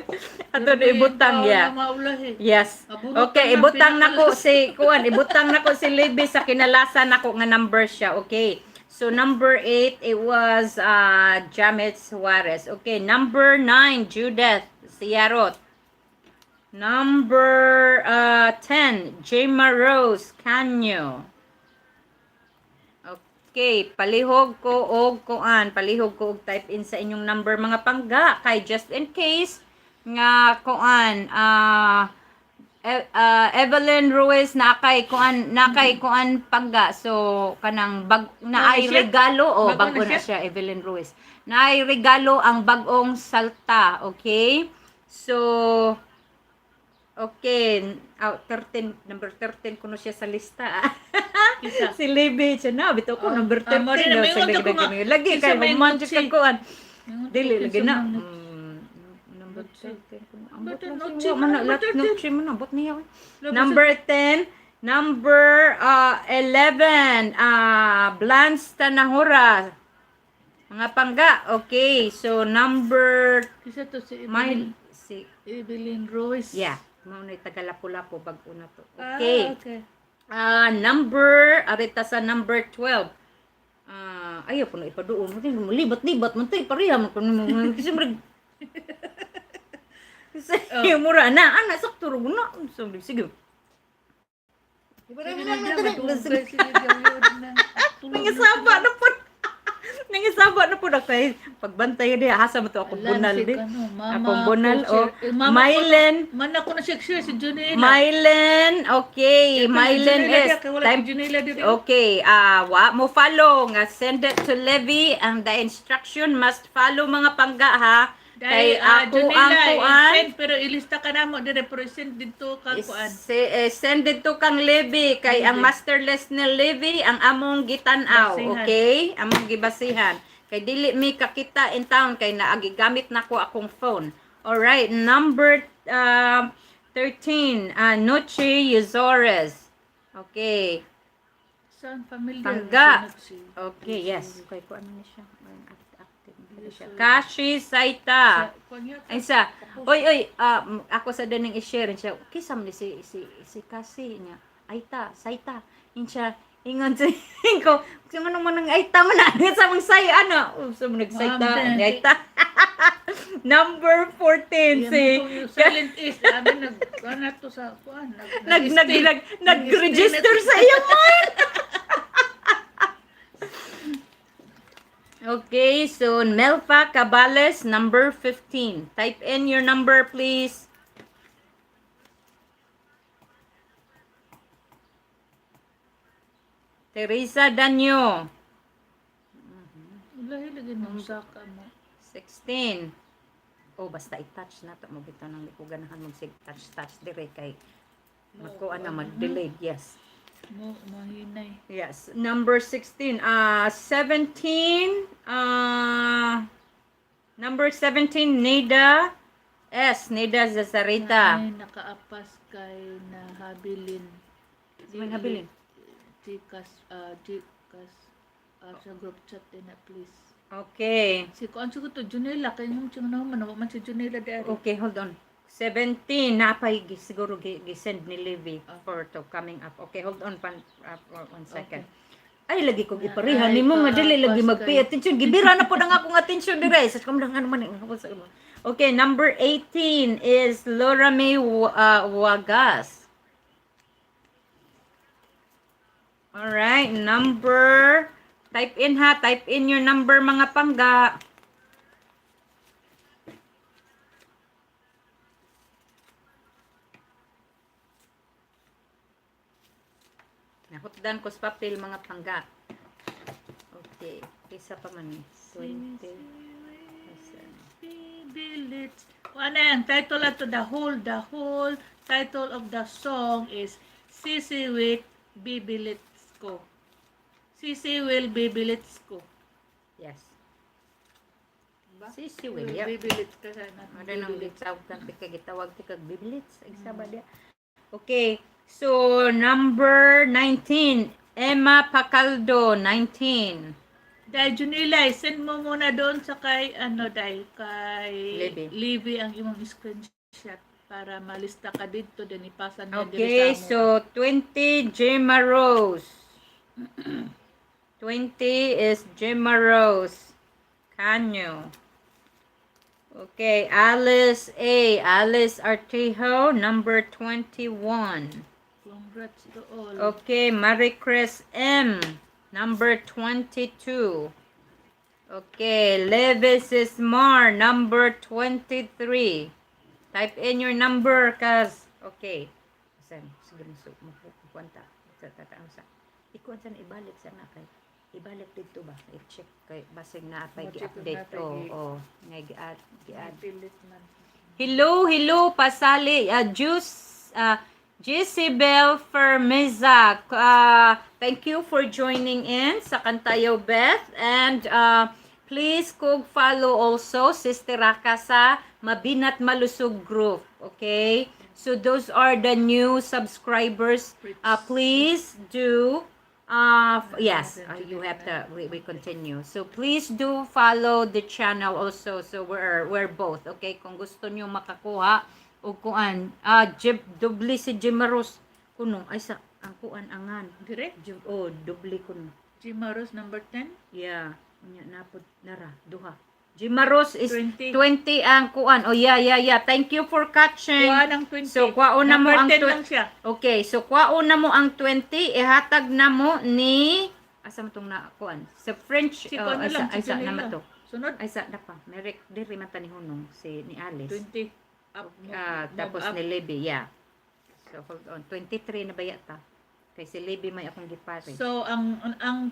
Ato ni butang ya. Maulah eh. Yes. Mabunot Okay, ang ibutang nako pinakalas. si kuan, ibutang nako si Libby sa kinalasan nako nga number siya. Okay. So number 8, it was Jamet Suarez. Okay, number 9, Judith Sierot. Number 10, Jema Rose Canyo. Okay, palihog ko og kuan, palihog ko og type in sa inyong number, mga pangga, kay just in case nga kuan Evelyn Ruiz na kay kuan, na kay kuan, pangga, so kanang bag na ay Bago na siya? regalo o Bago bago na na siya, Evelyn Ruiz, na ay regalo ang bagong salta. Okay, so okay, oh, 13, number 13 kuno siya sa lista, ah. Isa. Si Libby siya na bitaw ko Oh, number 13 mo rin, daw may sa ingon ako nga. lagi Kinsa kay may man notsi? ka kuan. Dili lagi na. Kinsa may Number Notsi. 13 kuno. Ambot But lang notsi siya. Man man, na number 13. notsi man ambot niya oy. Labi. Number 10, number 11, Blance Tanahura. Mga pangga, okay. So number Isa to si my Evelyn, si Evelyn Ruiz. Yeah, mao na taga Lapu-Lapu, bag-o na to. Ah, Okay. okay. Number arita sa number 12. Ayaw po na ipaduon. Libat-libat man tayo pareha man kuno mo. Kasi murag kasi mura na ana sakto ra na. So, sige. Sige na, madugay, sige, gawin na. Tulog na Nangisaba na po. Nangisaba na po na kay pagbantay di hasa mo to ako Alam, bunal si di. kano, mama Akong bunal ko, o mama ko- Mylen. Man ako na siya si Junela. Mylen, okay. Mylen is Wala time si Junela diri. Okay, wa mo follow nga send it to Levy and the instruction must follow, mga pangga, ha. Kay Dahil, ah, ako ang Junila, kuan. i-send, pero ilista ka na mo dire, pero i-send dito ka kuan. Send dito kang Levy kay ang master list ni Levy ang among gitan-aw, Basihan. okay? Among gibasihan. Kay dili mi kakita in town kay naagigamit nako akong phone. All right, number 13, Noche Yuzores. Okay. Sound familiar. Pangga. Si Nochi. Okay, yes. Kay kuan ni siya. Active na siya. Kashi Saita. Kuan yata. Ay sa, oy oy, ako sa daning i-share siya. Kisam ni si kasi niya. Aita, saita. Insiya ingon sa ko, kung ano man ang aita man na sa mong say ano, so mo nagsaita, Ma'am, ni aita. Number 14 Iya, si mo kung yung silent is, abi nag kuan na to sa kuan, nag nag nag nag-stay. nag nag-register sa iyang mind. Okay, so Melfa Cabales, number 15. Type in your number, please. Teresa Danyo, Lahi lagi nung saka mo. 16. Oh, basta i-touch na to mo bitaw nang di ko ganahan mag sig touch touch dire kay magkuan na mag-delay. Yes. Mo mahinay. Yes, number 16. 17, number 17, Nida S. Nida Zazarita. Ay nakaapas kay nahabilin. May habilin? Gcash, Gcash, sa group chat din na please. Okay. Si kuan siguro to Junela kay nung sino man wa man si Junela diri. Okay, hold on. 17, napay siguro gisend ni Levy for to coming up. Okay, hold on pan, for one second. Ay, lagi kong iparihan Ay, nimo nga dili lagi paapas mag-pay kayo. attention. Gibira na po ang akong attention dire. Sa kamlang ano man ang ako sa imo. Okay, number 18 is Laura May Wagas. All right, number type in ha, type in your number, mga pangga. Nahutdan ko sa papel, mga pangga. Okay, isa pa man eh. 20. Isa. Bilit. Kuan na ang title ato, the whole title of the song is Sisi with Bibilitsko. Sisi will Bibilitsko. Yes. Sisi will, yep. Bibilitsko sa Ano nang gitawag kang tika gitawag tika bibilits ay sa ba dia. Okay. So number 19, Emma Pacaldo, 19. Dahil Junila, send mo muna doon sa kay ano dahil kay Libby. Libby ang imong screenshot para malista ka dito then ipasa niya diri Okay, sa amo. so 20, Gemma Rose. 20 is Gemma Rose. Canyo. Okay, Alice A. Alice Artejo, number 21. Congrats to all. Okay, Marie Chris M, number 22. Okay, Levis Ismar, number 23. Type in your number, cuz. Okay. Saan? Sige, kwanta. Sa tataang sa. Ikuan sa ibalik sa na kay. Ibalik dito ba? I-check kay basig na pay Mo-check kung gi-update. napay Oh, oh. Nga gi-add, gi-add. Pilit man. Hello, hello, pasali. Juice, Jezebel Fermeza. Thank you for joining in sa Kantayo Beth. And please kog follow also Sister Raka sa Mabinat Malusog Group. Okay? So those are the new subscribers. Please do yes, you have to we continue. So please do follow the channel also. So we're both, okay? Kung gusto niyo makakuha og kuan, Jim, doble si Jimaros kuno ay sa ang kuan angan. Dire? Oh, doble kuno. Jimaros number 10? Yeah, unya napod nara duha. Jimaros is 20. 20 ang kuan. Oh yeah. Thank you for catching. Kuha ng 20. So kuwaon na mo Number ang 10 lang siya. Okay, so kuwaon na mo ang 20, ihatag na mo ni asa mo tong na kuan? Sa French Si oh, kuha na ay lang, sa, ay si sa Junila. naman to. Sunod, Ay sa na pa. Merek diri man ta ni Hunong si ni Alice. 20. Up, move, Ah, move tapos up. ni Libby, yeah. So hold on, 23 na ba yata? Kay si Libby may akong gipare. So ang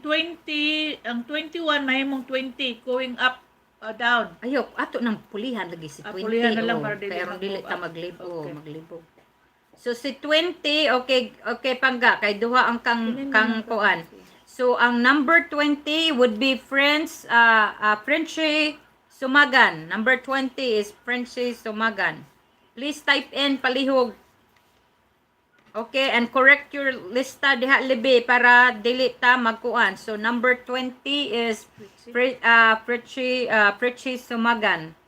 20, ang 21 mahimong 20 going up. Down. Ayok, ato nang pulihan lagi si Ah, 20. pulihan na lang Oh, para dili kay aron dili mag-move ta up. maglibog, Okay. maglibog. So si 20, okay, okay pangga kay duha ang kang Kinin kang man ang kuan. So ang number 20 would be French Frenchie Sumagan. Number 20 is Frenchie Sumagan. Please type in palihog. Okay, and correct your lista diha libi para dili ta magkuan. So number 20 is Frenchie Sumagan.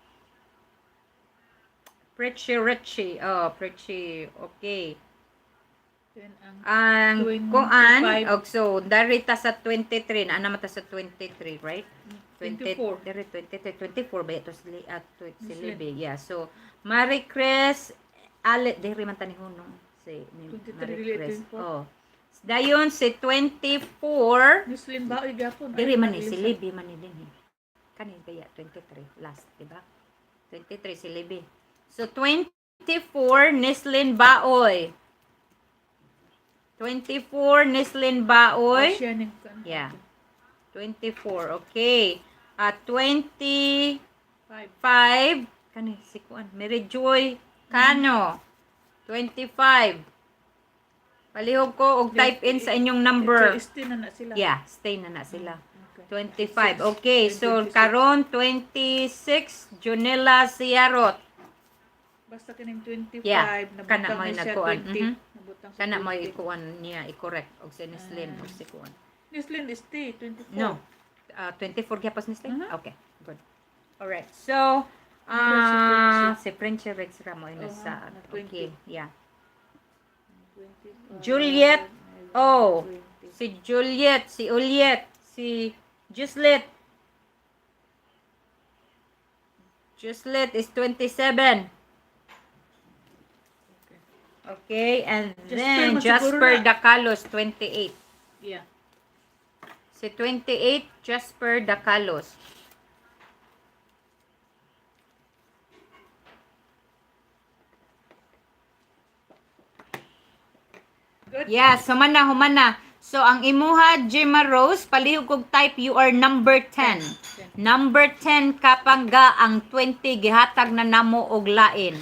Frenchie Richie. Oh, Frenchie. Okay. Then ang Ang 25. kuan, og so dari ta sa 23, naa naman ta sa 23, right? 20, 24. Dari 23, 24 ba ito si, si Muslim. Libby? Yeah. So Marie Chris Ale diri man ta ni Hunong si ni 23 Marie dili, Chris. 24. Oh. Dayon si 24, Muslim ba oy gapon? diri man ni si Libby man ni dinhi. Kani kaya 23 last, di ba? 23 si Libby. So 24 Nislin Baoy. 24 Nislin Baoy. Siya ning kuan. Yeah. 24. Okay. At 25 5. kani si kuan Mary Joy Cano. 25. Palihog ko og type in sa inyong number. Stay na na sila. Yeah, stay na na sila. Okay. 25. Okay, so 26. karon 26 Junela Siarot. Basta kining 25 Yeah, nabutang kana mo'y ni siya nagkuan. 20. Nabutang sa Kana mo 20. ikuan niya i-correct og si Nislin og si kuan. Muslim is stay 24. No. 24 gyapon ni Nislin? Mhm. Okay, good. Alright. So, si Frenchie Rex Ramo ay Oo, nasa. na 20. Okay, yeah. 25, Juliet. Oh, 20. si Juliet, si Uliet, si Juslet. Juslet is 27. Okay, and Jasper, then masiguro Jasper na. Dacalos, 28. Yeah. Si 28, Jasper Dacalos. Good. Yes, humana, humana. So, ang imuha, Gemma Rose, palihog kog type, you are number 10. Number 10 kapangga ang 20 gihatag na namo og lain.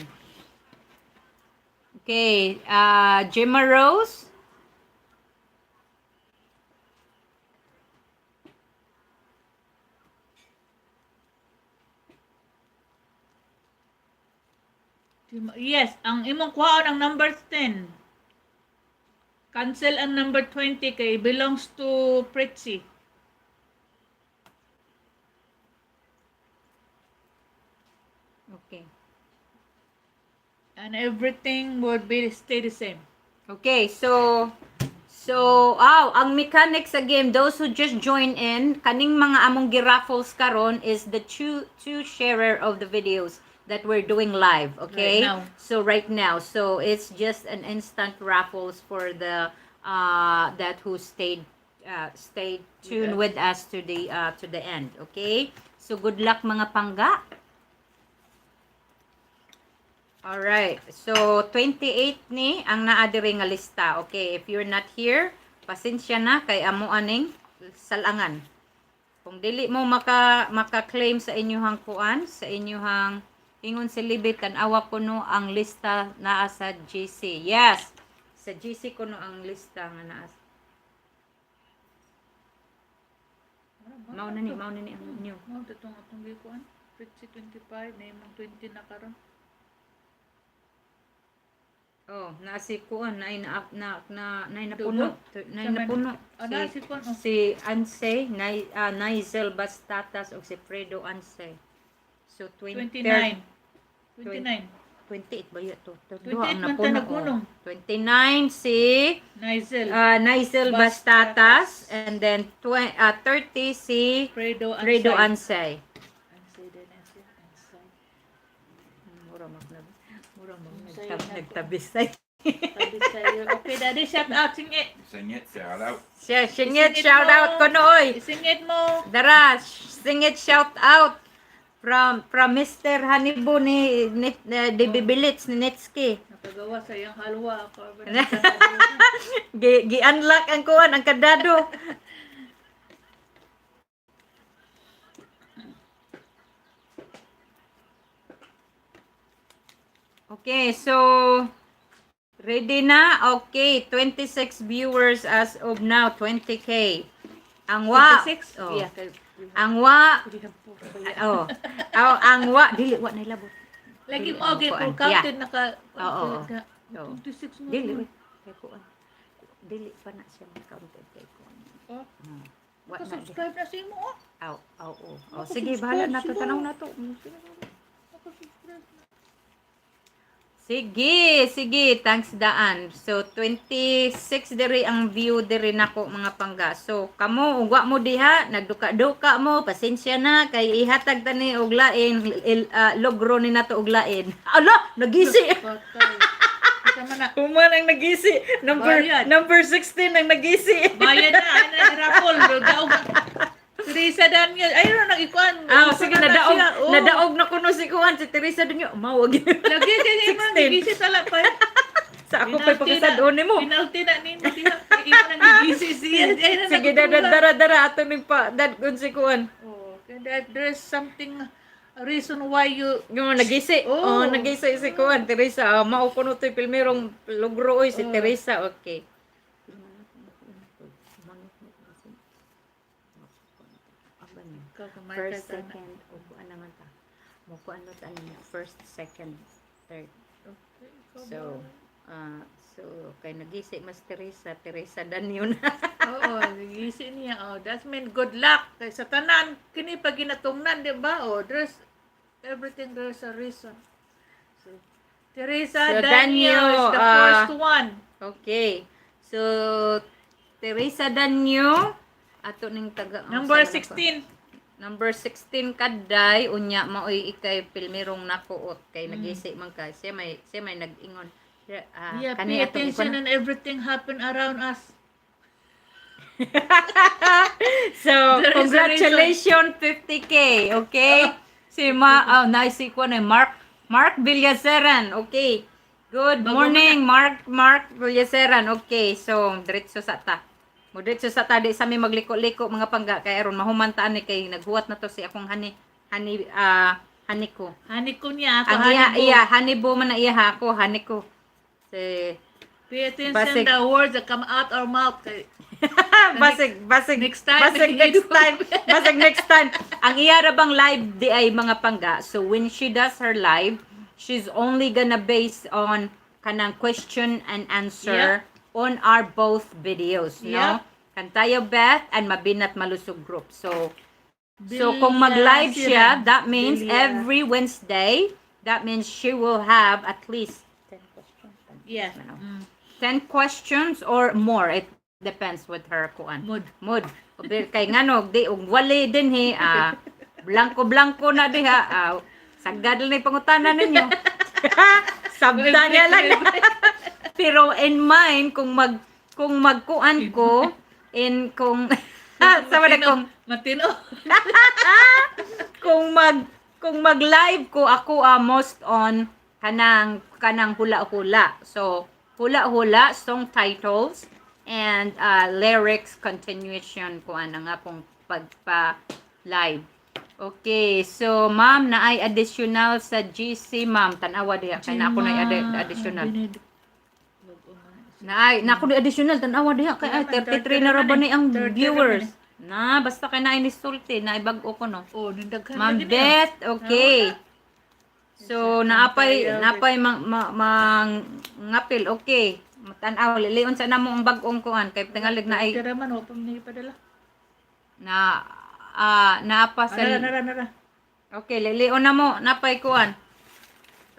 Okay, Gemma Rose. Yes, ang imong kuhaon ang number 10. Cancel ang number 20 kay belongs to Pritzy. Okay. And everything would be stay the same. Okay, so aw, ang mechanics sa game, those who just join in, kaning mga among giraffles karon is the two sharer of the videos that we're doing live, okay? Right now. So right now, so it's just an instant raffles for the that who stayed tuned with us to the end, okay? So good luck, mga pangga. Alright. So, 28 ni ang naa diri nga lista. Okay, if you're not here, pasensya na kay amo aning salangan. Kung dili mo maka-claim sa inyuhang kuan, sa inyuhang ingon si Libby, tan-awa kuno ang lista naa sa GC. Yes. Sa GC kuno ang lista nga naa. Mao na ni ang inyo. Mao to tong atong gikuan. Pritzy 25 na imong 20 na karon. Oh, naa si kuan na na na na na napuno. Na Sa man- napuno. Ah, naa si kuan, oh. Si Anse, Nizel Bastatas o si Fredo Anse. So 20, 29. 29. 28 ba yun to? 28 Duha ang man ta napuno, nagpunong. oh. 29 si Nizel. Nizel Bastatas. Bastatas and then 30 si Fredo Ansay. Fredo Anse. Ansay din Ansay. Ansay. Mura mag nag mura mag Ansay na nagtabisay. Sabi sa'yo. Okay, daddy, shout out. Singit. Singit, shout out. Siya, singit, Isingit shout mo. out ko nooy. Isingit mo. Dara, singit shout out from Mr. Hanibo ni di Bibilits ni Nitsky. Nakagawa sa iyang halwa. Ako. Gi unlock ang kuan ang kandado. Okay, so ready na? Okay, 26 viewers as of now, 20K. Ang wa 26? Oh. Yeah. Ang wa We have four. oh. Oh, ang wa dili wa na ilabot. Lagi Dili, mo, okay, ang kung kuan. counted naka Oo. ka- Oo. 26 mo. Dili uy. Kay kuan. Dili pa na siya counted kay kuan. Oh, Wa na di. Naka-subscribe na si mo. Oh. Aw, aw, oh. Oh, sige, bahala na to. Nakasubscribe Tanaw na to. Naka-subscribe na. Sige, sige, thanks daan. So 26 diri ang view diri nako, mga pangga. So kamo ug wa mo diha, nagduka-duka mo, pasensya na kay ihatag tani og lain logro ni nato og lain. Ala, nagisi. Patay. Isa man na. Human ang nagisi. Number Bayad. number 16 ang nagisi. Bayad na, ano, rapol. Daog. Teresa Daniel. Ayun na, nag-ikuan. Ah, sige, na nadaog siya. Oh. nadaog na kuno si kuan si Teresa dunyo. Mawag. Lagi kay man 16. gigisi tala pa. Sa ako pa'y pakasad-on nimo. Penalty na nimo diha. Imo nang gigisi siya. Ay na Sige, dara dara dara ato ning pa dadgon si kuan. Oh, kaya there's something, a reason why you Yung nagisi. Oh. Oh, nagisi si kuan Teresa. Oh, mao kuno to'y pilmirong logro oy si Oh. Teresa. Okay. First, second, o kuan naman ta. Mo kuan no ta niya. First, second, third. So, so kay nagisi mas Teresa, Teresa Danyo na. Oo, gigisi niya. Oh, that's mean good luck. Kay sa tanan kini pag ginatungnan, di ba? Oh, there's everything, there's a reason. So, Teresa So, Daniel Daniel, is the first one. Okay. So, Teresa Danyo, ato ning taga oh, Number sa man ako? 16. Number 16 kaday unya maoy ikay pilmirong nakuot kay nagisi man ka. Siya may nag-ingon. Siya, Yeah, kani pay atong attention ikuan. and everything happen around us. So, There is a congratulations, 50K, okay? Si Ma oh, nice si kuan eh, Mark Mark Villaseran, okay. Good Bago morning, Mark Mark Villaseran. Okay, so diretso sa ta. Mo diretso sa ta di sa mi magliko-liko, mga pangga, kay aron mahumantaan ni kay naghuwat na to si akong hani hani hani ko. Hani ko niya, ako Ang hani iya ko. iya hani bo man na iya ha ako hani ko. Si Pay attention Basig. the words that come out our mouth. Kay, basig Next time, basig next time, basig next time ang iya ra bang live di ay, mga pangga, so when she does her live, she's only gonna base on kanang question and answer on our both videos, no? Kantayo Beth and Mabinat Malusog Group. So kung mag-live siya, that means Bilya. every Wednesday, that means she will have at least 10 questions. Yeah. Ano? 10 questions or more. It depends with her kuan. Mood. Mood. Kay ngano di og wali din he blanko blanko na diha, sagad lang na yung pangutana ninyo. Sabta niya lang. Pero in mine kung magkuan ko in kung sa wala kung Matino. kung mag-live ko ako, most on kanang hula-hula. So, hula-hula, song titles and lyrics continuation ko ana nga akong pagpa live. Okay, so ma'am, na ay additional sa GC, ma'am. Tan-awa diha kay na ako na additional. Na ay na ako na additional, tan-awa diha kay ay 33 na ra ba ni ang viewers. Na basta kay na ay nisulti na bag-o ko no. Oh, nindaghan Ma'am na din Beth, okay. So, naapay naapay mang, mang ngapil, okay. Tan-aw, lilion sa namo ang bag-ong kuan kay tingalig na ay Tira man, wa pa man padala. Na naapa sa Nara, nara, nara. Okay, lilion na mo, napay kuan.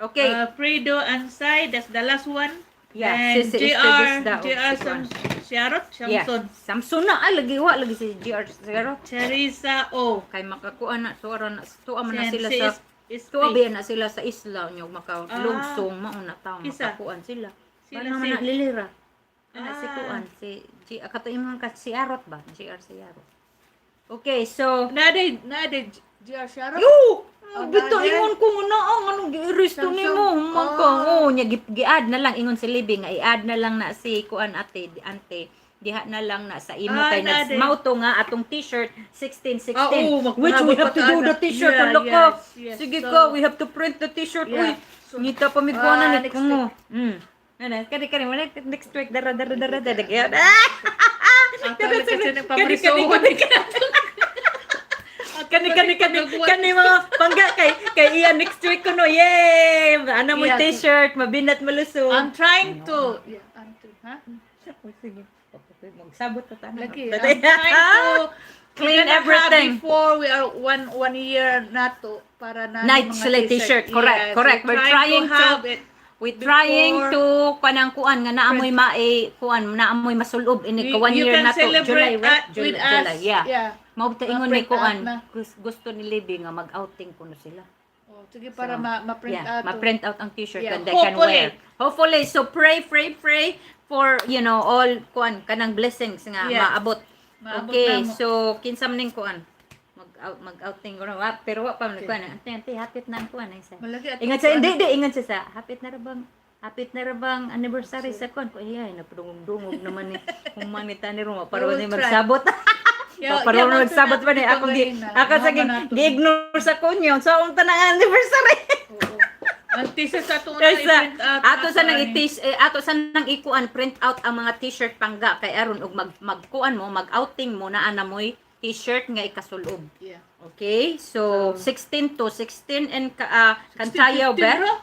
Okay. Fredo Ansay, that's the last one. Yeah, And si JR, Estevez daw, JR si Sam, Siarot, Yeah. Samson. Samson na ay lagi wa lagi si GR Zero. Teresa O. Kay makakuan na tuwa na tuwa man na Sen- sila si sa SP. tuwa ba na sila sa isla nyo makalugsong mauna taw Kisa? makakuan sila. Sila Sila naman si- na lilira. Ana si kuan si G kato imong ka si Arot ba? GR si Arot. Okay, so Naday, naday, JR Siarot. Yo! Oh, Bito naday. ingon ko nga naa anong gi-arresto Samsung. nimo man ka. Oh. Oh, nya gi-add na lang ingon si Libby nga i-add na lang na si kuan ate ante. Diha na lang na sa imo Ah, kay na, nags di. mao to nga atong t-shirt 16 16 Ah, oo, Which we magpahabot have to pa do ta the t-shirt. ana. Ala Yeah, ka. yes. Sige So, ka, we have to print the t-shirt. Yeah. Uy, ngita pa mi kuha na Ah, ni next kuno. Ano, kani kani wala next week dara dara dara dara. Ah! Akala kasi Kani, nagpamarisohon. kani, kani kani kani kani mga pangga kay kay iya next week kuno. Yay! Ana mo Yeah. t-shirt, mabinat malusog. I'm trying to. Yeah, I'm to, huh? Oh, sige. Magsabot ta tanan. Lagi, I'm trying to Clean we're gonna have everything. before we are one year na to para na Night yung mga sila t-shirt. Correct, Yes, correct. We're trying to have it. We trying Before- to kanang kuan nga naamoy mae kuan naamoy masulob ini ka one You year can na to July, celebrate right? July, with us. July, yeah. Yeah. Mao ta ingon ni Ma-print kuan out na. gusto ni Libby nga mag-outing kuno sila. Oh, sige para So, ma-print yeah, out. ma-print out ang t-shirt Yeah, and they can hopefully. wear. Hopefully. So pray, pray, pray for all kuan kanang blessings nga Yeah. maabot. Maabot Okay, na mo. so kinsa man ning kuan? Mag-outing kuno wa pero wa pa man kuan. Ante ante hapit na ang kuan ay sa. Malagi at Ingat sa hindi di ingat siya sa hapit na ra bang anniversary sa kuan ko iya nagpadungog-dungog naman ni humanita ni Roma para We ni will try. magsabot. Yeah, Para yeah, yeah, magsabot pa ni ako gi ako sa gi gi-ignore sa kunyo sa unta na anniversary. Oo. Ang t-shirt sa atong Kaysa i-print out. ato sa nang ani. i eh, ato sa nang ikuan print out ang mga t-shirt pangga kay aron og magkuan mo mag-outing mo naa na moy t-shirt nga ikasulob. Yeah. Okay? So 16 to 16 and ka, kantayaw 15 ba? bro.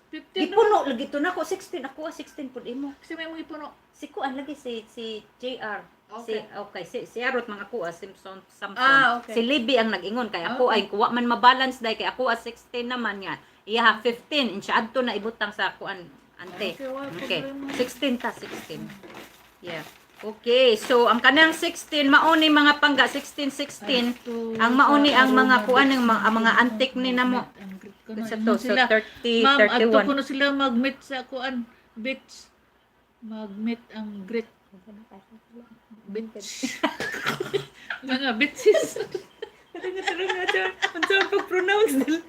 15 bro. Gipuno lagi to nako 16 ako ah, 16 pud imo. Kasi may mga ipuno. Si kuan lagi si si JR. Si Okay. okay si si Arot mga kuha Simpson Samson. Ah, okay. Si Libby ang nag-ingon kay ako ay kuwa man mabalance dai kay ako ah, 16 naman nga. Iya 15 insya adto na ibutang sa kuan ante. Okay, wala Okay. problema. 16 ta 16. Yeah. Okay, so ang kanang 16 mauni mga pangga 16 16. Ang mauni ang mga kuan ang mga, ang mga antik ni namo. Sa to, so 30 Ma'am, adto 31. kuno sila mag-meet sa kuan beach. Mag-meet ang great beach. Mga bitches. Unsa ang pag-pronounce dali.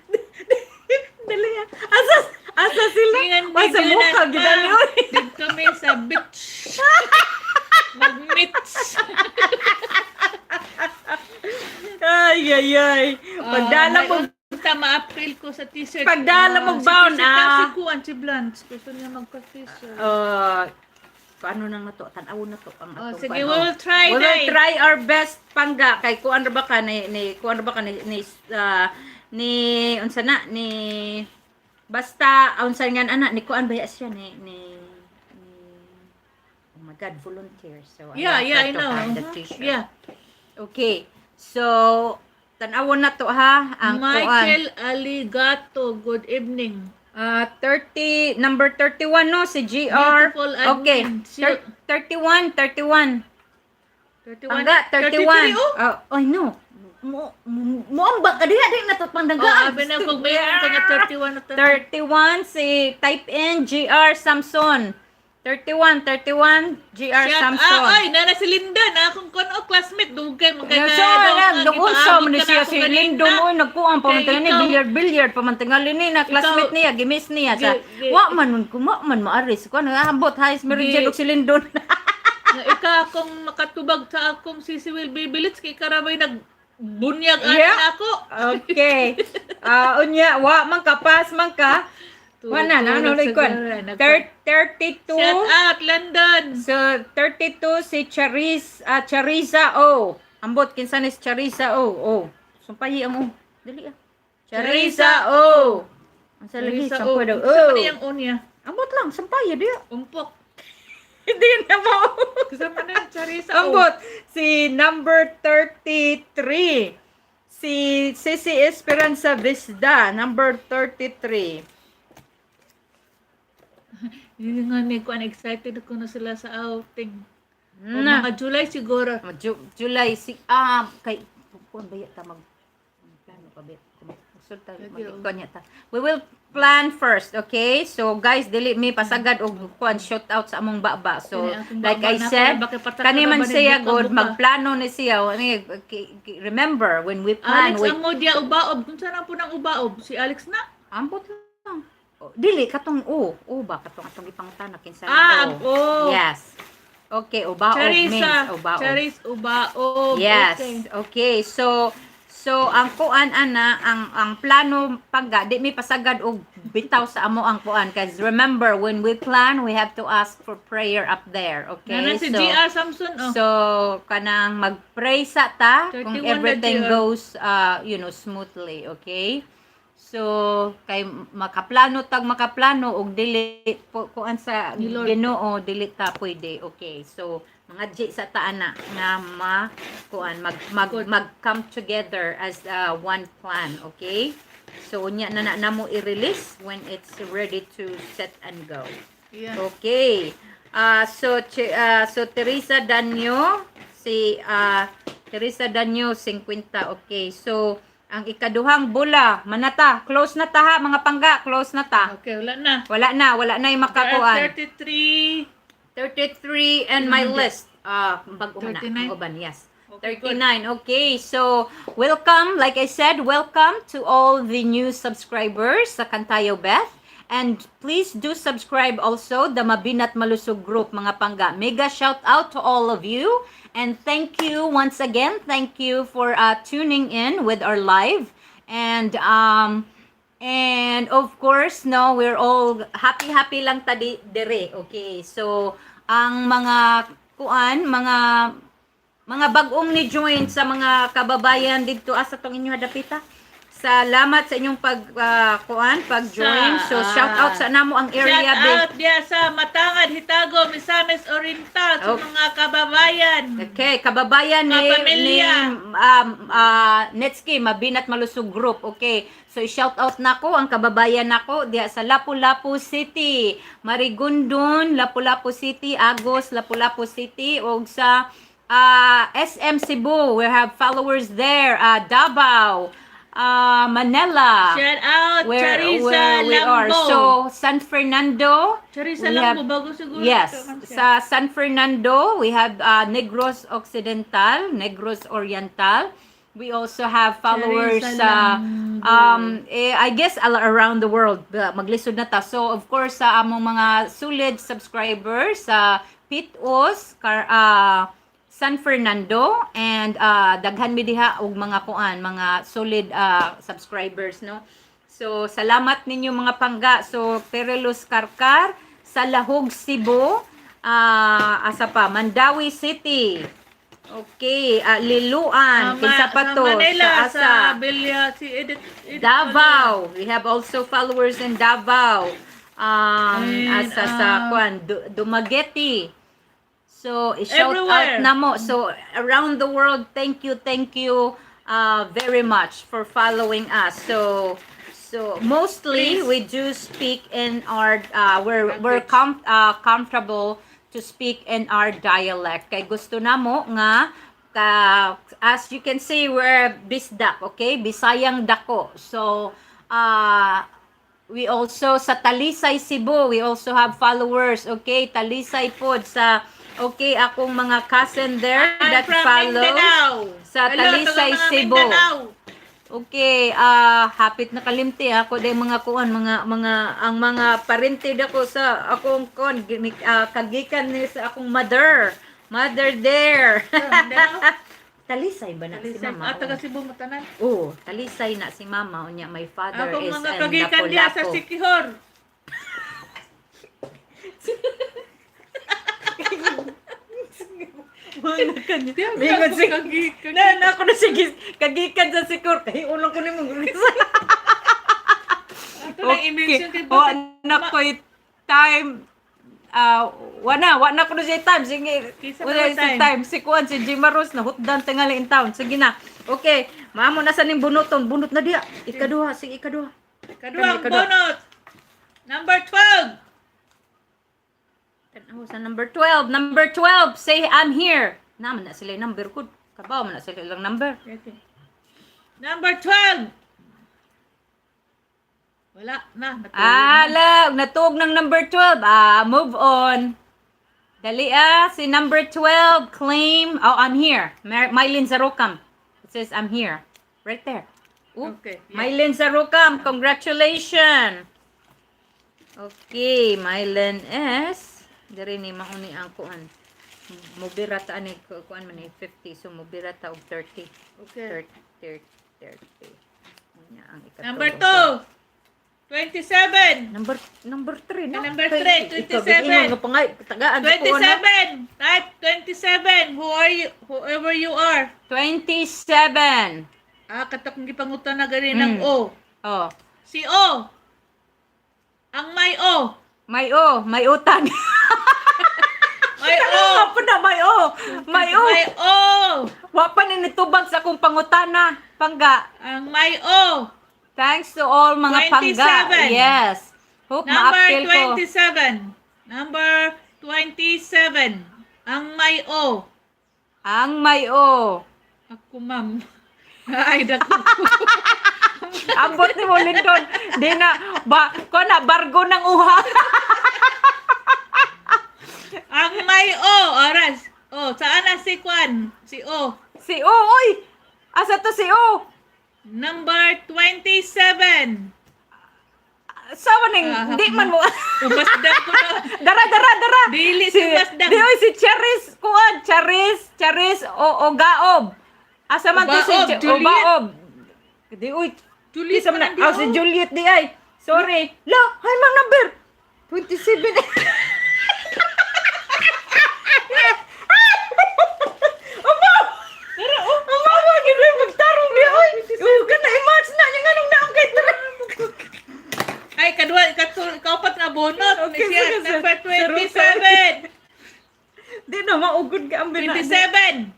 Dali. Ah. Asa asa sila? Ingan Wa sa gid mukha na, gid ani ma'am. oy. Did kami sa beach. Mag-meet. Ay ay ay. Pagdala mo Sa ma-appeal ko sa t-shirt. Pagdala mo Si bound, t-shirt lang. ah. Si kuan, si Blanche. Gusto niya magpa-t-shirt. Paano na nga to? Tan-aw na to ang Oh, atong sige, kuan, we will try, We will day. try our best pangga kay kuan ra ba ka ni ni kuan ra ba ka ni ni, ah, ni unsa na ni basta unsa nga ana ni kuan ba ya siya ni ni, ni oh my God, volunteer. So I Yeah, want yeah, her I to know. have the Mhm. t-shirt. Yeah. Okay. So tan-awon na to ha ang kuan. Michael Aligato, good evening. Ah, 30 number 31 no si GR. Beautiful Okay. admin. Si- 31 31. 31. Pangga, 31. 33, oh. Oh, ay no. Mo mo mo ka diha di na to Oh, pangdanggaan. abi na kung mayroon ka nga 31 na tanan. 31 si type in GR Samson. 31 31 GR Shout Samson. out. Ay, nana si Linda na akong kon oh, classmate dugay Yeah, so, na, nag-unsa man ni siya si Lindon oy nagkuan pa man Kay tingali ikaw- billiard billiard pa man tingali ni na classmate Ikaw- niya gimis niya sa Gi- wa man man kuma man maaris kuan ambot hi Mary Jane Gi- ug si Lindon. Na ika akong makatubag sa akong sisi will be bilits kay karabay nagbunyag ana Yeah. ako. Okay. Ah, unya wa man ka pass man ka. Wa na na ano Tulog kuan. sa gara, 32. Shout out London. So 32 si Charis ah, Charisa O. Ambot kinsa ni si Charisa O. Oh. Sumpayi ang O. Dali ah. Charisa O. Ang sa lagi Charissa O. sampay daw. Sa O. man iyang o niya? Ambot lang sampay diya. Umpok. Hindi na mo. Kasama na yung Charissa O. Ambot si number 33. Si Sisi Esperanza Visda, number 33. Yun nga ni kuan excited ko na sila sa outing. O, Na. mga July siguro. July si ah kay kuan ba ta mag plano pa ba magsulta Lagi, oh. mag ta. We will plan first, okay? So guys, dili mi pasagad og kuan shout out sa among baba. So Kini akong like baba I na, said, kaya bakit pataka kani na man ba ni siya buka good buka? magplano ni siya. Ani, remember when we plan Alex we ang mo diya ubaob. Kung saan ang punang ubaob? Si Alex na. ambot lang. Oh, dili katong o, o ba katong atong gipangutana kinsa Ah, na ang o. Yes. Okay, ubaob means Charissa, ubaob. Charis Ubaob. Yes. Okay. Okay. So ang kuan ana, ang plano pangga, di mi pasagad og bitaw sa amo ang kuan, cause remember, when we plan, we have to ask for prayer up there. Okay? Nana si So GR Samson, oh. So kanang mag-pray sa ta kung 31 na everything GR. goes smoothly, okay? So kay makaplano tag makaplano og dili po kuan sa Ni Lord. Ginoo, dili ta pwede. Okay. So mga G sa ta ana nga ma kuan mag mag, Good. mag come together as one plan, okay? So unya na na namo i-release when it's ready to set and go. Okay. So Teresa Danyo, si Teresa Danyo 50. Okay. So ang ikaduhang bola, manata, close na ta ha, mga pangga, close na ta. Okay, wala na. Wala na, wala na yung There are makakuan. 33. 33 and my list. Ah, bago na, 39? ang uban, yes. Okay, good. 39. Okay, so welcome, like I said, welcome to all the new subscribers sa Kantayo Beth. And please do subscribe also the Mabinat Malusog Group, mga pangga. Mega shout out to all of you. And thank you once again. Thank you for tuning in with our live. And of course, no, we're all happy happy lang ta di dire. Okay. So ang mga kuan, mga bagong ni join sa mga kababayan didto asa tong inyo hadapita. Salamat sa inyong pag kuan, pag-join. So shout out sa namo ang area Shout be. out diya sa Matangad, Hitago, Misamis Oriental, sa mga kababayan. Okay, kababayan ni ni Kapamilya. Netski Mabinat Malusog Group. Okay. So i-shout out nako ang kababayan nako diha sa Lapu-Lapu City, Marigondon, Lapu-Lapu City, Agos, Lapu-Lapu City ug sa SM Cebu. We have followers there, Davao, Manila. Shout out Where, Charissa where we are. Lambo. So San Fernando, Charissa we Lambo, bago siguro. Yes, ito, ma'am, siya. sa San Fernando, we have Negros Occidental, Negros Oriental. We also have followers Charissa sa Lambo. I guess all around the world. Maglisod na ta. So of course sa among mga solid subscribers sa Pitos, San Fernando and daghan mi diha og mga kuan, mga solid subscribers, no. So salamat ninyo, mga pangga. So Perelus Karkar sa Lahug, Cebu, asa pa, Mandaue City. Okay, Liloan, kinsa pa sa to? Manila, Sa sa, asa? Villa, si Edith, Edith Davao. We have also followers in Davao. And, Asa sa kuan, Dumaguete. So, i-shout out Everywhere. namo. So, around the world, thank you very much for following us. So mostly Please. we do speak in our we're Language. Comfortable to speak in our dialect. Kay gusto namo nga ka, as you can see, we're Bisdak, okay? Bisayang dako. So, we also sa Talisay, Cebu, we also have followers, okay? Talisay pod sa, okay, akong mga cousin there I'm that from follows Mindanao. sa Hello, Talisay, taga mga Cebu. Mindanao. Okay, hapit na kalimti ako day mga kuan, mga ang mga parente dako sa akong kuan kagikan ni sa akong mother. Mother there. Mindanao. Talisay ba na si Talisay. mama? Ah, taga Cebu matanan. Oo, Talisay na si mama unya my father Akong is mga in kagikan diya sa Lapu-Lapu. Siquijor. Mingon si na na ako na sige kagikan sa Siquijor kay unang ko nimo. Ato nang i-mention kay Wa na ko'y time. Ah, wa na ko na siya time. Sige. Kinsa Wala man si time? time. Si kuan, si Jimaros na hutdan tingali in town. Sige na. Okay, maamo na sa ning bunuton. Bunot na diya. Ikaduha, sige ikaduha. Kaduhang Kaduha. bonus. Number 12. Tanaw sa number 12. Number 12, say "I'm here." Naman na sila yung number ko. Kabaw man na sila ilang number. Okay. Number 12. Wala na. Natulog na. Ala, natuog ng number 12. Ah, move on. Dali ah, si number 12, claim. Oh, "I'm here." Mylene Zarokam. It says, "I'm here." Right there. Oop. Okay, yeah. Mylene Zarokam, congratulations. Okay, Mylene S. Diri ni mauni ang kuan. Mubira ta ani kuan man ni 50, so mubira ta og 30. Okay. 30 30. Unya ang ikatulo. Number 2. 27. Number 3 na. Number Kay, 3, ikaw, 27. giingon nga pangay, tagaan sa kuha na. 27. Type 27. Who are you? Whoever you are. 27. Ah, katok gipangutan na gani ng O. Oh. Si O. Ang may O. May o, may utang. May O. Wa pa na, may o. May o. May O. Wa pa ni nitubag sa akong pangutana, pangga. Ang may O. Thanks to all mga pangga. 27. Yes. Hope Number ma-appeal ko. 27. Number 27. Ang may O. Ang may o. Ako, ma'am. Ay, dako. Ambot ni mo Lindon. Di na ba ko na bargo ng uha. Ang may O. Oras. O, saan na si Kwan? Si O. Si O, oy. Asa to si O? Number 27. Sawa ning Ah, di man mo. Umasdan ko na. Dara dara dara. Dili si Masdang. Di oy si Charis kuan, Charis, Charis o Ogaob. Asa man to si Ogaob, Juliet. Ogaob. Di oy. Juliet Di sa man man, di ah, si o. Juliet di ay. Sorry. La, hay mang number. 27. Aba! Dara oh, aba gid magtarong di oy. Uy, kana i-match na niya nganong naong kay tara. Ay, kadwa, kaupat nga bonot. Okay, Okay, siya, sige, sir. number 27. Di na maugod ka ang bina. 27.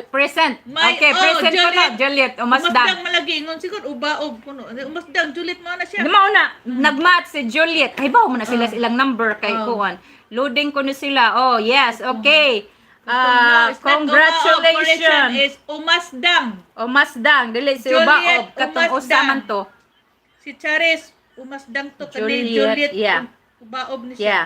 Present. May Okay, O, present ko na Juliet. Umasdang Umasdang. malagi. Ingon siguro, ubaob. Kuno. Umasdang, Juliet mo na siya. Di mao na nagmatch si Juliet. Kay ba mo na sila sa ilang number kay Oh. kuan. Loading ko na sila. Oh, yes. Okay. No, Ah, it's not ubaob. Correction congratulations. is umasdang. Umasdang, dili si Juliet, Ubaob katong usa umasdang. man to. Si Charis, umasdang to. Kani Juliet, Juliet, yeah. ubaob ni siya. Yeah.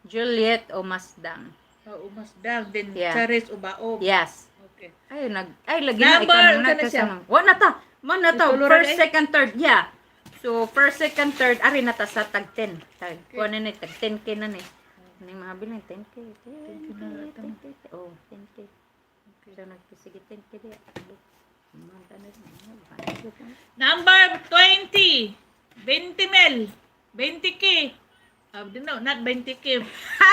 Juliet Umasdang. Oh, umasdang. Then Yeah. Charis, ubaob. Yes. Okay. Ay nag ay lagi na Number, ikaw na kana siya? Wa na ta. Man na ta. Itulo ra First, eh. second, third. Yeah. So first, second, third ari na ta sa tag 10. Tag kuan na ni tag 10K na ni. Ning mga bilin 10K. 10K. 10K. Oh, 10K. So nagpisige 10K di. Man ta na. Number 20. 20 mil. 20K. Oh, no, not 20K.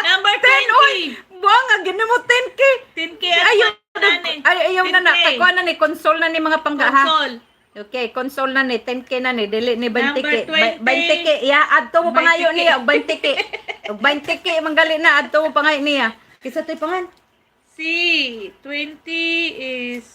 Number 10 oy. 20. Buang nga mo 10K. 10K. Ayaw na na ay, ayaw na na. 10K. Kay kuan na ni console na ni mga pangga ha. Console. Okay, console na ni 10K na ni dili ni 20K. Number 20. 20K. Ya adto mo pangayo 20K. niya og 20K. Og 20K manggali na adto mo pangayo niya. Kinsa to'y pangan? Si 20 is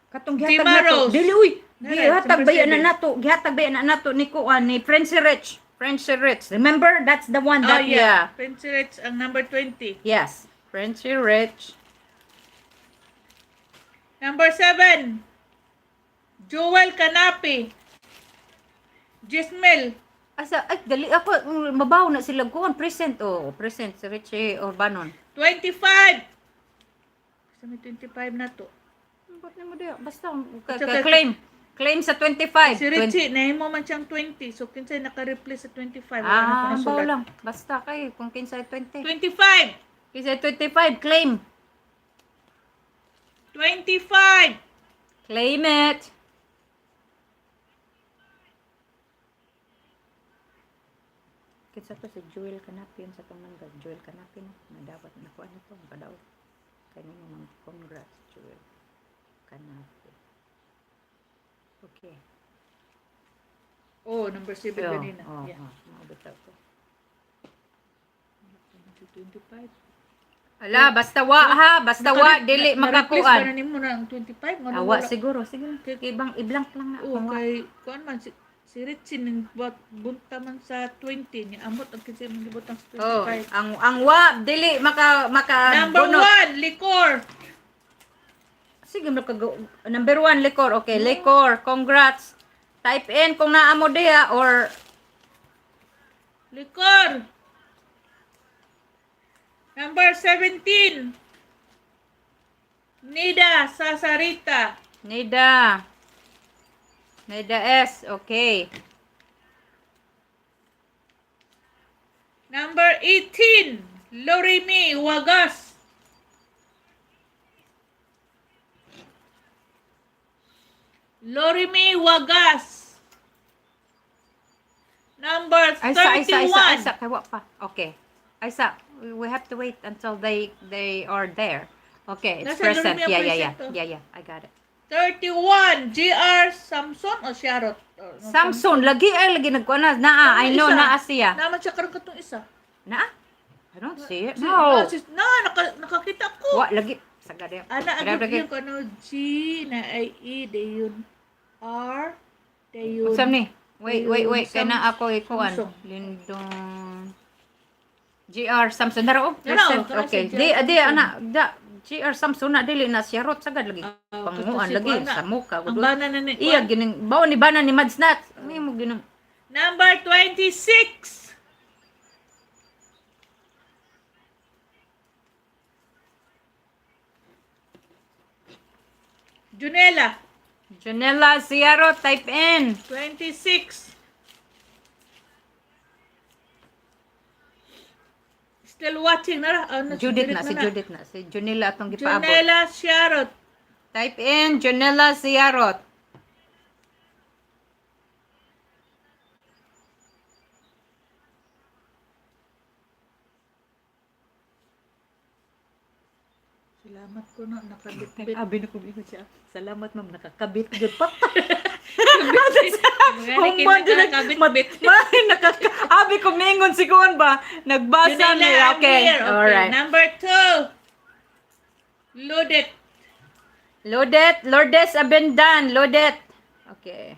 Katong gihatag Tima nato. Rose. Dili uy. Nara, Gihatag number ba na 7. nato? Gihatag ba na nato ni kuan ni Prince Rich. Prince Rich. Remember that's the one Oh, that yeah. Prince Rich ang number 20. Yes. Prince Rich. Number 7. Joel Canapi. Jismel. Asa ay dali ako mabaw na sila kuan present oh present si Richie Urbanon. 25. Sa may 25 na to. Ba't na mo diya? Basta It's okay. claim. Claim sa 25. Si Richie, nahimo man siyang 20. So, kinsay naka-replace sa 25. Wala na ko Ah, baw nasulat. lang. Basta kay kung kinsay 20. 25. Kinsay 25, claim. 25. Claim it. Kinsa to si Joel Canapin sa tong number. Joel Canapin na dapat nakuha na to, makadaot. Kay nimo mang congrats Joel Canapin. Okay. Oh, number 7 Oh, ganina. oh, Yeah. oh, mao bitaw to. 25. Ala, basta wa ha, basta wa dili Na-replace makakuan. ba na nimo na ang 25? Ngano Awa wala? siguro, sige. Ibang i-blank lang na. Oo, kung wa. kay kuan man si si Richie ning bunta man sa 20 niya amot ang kinsa imong gibutang sa 25. Oh, ang wa dili maka maka Number bunot. 1, likor. Sige maka number 1 likor. Okay, likor. Congrats. Type in kung naa mo diha or Likor. Number 17. Nida Sasarita. Nida. Nida S. Okay. Number 18. Lorimi Wagas. Lorimi Wagas. Number Ay, sa, ay, sa, ay, sa, ay, 31. sa, kay wa pa. Okay. Ay, sa, we have to wait until they are there. Okay, it's Nasa present. Lorimi ang Yeah. present, oh. Yeah. I got it. 31. GR Samson o Sharot? O, no, Samson, lagi ay lagi nagkuan na. Naa, I know Isa. naa siya. Naman siya karon katong isa. Naa? I don't see it. Si, No. na, si, na, nakakita ko. Wa lagi sagad ya. Ana, Lagi, agad lagi. yun ko ano, G na I E, dayon R, dayon. Unsa ni? Wait, wait, wait. Kay Sam- na ako ikuan. Samsung. Lindon. GR Samson dara oh. Dara, Present. oh, kana Okay. si GR Di di Samson. ana da GR Samson na dili na siya rot sagad lagi. Ah, Panguan kasi lagi kuan na. sa muka. Ang bana na ni. Iya gining bawo ni bana ni Madsnat. Ano mo gining Number 26. Junela, Janela Sierra type in. 26. Still watching na. Oh, na Judith na si Judith na si Junela atong gipaabot. Junela Sharot. Type in Janela Sierra. Salamat ko na nakabitbit. Abi na ko siya. Salamat ma'am nakakabit gyud pa. Human din nakabitbit. Abi ko mingon si kuan ba nagbasa Junela, ni I'm okay. here. Okay. Alright. Number 2. Loaded. Lodet, Lourdes Abendan, Lodet. Okay.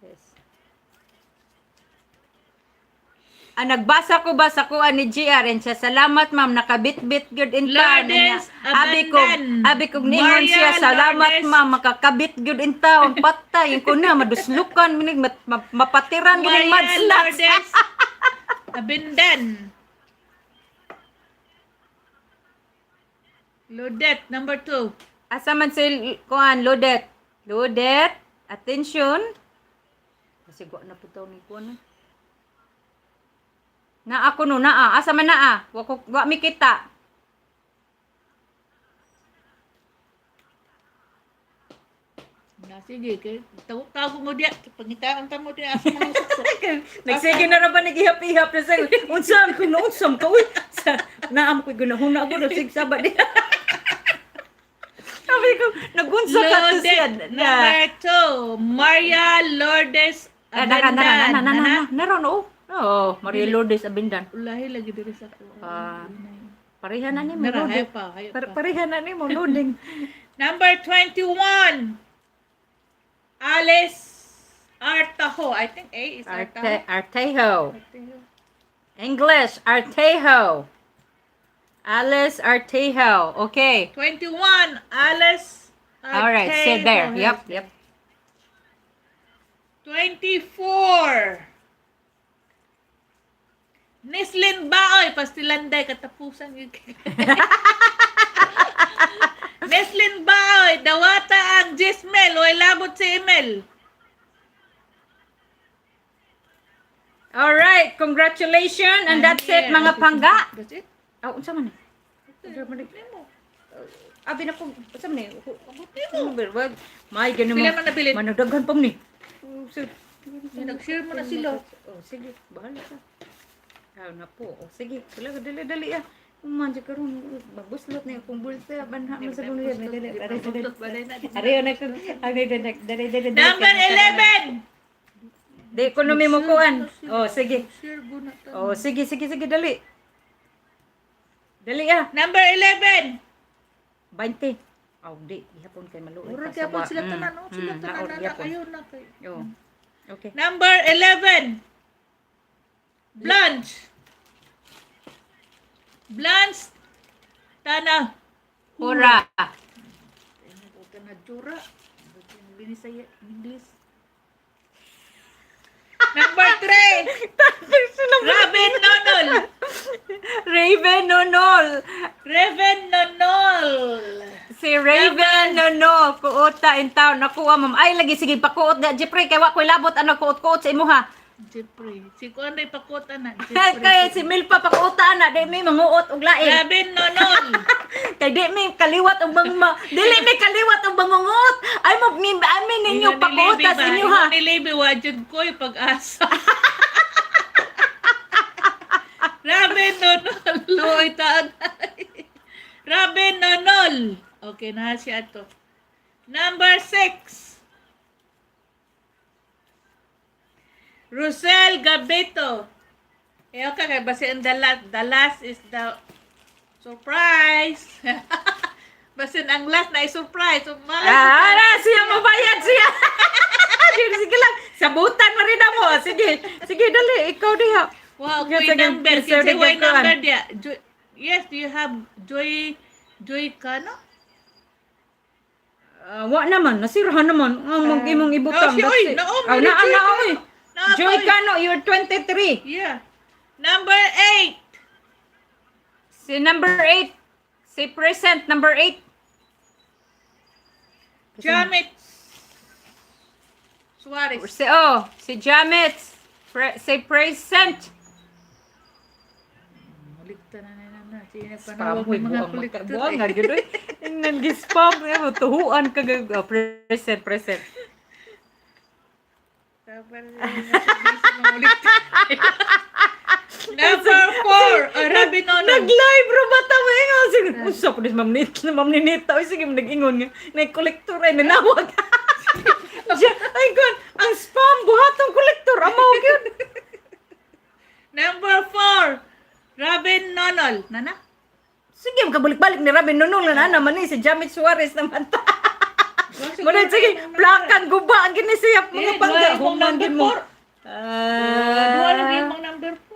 Yes. Ah, nagbasa ko ba sa kuan ni GR and siya, salamat ma'am, nakabitbit gyud in town. Lourdes Abi ko, Abendan. abi ko ningon Maria siya, salamat Lourdes. ma'am, makakabit gyud in town. Patay ko na maduslukan minig mapatiran gyud Maria madsnats. Lourdes Abindan. Lodet, number 2. Asa man si kuan Lodet? Lodet, attention. Kasi gwa na pud ni kuan. Eh. Naa ko no naa. Asa man naa? Wa ko wa mi kita. Na sige, kay tawag mo diya, pangitaan ta mo diya asa mga suksok. Nagsige na ra ba nagihap-ihap na sa unsa ko na unsam ka uy. Sa naam ko gunahuna ako na sig saba di. Sabi ko nagunsa ka to siya. Lodet, number 2. Maria Lourdes Ah, nara, nara, Abindan. nara, nara, nara, nara, no. Oh, Maria Lourdes Abindan. Ulahi lagi diri sa ko. Ah. Pareha na ni mo Nara, loading. hayo pa, hayo pa. Pareha na ni mo loading. Number 21. Alice Artajo. I think A is Artajo. Artejo. Artajo. English, Artejo. Alice Artejo. Okay. 21. Alice Artejo. All right, sit there. Yep. 24. Nislin Baoy, pastilanday, katapusan yun. Neslin Baoy, dawata ang Jismel, way labot si Emel. All right, congratulations and that's it mga pangga. That's it. Oh, unsa man ni? Abi na ko, unsa man ni? Mo. May ganun Pila man nabilin? Managdaghan pa ni. Nag-share mo na sila. Oh, sige, bahala ka. Ah, na po. Oh, sige, sila dali dali ah. Uman jud karon mabuslot na akong bulsa banha man sa dunya dali dali dali. Ariyo na ko. Ari dali dali dali. Number 11! Di ko numi mo kuan. Oh, sige. Share go na ta. Oh, sige sige sige dali. Dali ah. Number 11! 20. Oh, di gihapon kay maluoy Mura pa sa gyapon wa. sila tanan, oh, sila tanan naor na gyapon. kayo na kay. Oh. Okay. Number 11. Blanche. Blanche Tana. Hura. Tana Jura. Binisaya English. Number 3. Raven Nonol. Raven Nonol. Raven Nonol. Si Raven Nonol, kuota in town. Nakuha ma'am. Ay lagi sige pakuot na Jeffrey kay wa koy labot ano kuot-kuot sa imuha. Jeffrey. Si kuan ray pakuta na. Jeffrey. Kay si Milpa pakuta na di mi manguot og lain. Robin Nonol. Kay di mi kaliwat og bang dili mi kaliwat og bangungot. Ay mo mi amin ninyo pakuta sa inyo ha. Ni Libby, wa jud ko'y pag-asa. Robin Nonol. Luoy taan. Robin Nonol. Okay na siya to. Number 6. Rosel Gabeto. Eh, okay, kay basi ang the last is the surprise. Basin ang last na surprise. So, malay ko Ah, na, siya mabayad siya. Sige lang, sabutan mo rin mo. Sige, sige dali, ikaw diha. Wow, Sige, kuy sige, number. sige, Kinsa way kuan. number dia? Joy, yes, do you have Joy Joy Cano? Ah, wa naman, nasirahan naman ang mag imong ibutang. Oh, si oy, That's it. nao, Oh, may naa Joy na Cano. oy. Naa Joy pa, oy. Cano, you're 23. Yeah. Number 8. Si number 8. Si present number 8. Jamit Suarez. Si oh, si Jamet. Si present. Mulikta na na na na. Sige na Spam panawag oy, ng mga buang kolektor. buang nga gyud oy. Ingnan gi-spam eh mo tuhuan ka oh, present present. Number 4. Oh, Robin Nonol. Nag-live ro ba ta mo ingon sige unsa po ni Ma'am Nita, Ma'am Ninita oy sige nag-ingon nga nag-collector ay nanawag. Siya, ay kon ang spam buhatong collector amaw gyud. Number 4. Robin Nonol. Nana? Sige makabalik-balik ni Robin Nonol na naman ni si Jamit Suarez naman ta. Muna sige plakan guba ang gini siya mga Eh, pangga duha imong human number gid mo. 4. Duha lagi Ah, imong number 4.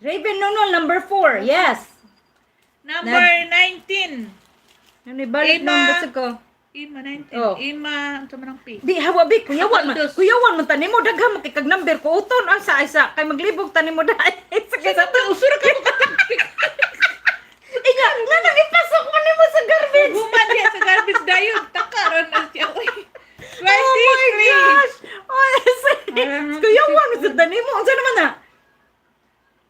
Raven Nonol number 4. Yes. Number 19. Ano balik Ima. nung basag ko. Ima 19. Oh. Ima, ang man ang P. Di hawa bi kuyawan man. Dos. Kuyawan man tani mo daghan man kay kag number ko uton ang sa isa kay maglibog tani mo dai. Sige sa to Usura ka Inga, nga nang ipasok mo nimo sa garbage. Human diya sa garbage dayon. Takaron na siya. Uy. 23. Oh my gosh. Oh, kuyawan sa tani mo unsa naman na?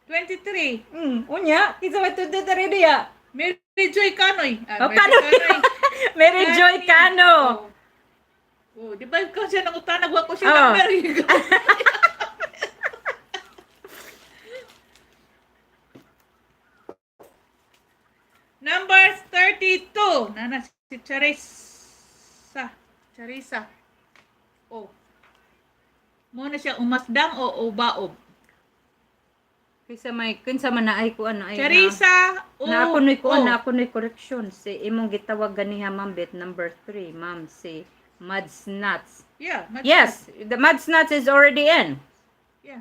23. Unya, kinsa may tudo diri diya? Mary Joy Canoy. Ah, Oh, Mary Canoy. Canoy. Mary Joy Cano. Oh. Oh, di ba ikaw siya nangutana, wa ko siya Oh. number. Number 32. Nana si Charissa. Charissa. Oh. Muna siya umasdang o ubaob. Kinsa may kinsa man na ay kuan ay. Charissa o Na ako noy kuan, o. na ako noy correction. Si imong gitawag ganiha ma'am bet number 3, ma'am si Mads Nuts. Yeah, Yes, the Mads Nuts is already in. Yeah.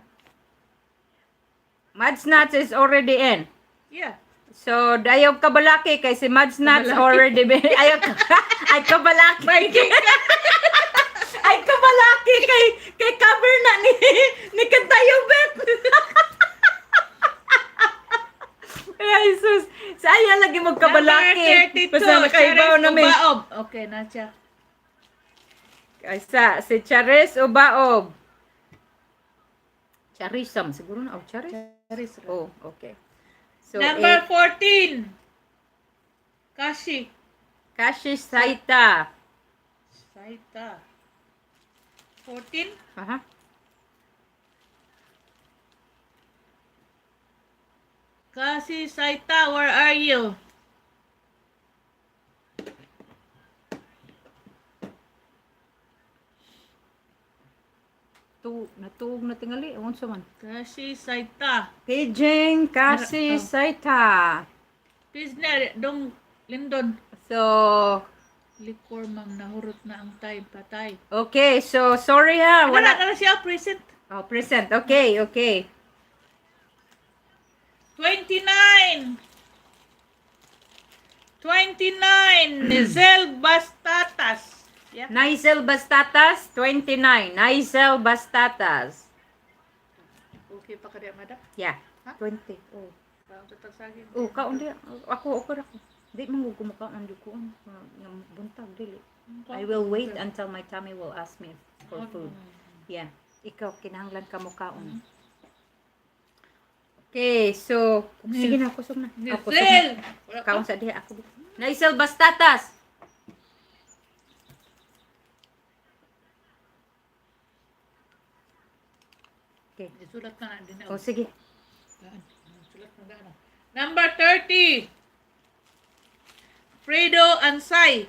Mads Nuts is already in. Yeah. So, ayaw kabalaki kay si Mads Nuts already been, ayaw ka, ay kabalaki. Ay kabalaki kay kay cover na ni ni Kantayo Bet. Ay Jesus, saya lagi mo kabalaki. Number 32, Basta nakaibaw Charis na may. Ubaob. Okay na siya. Ay, sa si Charis Ubaob. Charisam siguro na oh Charis. Charis. Oh, okay. So, Number eight, 14. Kashi. Kashi Saita. Saita. 14. Aha. Kashi Saita, where are you? Tu natuog na tingali unsa man? Kashi Saita. Paging Kashi Oh. Saita. Pisner, dong Lindon. So, Likor ma'am, nahurot na ang time, patay. okay, so sorry ha, Wala wala. na siya present. Oh, present. Okay, okay. 29. 29. Nizel Bastatas. Yeah. Nizel Bastatas, 29. Nizel Bastatas. Okay pa ka madam. Yeah. Ha? 20. Oh. Parang tatagsagin. Oh, kaon di. Ako, ako ra ko. Di man gud kumakaon di ko. Buntag dili. I will wait until my tummy will ask me if for food. Yeah. Ikaw, kinahanglan ka mo kaon. Okay, so, sige na, kusog na. Ah, kusog na. Nisel! Wala ka. Kaon sa diha ako. Naisel Bastatas. Okay. Isulat ka na din. O sige. Sulat na gana. Number 30. Fredo Ansay.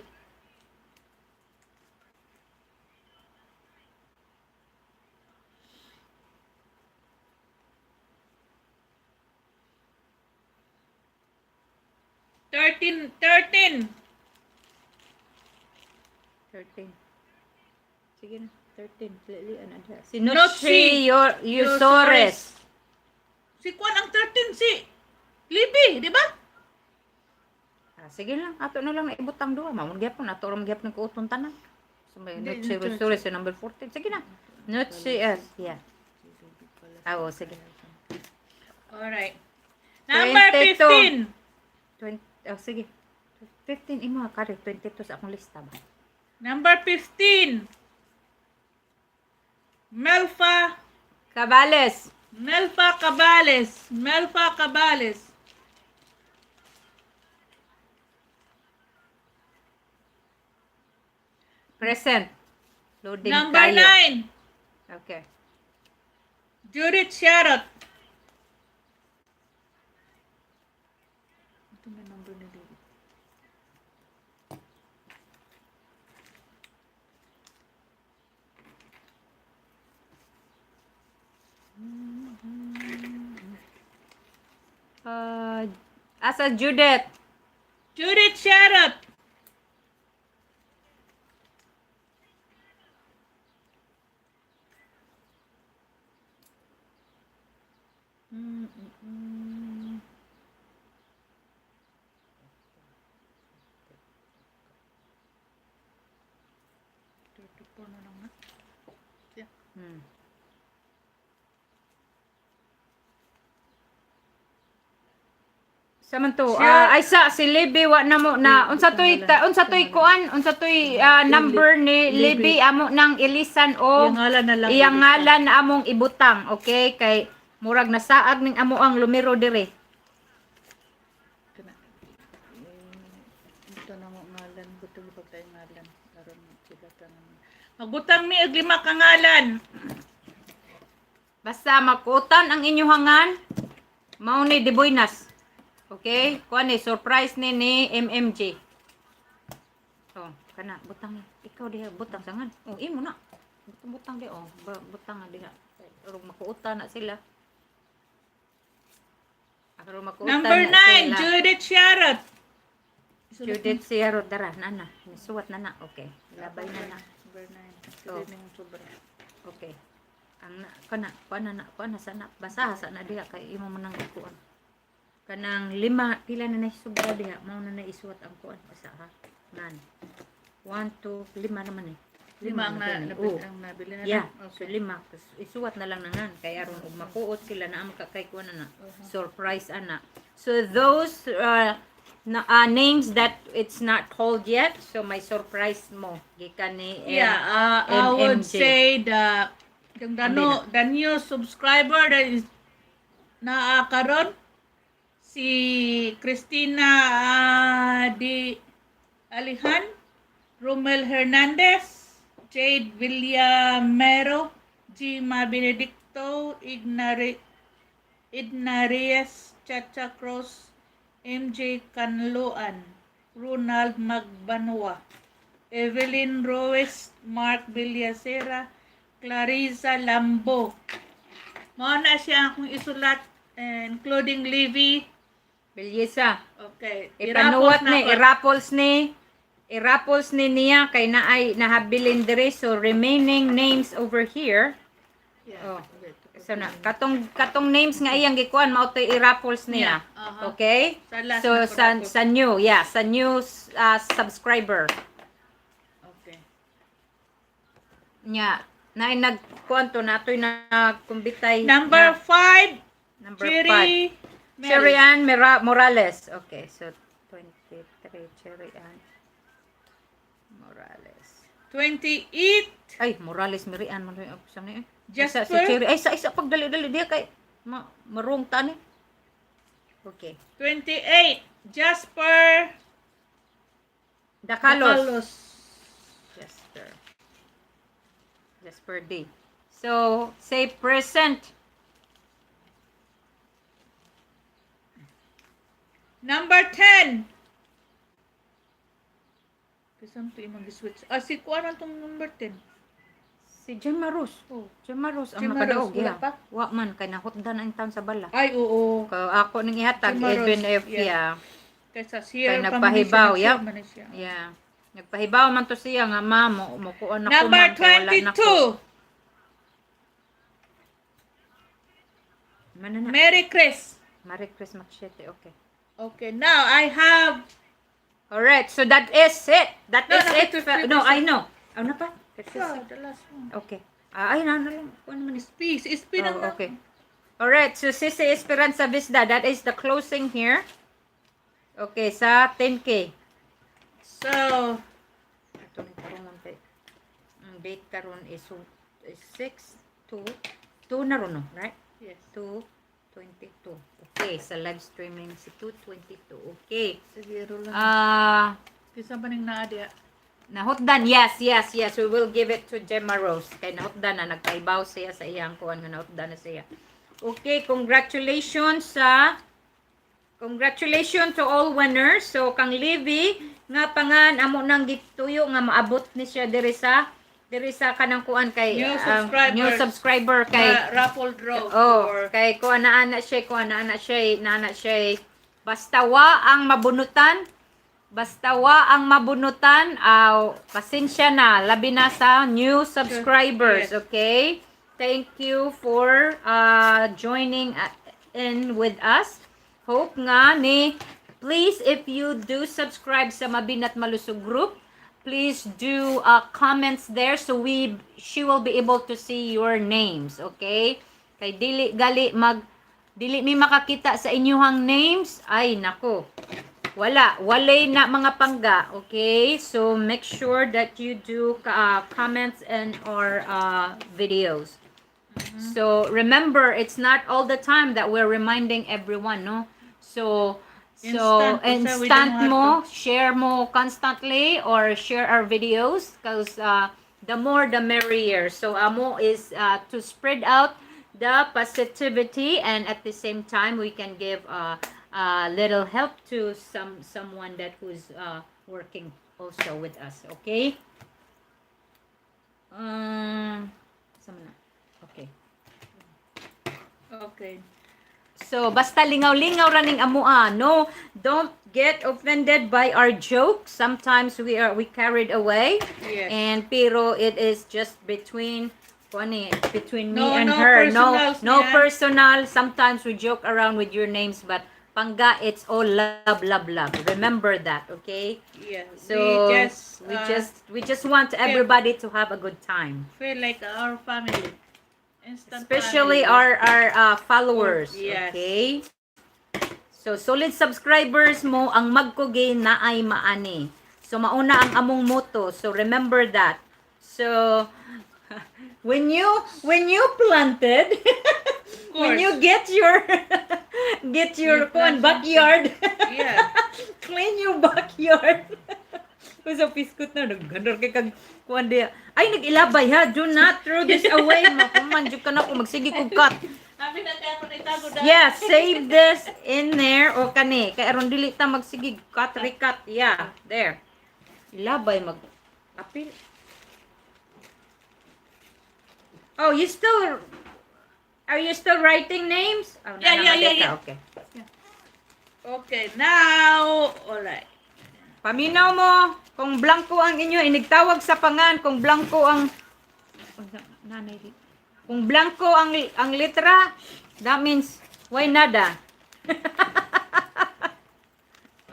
13, 13. 13. Sige na, 13. Lilian na diha. Si Notsi Notsi Yusores. Si Kwan ang 13, si Libby, di ba? Ah, sige lang, ato na lang ibutang duha. Mao man gyapon ato ra man gyapon kuuton tanan. So may Hindi, Notsi Notsi. Yusores si number 14. Sige na. Notsi S. Yeah. Ah, oh, sige. Alright. Number 22. 15. 20, oh, sige. 15 imo kare 22 sa akong lista ba. Number 15. Melfa Cabales. Melfa Cabales. Melfa Cabales. Present. Loading Number kayo. 9. Okay. Judith Sharot. Ito may number ni David. Asa Judith. Judith Sharot. Na lang na. Yeah. Sa man to, Siya- ay sa si Libby wa na mo na unsa toy kuan, unsa toy number ni Libby amo nang ilisan o Iyang ngalan na lang. iyang ngalan na among ibutang, okay? Kay murag nasaag ning amo ang lumero dire. Kana. Ito na mo ngalan, butang pag tayo ngalan. Aron sila tanan. Magbutang mi og lima ka ngalan. Basta makutan ang inyong hangan, mao ni Diboynas. Okay? Kuan ni surprise ni MMG. Oh, kana butang ni. Ikaw diha butang sangan. Oh, imo na. Butang butang di oh, butang na diha. Aron makuutan na sila. Aron makuutan Number na 9, sila. Judith Sharot. Judith Sierra dara na na. Nisuwat na na. Okay. Labay na na. Number 9. Oh. Judith ning sobra. Okay. Ang na kana kuan na kuan na sana basaha sa na diha kay imo man ang kuan. Kanang lima pila na naisubra diha mao na naisuwat ang kuan asa ha. Nan. 1 2 lima naman eh. Lima ang na na, gani. nabili, Oo. ang nabili na. Yeah. lang. So Okay. lima. Tas isuwat na lang na ngan kay aron og makuot sila na am ka kay kuan na na. Surprise ana. So those na, names that it's not called yet, so may surprise mo gikan ni Yeah, I would MMJ. say the yung the, no, the new subscriber that is naa karon si Christina Di Alihan, Romel Hernandez, Jade Villamero, Gima Benedicto, Ignare, Edna Reyes, Chacha Cruz, MJ Canloan, Ronald Magbanua, Evelyn Ruiz, Mark Villasera, Clarissa Lambo. Mao na siya akong isulat, eh, including Livy. Belyesa. Okay. Ipanuwat Irapos na ni, ko. irapols ni niya kay naay nahabilin diri, so remaining names over here. Yeah. Oh. So na katong katong names nga iyang gikuan mao toy irapols niya. Yeah, aha. Okay? Sa last So na sa kurapos. sa new, yeah, sa new subscriber. Okay. Nya naay nagkuan to natoy nagkumbitay Number na, 5, number 5. Cherry. Mary. Cherry Ann Morales. Okay, so 23 Cherry Ann Morales. 28. Ay, Morales Mirian man rin sa ni. Eh. Isa, si Jasper. Cherry. Ay, sa isa pagdali-dali diya kay ma marong ta ni. Okay. 28. Jasper Dakalos. Dacalos. Jasper. Jasper D. So, say present. Number 10. Kasam to imong switch. Ah, si kuan ang tong number 10. Si Gemma Rose. Oh. Gemma Rose ang Gemma nakadaog. Rose, wala Yeah. pa? Wa man kay nahutdan ang taon sa bala. Ay, oo. Ka ako ning ihatag Gemma even Rose, if yeah. yeah. Kaysa siya Kay nagpahibaw, siya, yep. man siya. Yeah. Nagpahibaw man to siya nga ma mo mo kuan ako Number man kay wala na ko. 22. Mana na. Mary Chris. Marie Chris Machete, okay. Okay, now I have All right, so that is it. That No, is no, it. 53%. No, I know. Ano pa? Yeah, the last one. Okay. Ah, ay, na, na lang. Kuan naman is. SP, si SP na Oh, nga. okay. All right, so Sisi Esperanza Vista, that is the closing here. Okay, sa 10K. So, Ito ni karon kay ang date karon is 6 2 2 na ron, no? Right? Yes. 2 22. Okay, sa live streaming si 2:22. Okay. Sige, roll lang. Ah, Kisa ba ning naa diya? Nahutdan, yes. We will give it to Gemma Rose. Kay nahutdan na, nagkaibaw siya sa iyang kuan nga nahutdan na siya. Okay, congratulations to all winners. So kang Livy nga pangan amo nang gituyo nga maabot ni siya diri sa kanang kuan kay New new subscribers. Subscriber kay Na raffle draw oh, for kay kuan na ana siya, kuan na ana siya, na ana siya. Basta wa ang mabunutan, basta wa ang mabunutan, aw pasensya na, labi na sa new subscribers, Yes. okay? Thank you for joining in with us. Hope nga ni please, if you do subscribe sa Mabinat Malusog group, please do comments there so we she will be able to see your names, okay? Kay dili gali mag dili mi makakita sa inyuhang names, ay nako. Wala, walay na mga pangga, okay? So make sure that you do comments in our videos. So remember, it's not all the time that we're reminding everyone, no? So Instant, kasi we instant don't have mo, share mo constantly or share our videos because the more the merrier. So amo is to spread out the positivity and at the same time we can give a little help to someone that who's working also with us. Okay? Sama na. Okay. Okay. So, basta lingaw-lingaw raning amua. No, don't get offended by our jokes. Sometimes we carried away. Yes. And pero it is just between funny between me No, and no her. No, personals no niya. personal. Sometimes we joke around with your names, but pangga, it's all love, love, love. Remember that, okay? Yeah. So we just we just we just want everybody to have a good time. Feel like our family. Instant Especially family. our followers. Yes. Okay? So solid subscribers mo ang magkugi na ay maani. So mauna ang among motto. So remember that. So when you planted, when you get your You plant kuan backyard, clean your backyard. Kung sa piskot na, nagganar kay kag kuan diya. Ay, nag-ilabay ha. Do not throw this away. Makuman, jud ka na ko. Magsige kog cut. Sabi na kaya ako naitago dahil. Yeah, save this in there. O kani. Kay aron dili ta magsige cut, recut. Yeah, there. Ilabay mag apil. Oh, you still are you still writing names? Oh, Yeah, na, yeah. na, Okay. Okay, now, alright. Paminaw mo kung blanco ang inyo inigtawag sa pangan kung blanco ang nanay kung blanco ang letra, that means why nada.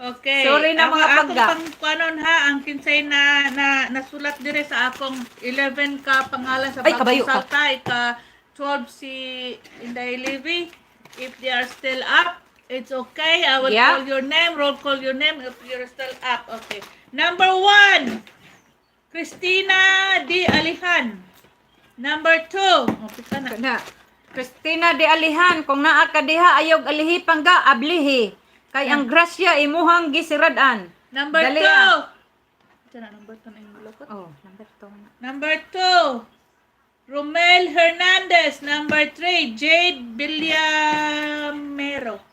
Okay. Sorry na, mga Ako, pagga. akong pangkuanon ha, ang kinsay na nasulat dire sa akong 11 ka pangalan sa Ay, kabayo bagong ka. salta, ika 12 si Inday Levy. If they are still up, it's okay. I will call your name, roll call your name if you're still up. Okay. Number 1. Christina D. Alihan. Number 2. Okay ka na. Na. Christina de Alihan, kung naa ka diha ayog alihi pangga ablihi. Kay ang grasya imuhang gisirad-an. Number Dali 2. ah. Ito na, number 2 na yung lukot. Oh, number 2 na. Number 2. Romel Hernandez. Number 3. Jade Villamero.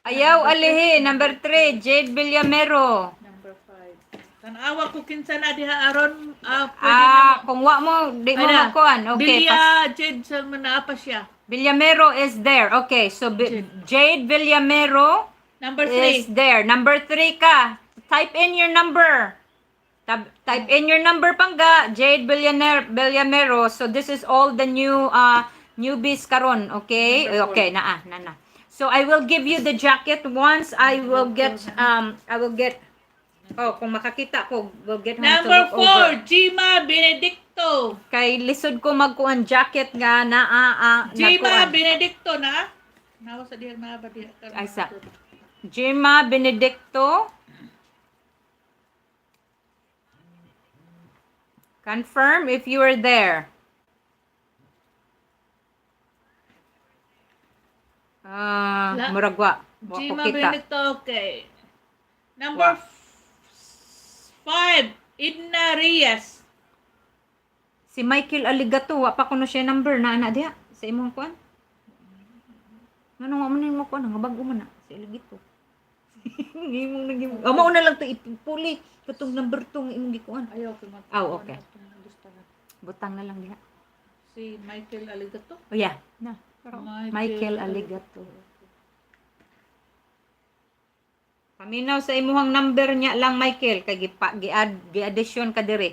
Ayaw alihi, number 3, Jade Villamero. Number 5. Tanawa ko kinsa na diha aron pwede na Ah, kung wa mo, di mo Ay na. magkuan. Okay, Villa pas Jade sa naa pa siya. Villamero is there. Okay, so Jade Villamero Number is 3. there. Number 3 ka. Type in your number. Type in your number pangga, Jade Billionaire Villamero. So this is all the new newbies karon, okay? Number four. Okay, naa, na na. So I will give you the jacket once I will get. Oh, kung makakita ko, will get home to Number look over. 4, Gima Benedicto. Kay lisod ko magkuan jacket nga naa Gima nakuan. Benedicto na. Nawa sa diha na ba diha? Ay, sa. Gemma Benedicto. Confirm if you are there. Ah, La- murag wa. Wa ko Gima kita. Benedicto, okay. Number 5, Edna Reyes. Si Michael Aligato, wa pa kuno siya number na ana diha sa imong kuan. Ngano wa man nimo kuan nga bag-o man na si Aligato. Imong naging. Ah, mao na lang to ipuli katong number 2 nga imong gikuan. Ayaw ko mag. Ah, okay. Butang na lang diha. Si Michael Aligato. Oh yeah. Na. Michael Aligato. Paminaw sa imuhang number niya lang Michael kay gipa gi-add gi-addition ka diri.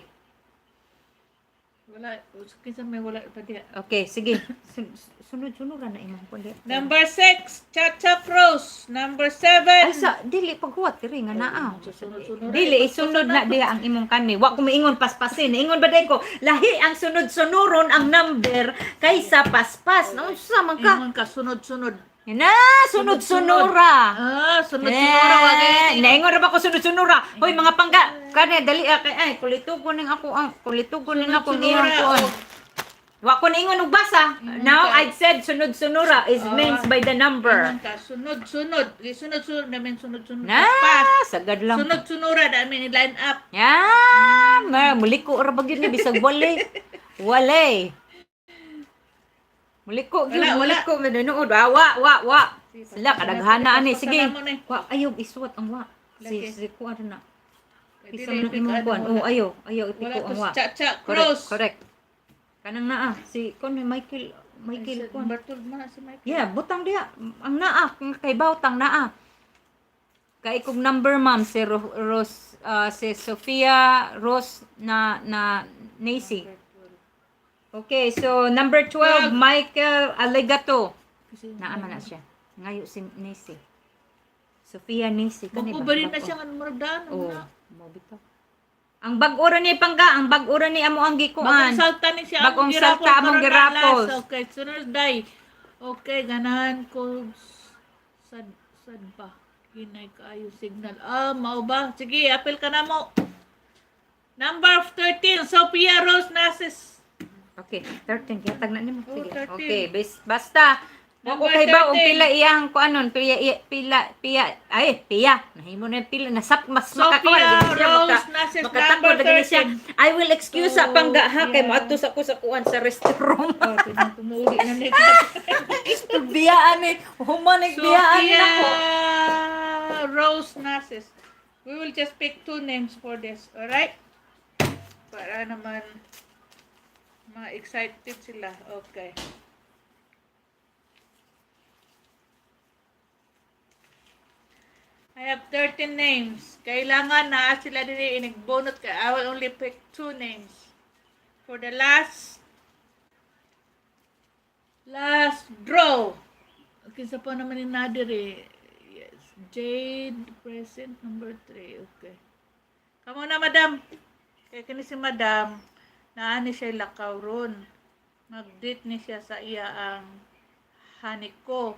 Wala, kinsa may wala pa diha. Okay, sige. Sunod-sunod ra na imong kuan diha. Number 6, Chacha Cruz. Number 7. Ay sa dili paghuwat diri nga naa. Sunod-sunod. Dili isunod na diha ang imong kani. Wa ko miingon paspasin. Ingon ba ko lahi ang sunod-sunuron ang number kaysa paspas. Naunsa man ka? Ingon ka sunod-sunod. Na, sunod-sunura. Ah, sunod-sunod wa Eh, naingon ra ba ko sunod-sunura? Hoy mga pangga, kani dali ah, kay ay kulito ko ning ako ang kulito ko ning ako iyang kuan. Wa ko niingon og basa. Now I'd said sunod-sunura is means by the number. Ingon ka sunod-sunod. Di sunod-sunod namin sunod-sunod. Na, Paspas. sagad lang. Sunod-sunura da amin line up. Ya, ma muliko ra ba gyud ni bisag wale. Wale. Muliko gyud, Wala, wala. muliko manunood. Ah, wa wa wa. Sila kadaghana ani. Sige. Pasalamat mo ni. Wa ayo isuwat ang wa. Si Lagi. si kuan na. Dili, Isa man ang pick imong ano, kuan. wala. Oh, ayo, ayo Wala ipiko to ang wa. Chacha Correct, Cruz. correct. Kanang naa si kon Michael Michael Ay, kuan. Number 12 man na si Michael. Yeah, butang diha. Ang naa kay bawtang naa. Kay kog number ma'am si Rose si Sofia Rose na na Nacy. Okay, so number 12 Michael Alegato. Kasi Naa man na siya. Ngayo si Nacy. Sofia Nacy kani Bag-o ba rin na siya nga murag daan? Oh, na. mo bitaw. Ang bag-o ra ni pangga, ang bag-o ra ni amo ang Bagong gikuan. salta ni siya. Bagong among girapol salta, among karon na girapol. last. Okay, sunod day. Okay, ganahan ko sad sad ba? Hinay kaayo signal. Ah, mao ba? Sige, apil ka na mo. Number 13, Sophia Rose Nasis. Okay, 13 gihatag na nimo. Oh, Sige. 13. Okay, basta wa ko Number kay ba og 13. pila iyang kuanon, pila pila pila ay piya. Nahimo na yung pila nasap mas Sophia makakuan gid siya Rose Nasis, makatakod number na gid siya. 13. I will excuse sa Oh, pangga ha kay yeah. moadto sa ko sa kuan sa restroom. Oh, tumuuli na ni. Biyaan ni human ni biyaan Sophia nako. Rose Nasis. We will just pick two names for this, alright? Para naman ma-excited sila. Okay. I have 13 names. Kailangan na sila din inigbonot ka. I will only pick two names. For the last last draw. Kinsa pa naman yung nadiri. Yes. Jade present number 3. Okay. Kamo na, madam. Kaya kini si madam, naa ni siya lakaw ron. Mag-date ni siya sa iya ang honey ko.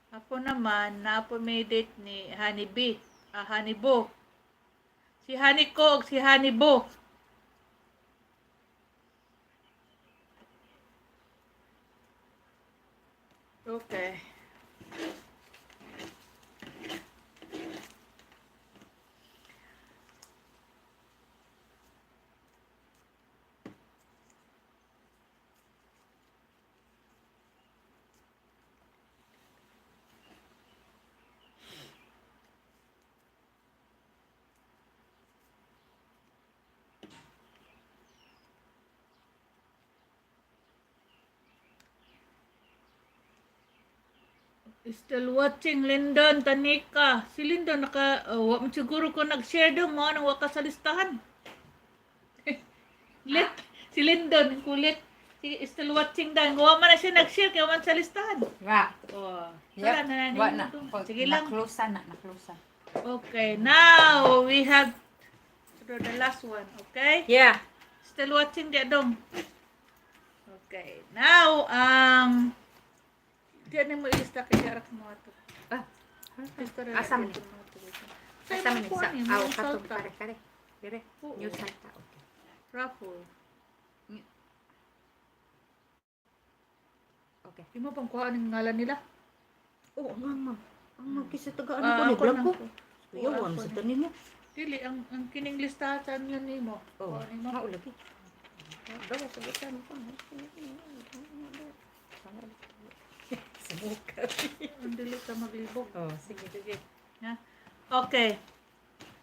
Ako naman, naa po may date ni Honey B. Ah, Honey Bo. Si Honey ko og si Honey Bo. Okay. Still watching Lyndon Tanika. Si Lyndon naka wa man siguro ko nag-share daw mo nang wa ka sa listahan. Lit si Lyndon ang kulit. Si still watching daw. Wa man na siya nag-share kay wa man sa listahan. Wa. Oh. Yep. Wala na na Wa na. Sige lang. Na-close na, na-close. Okay, now we have to do the last one, okay? Yeah. Still watching the dong. Okay, now diyan na mo ilista kay Jarak mo ato. Ah. Gusto rin Asa man dito ni? mo ato. Asa man ni? Sa Sa imong aw kuwan, katong salta. kare kare. Dire. Oo. New salta. Okay. Raffle. Okay. Imo pang kuha ang ngalan nila. Oo, nga ma. Ang magkisa tagaan Ah, ko ni ako vlog na. ko. Oo, Yawan ako sa na. tanin mo. Dili ang kining listahan yun nimo. Oo, Kuha nimo. mao lagi. Dawa sa bitan ko. Sumuka. Ang dili ka maglibog. Oh, sige. Sige. Ha? Okay.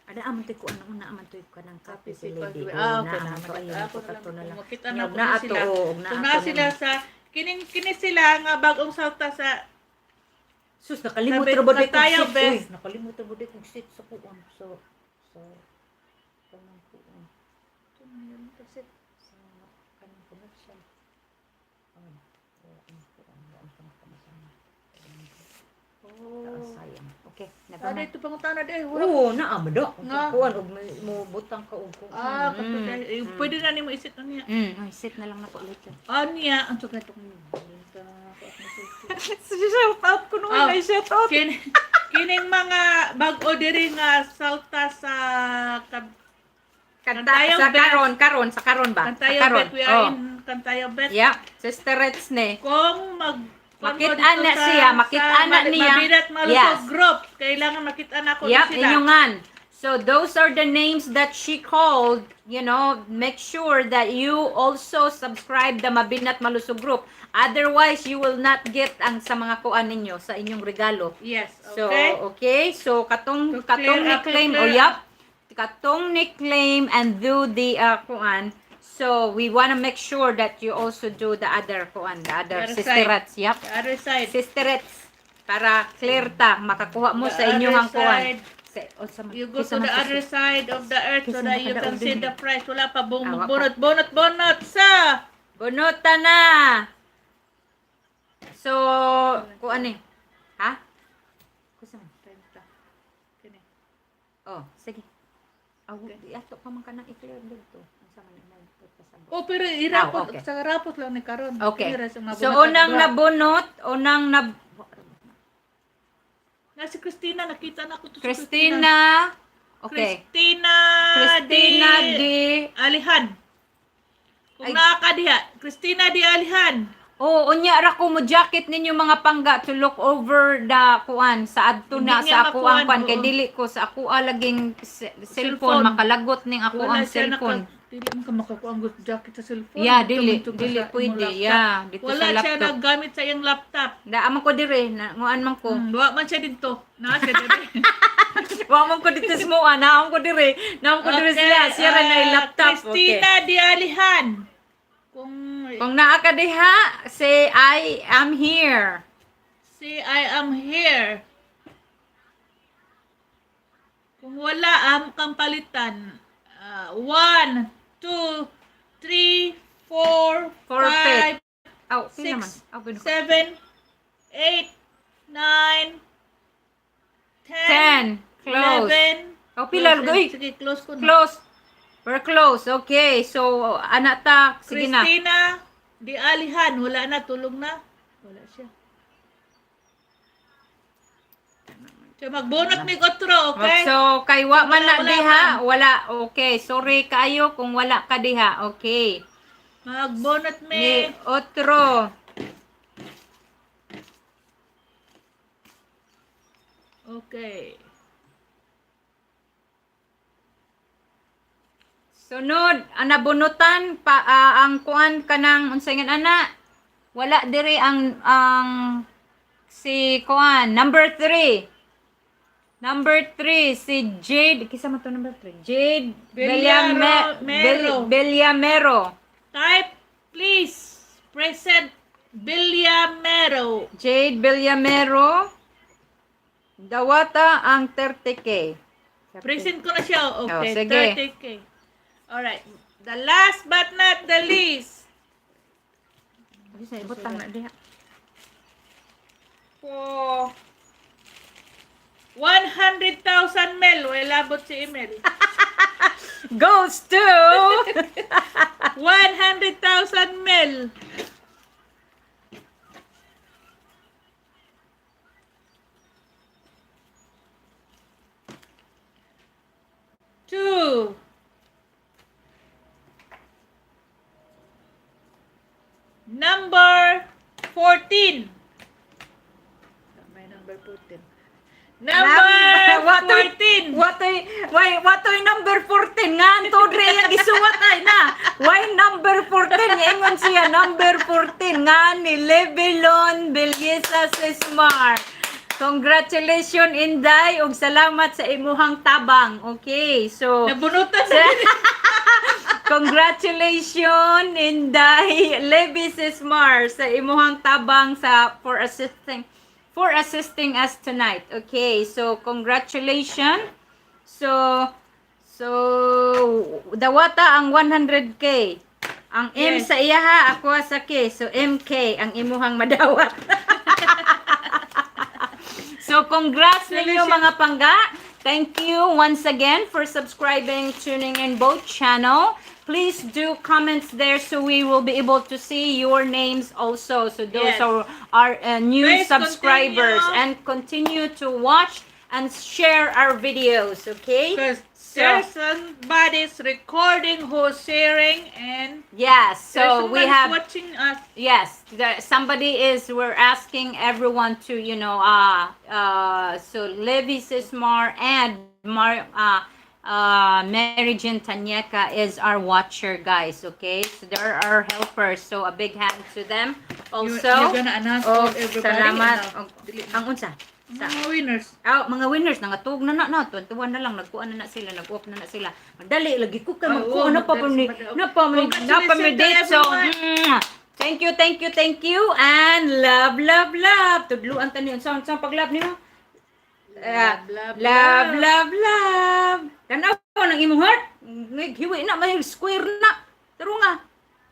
Ada aman toy ko ano una aman toy kanang kape si lady. Ah, okay. Na aman to Naman. ayun Ako ko na lang. kato na lang. Makita na Ug ko na na ato sila. og na Kung na ato sila na. sa kining kini sila nga bagong salta sa Sus, nakalimot Sabi, ra ba di kong Katayo, seat? bes. Uy, nakalimot ra ba di kong seat sa kuan sa kanang kuan sa kanang commercial. Ay, wala ang kuan, wala ang pangkamasan. Oh. Sayang. Okay, never Ada mind. ito pangutana di. Wala. Oo, naa ba do? Nga. Kuan og mo butang ka og kuan. Ah, kato dai. Eh, pwede na nimo isit na niya. Ay, sit na lang na po later. Ah, niya. Ang sakit ko. Shout out ko Ah. naman ay shout out. Kining mga bag-o diri nga salta sa Kanta Kantayo, sa Bet. karon, karon, sa karon ba? Kantayo sa karon. Bet. We are Oh. in Kantayo Bet. Yeah, Sister Reds ni. Kung mag kung Makita mo dito na siya, makita sa na niya. Mabinat Malusog Yes. Group. Kailangan makita na ko Yep, sila. inyungan. So those are the names that she called. Make sure that you also subscribe the Mabinat Malusog Group. Otherwise, you will not get ang sa mga kuan ninyo sa inyong regalo. Yes, So, okay. okay. So katong To katong clear up, to ni-claim clear oh yep. Katong ni-claim and do the kuan. So we want to make sure that you also do the other kuan, the other The other sisterets. Yep. The other side. Sisterets para clear ta makakuha mo sa The inyong other ang kuan. side. Sa, o, sa, You go kisa to man the sa- other side of the earth so Kisa that you can nakadaog see din the price. Wala pa bung Ah, wa pa. bunot, bunot, bunot sa. Bunota na. So, kuan eh. Ha? Kusa man. Kini. Oh, sige. Aw, okay. Ato pa man ka nang i-clear dito. Ang sama na mo pasabot. Oh, pero irapot, Ah, okay. sa rapot lang ni karon. Okay. Kini ra sa mga So bunot unang at nabunot, unang nab Na si Christina, nakita na ko to si Christina. Okay. Christina. Christina Di di Alihan. Kung Ay. naa ka diha, Christina Di Alihan. Oh, unya ra ko mo jacket ninyo mga pangga to look over the kuan sa adto na Hindi niya sa ako ang makuan, kuan kay oo. dili ko sa ako laging cellphone Cellphone. makalagot ning ako Wala ang siya cellphone. Dili man ka makakuha ang good jacket sa cellphone. Yeah, Dito dili man to ka dili sa imong pwede. laptop. Yeah, dito Wala sa siya laptop. naggamit sa iyang laptop. Da man ko dire, na nguan man ko. Wa man siya dito. Naa siya dire. Wa man ko dito sa mua, naam ko dire. Naam ko dire sila, siya ra na ah, laptop. Okay. Christina Di Alihan. Kung Kung naa ka diha, say I am here. say I am here. Kung wala am kang palitan. 1, 2, 3, 4, Forfeit. 5, Aw, okay naman. 6, Aw, gano. 7, 8, 9, 10, 10. Close. 11. Oh, pila, Close. uy. Sige, close ko na. Close. We're close. Okay. So, ana ta. Sige na. Christina Di Alihan, wala na, tulog na. Wala siya. So, magbunot ni Otro, okay? So, kay wa man na Wala, wala diha, wala. Okay. Sorry kaayo kung wala ka diha. Okay. Magbunot Ni mi. otro. Okay. Sunod, ang nabunutan pa ang kuan kanang unsay nga ana? Wala diri ang si kuan number 3. Number 3 si Jade, kisa man to number 3? Jade Villamero. Villamero. Type, please. Present Villamero. Jade Villamero. Dawata ang 30K. Present ko na siya. Oh, Okay, sige. 30K. Alright. The last but not the least. Bisa ibutang na diha. For 100,000 mil. Wala abot si Emil. Goes to 100,000 mil. Two. Number 14. May number 14. Number 14. Why, watoy number 14 nga ang tudre yang gisuwat ay na. Why number 14? Ingon siya number 14 nga ni Levelon Belleza Sesmar. Congratulations, Inday, ug salamat sa imuhang tabang. Okay, so Nabunutan na. Congratulations, Inday Levi Sismar, sa imuhang tabang sa for assisting us tonight. Okay, so congratulations. So dawata ang 100K. Ang M Yes. sa iyaha, ako sa K. So MK ang imuhang madawat. So congrats ninyo, mga pangga. Thank you once again for subscribing, tuning in both channel. Please do comments there so we will be able to see your names also. So those are our new Please subscribers continue. And continue to watch and share our videos, okay? Because So- there's somebody's recording who's sharing and Yes, so there's we somebody's have watching us. Yes, there, somebody is. We're asking everyone to, so Levi Sismar and Mary Jean Tanyeka is our watcher, guys. Okay, so they're our helpers. So a big hand to them. Also, You're gonna announce oh, all everybody. salamat. Ano? Ang unsa? Sa, Mga winners. Ah, mga winners nangatug na na na 21 na lang, nagkuan na na sila, nag-off na na sila. Madali lagi ko kay Ay, magkuan oo, na pa pa ni madali. na pa mi na pa mi Congratulations to date. So, everyone. Thank you, thank you, thank you, and love, love, love. Tudluan ta ni unsa unsa pag-love nimo? Ah, Love, love, love, love, love. Tanaw nang imong heart. Hiwi na may square na. Taro nga.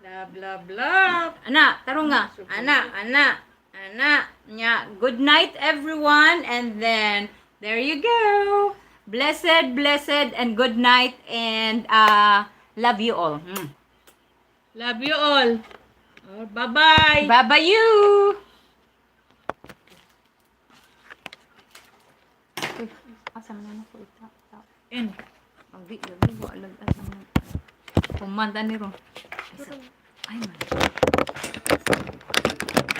Love, love, love. Ana, taro nga. Ana, ana, ana. Nya, good night, everyone. And then there you go. Blessed, blessed, and good night and love you all. Love you all. Oh, bye-bye. Bye-bye you. Asa man na ko ita? And Agi, lagi wa lag asa man. Kumanta ni ro. Ay man.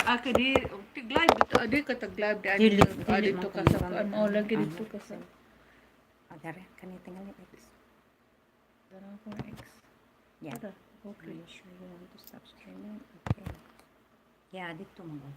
Ah, kay di tig live dito, adi ka tag live di Dili, dito, dili dito man ka ko sa gamit ano ang- lagi ano. dito ka sa. Ah, dere, kani tingali X. Dara ko na X. Yeah. Tara, Okay. okay. Are you sure you want to stop streaming? Okay. Yeah, dito mo. Mao.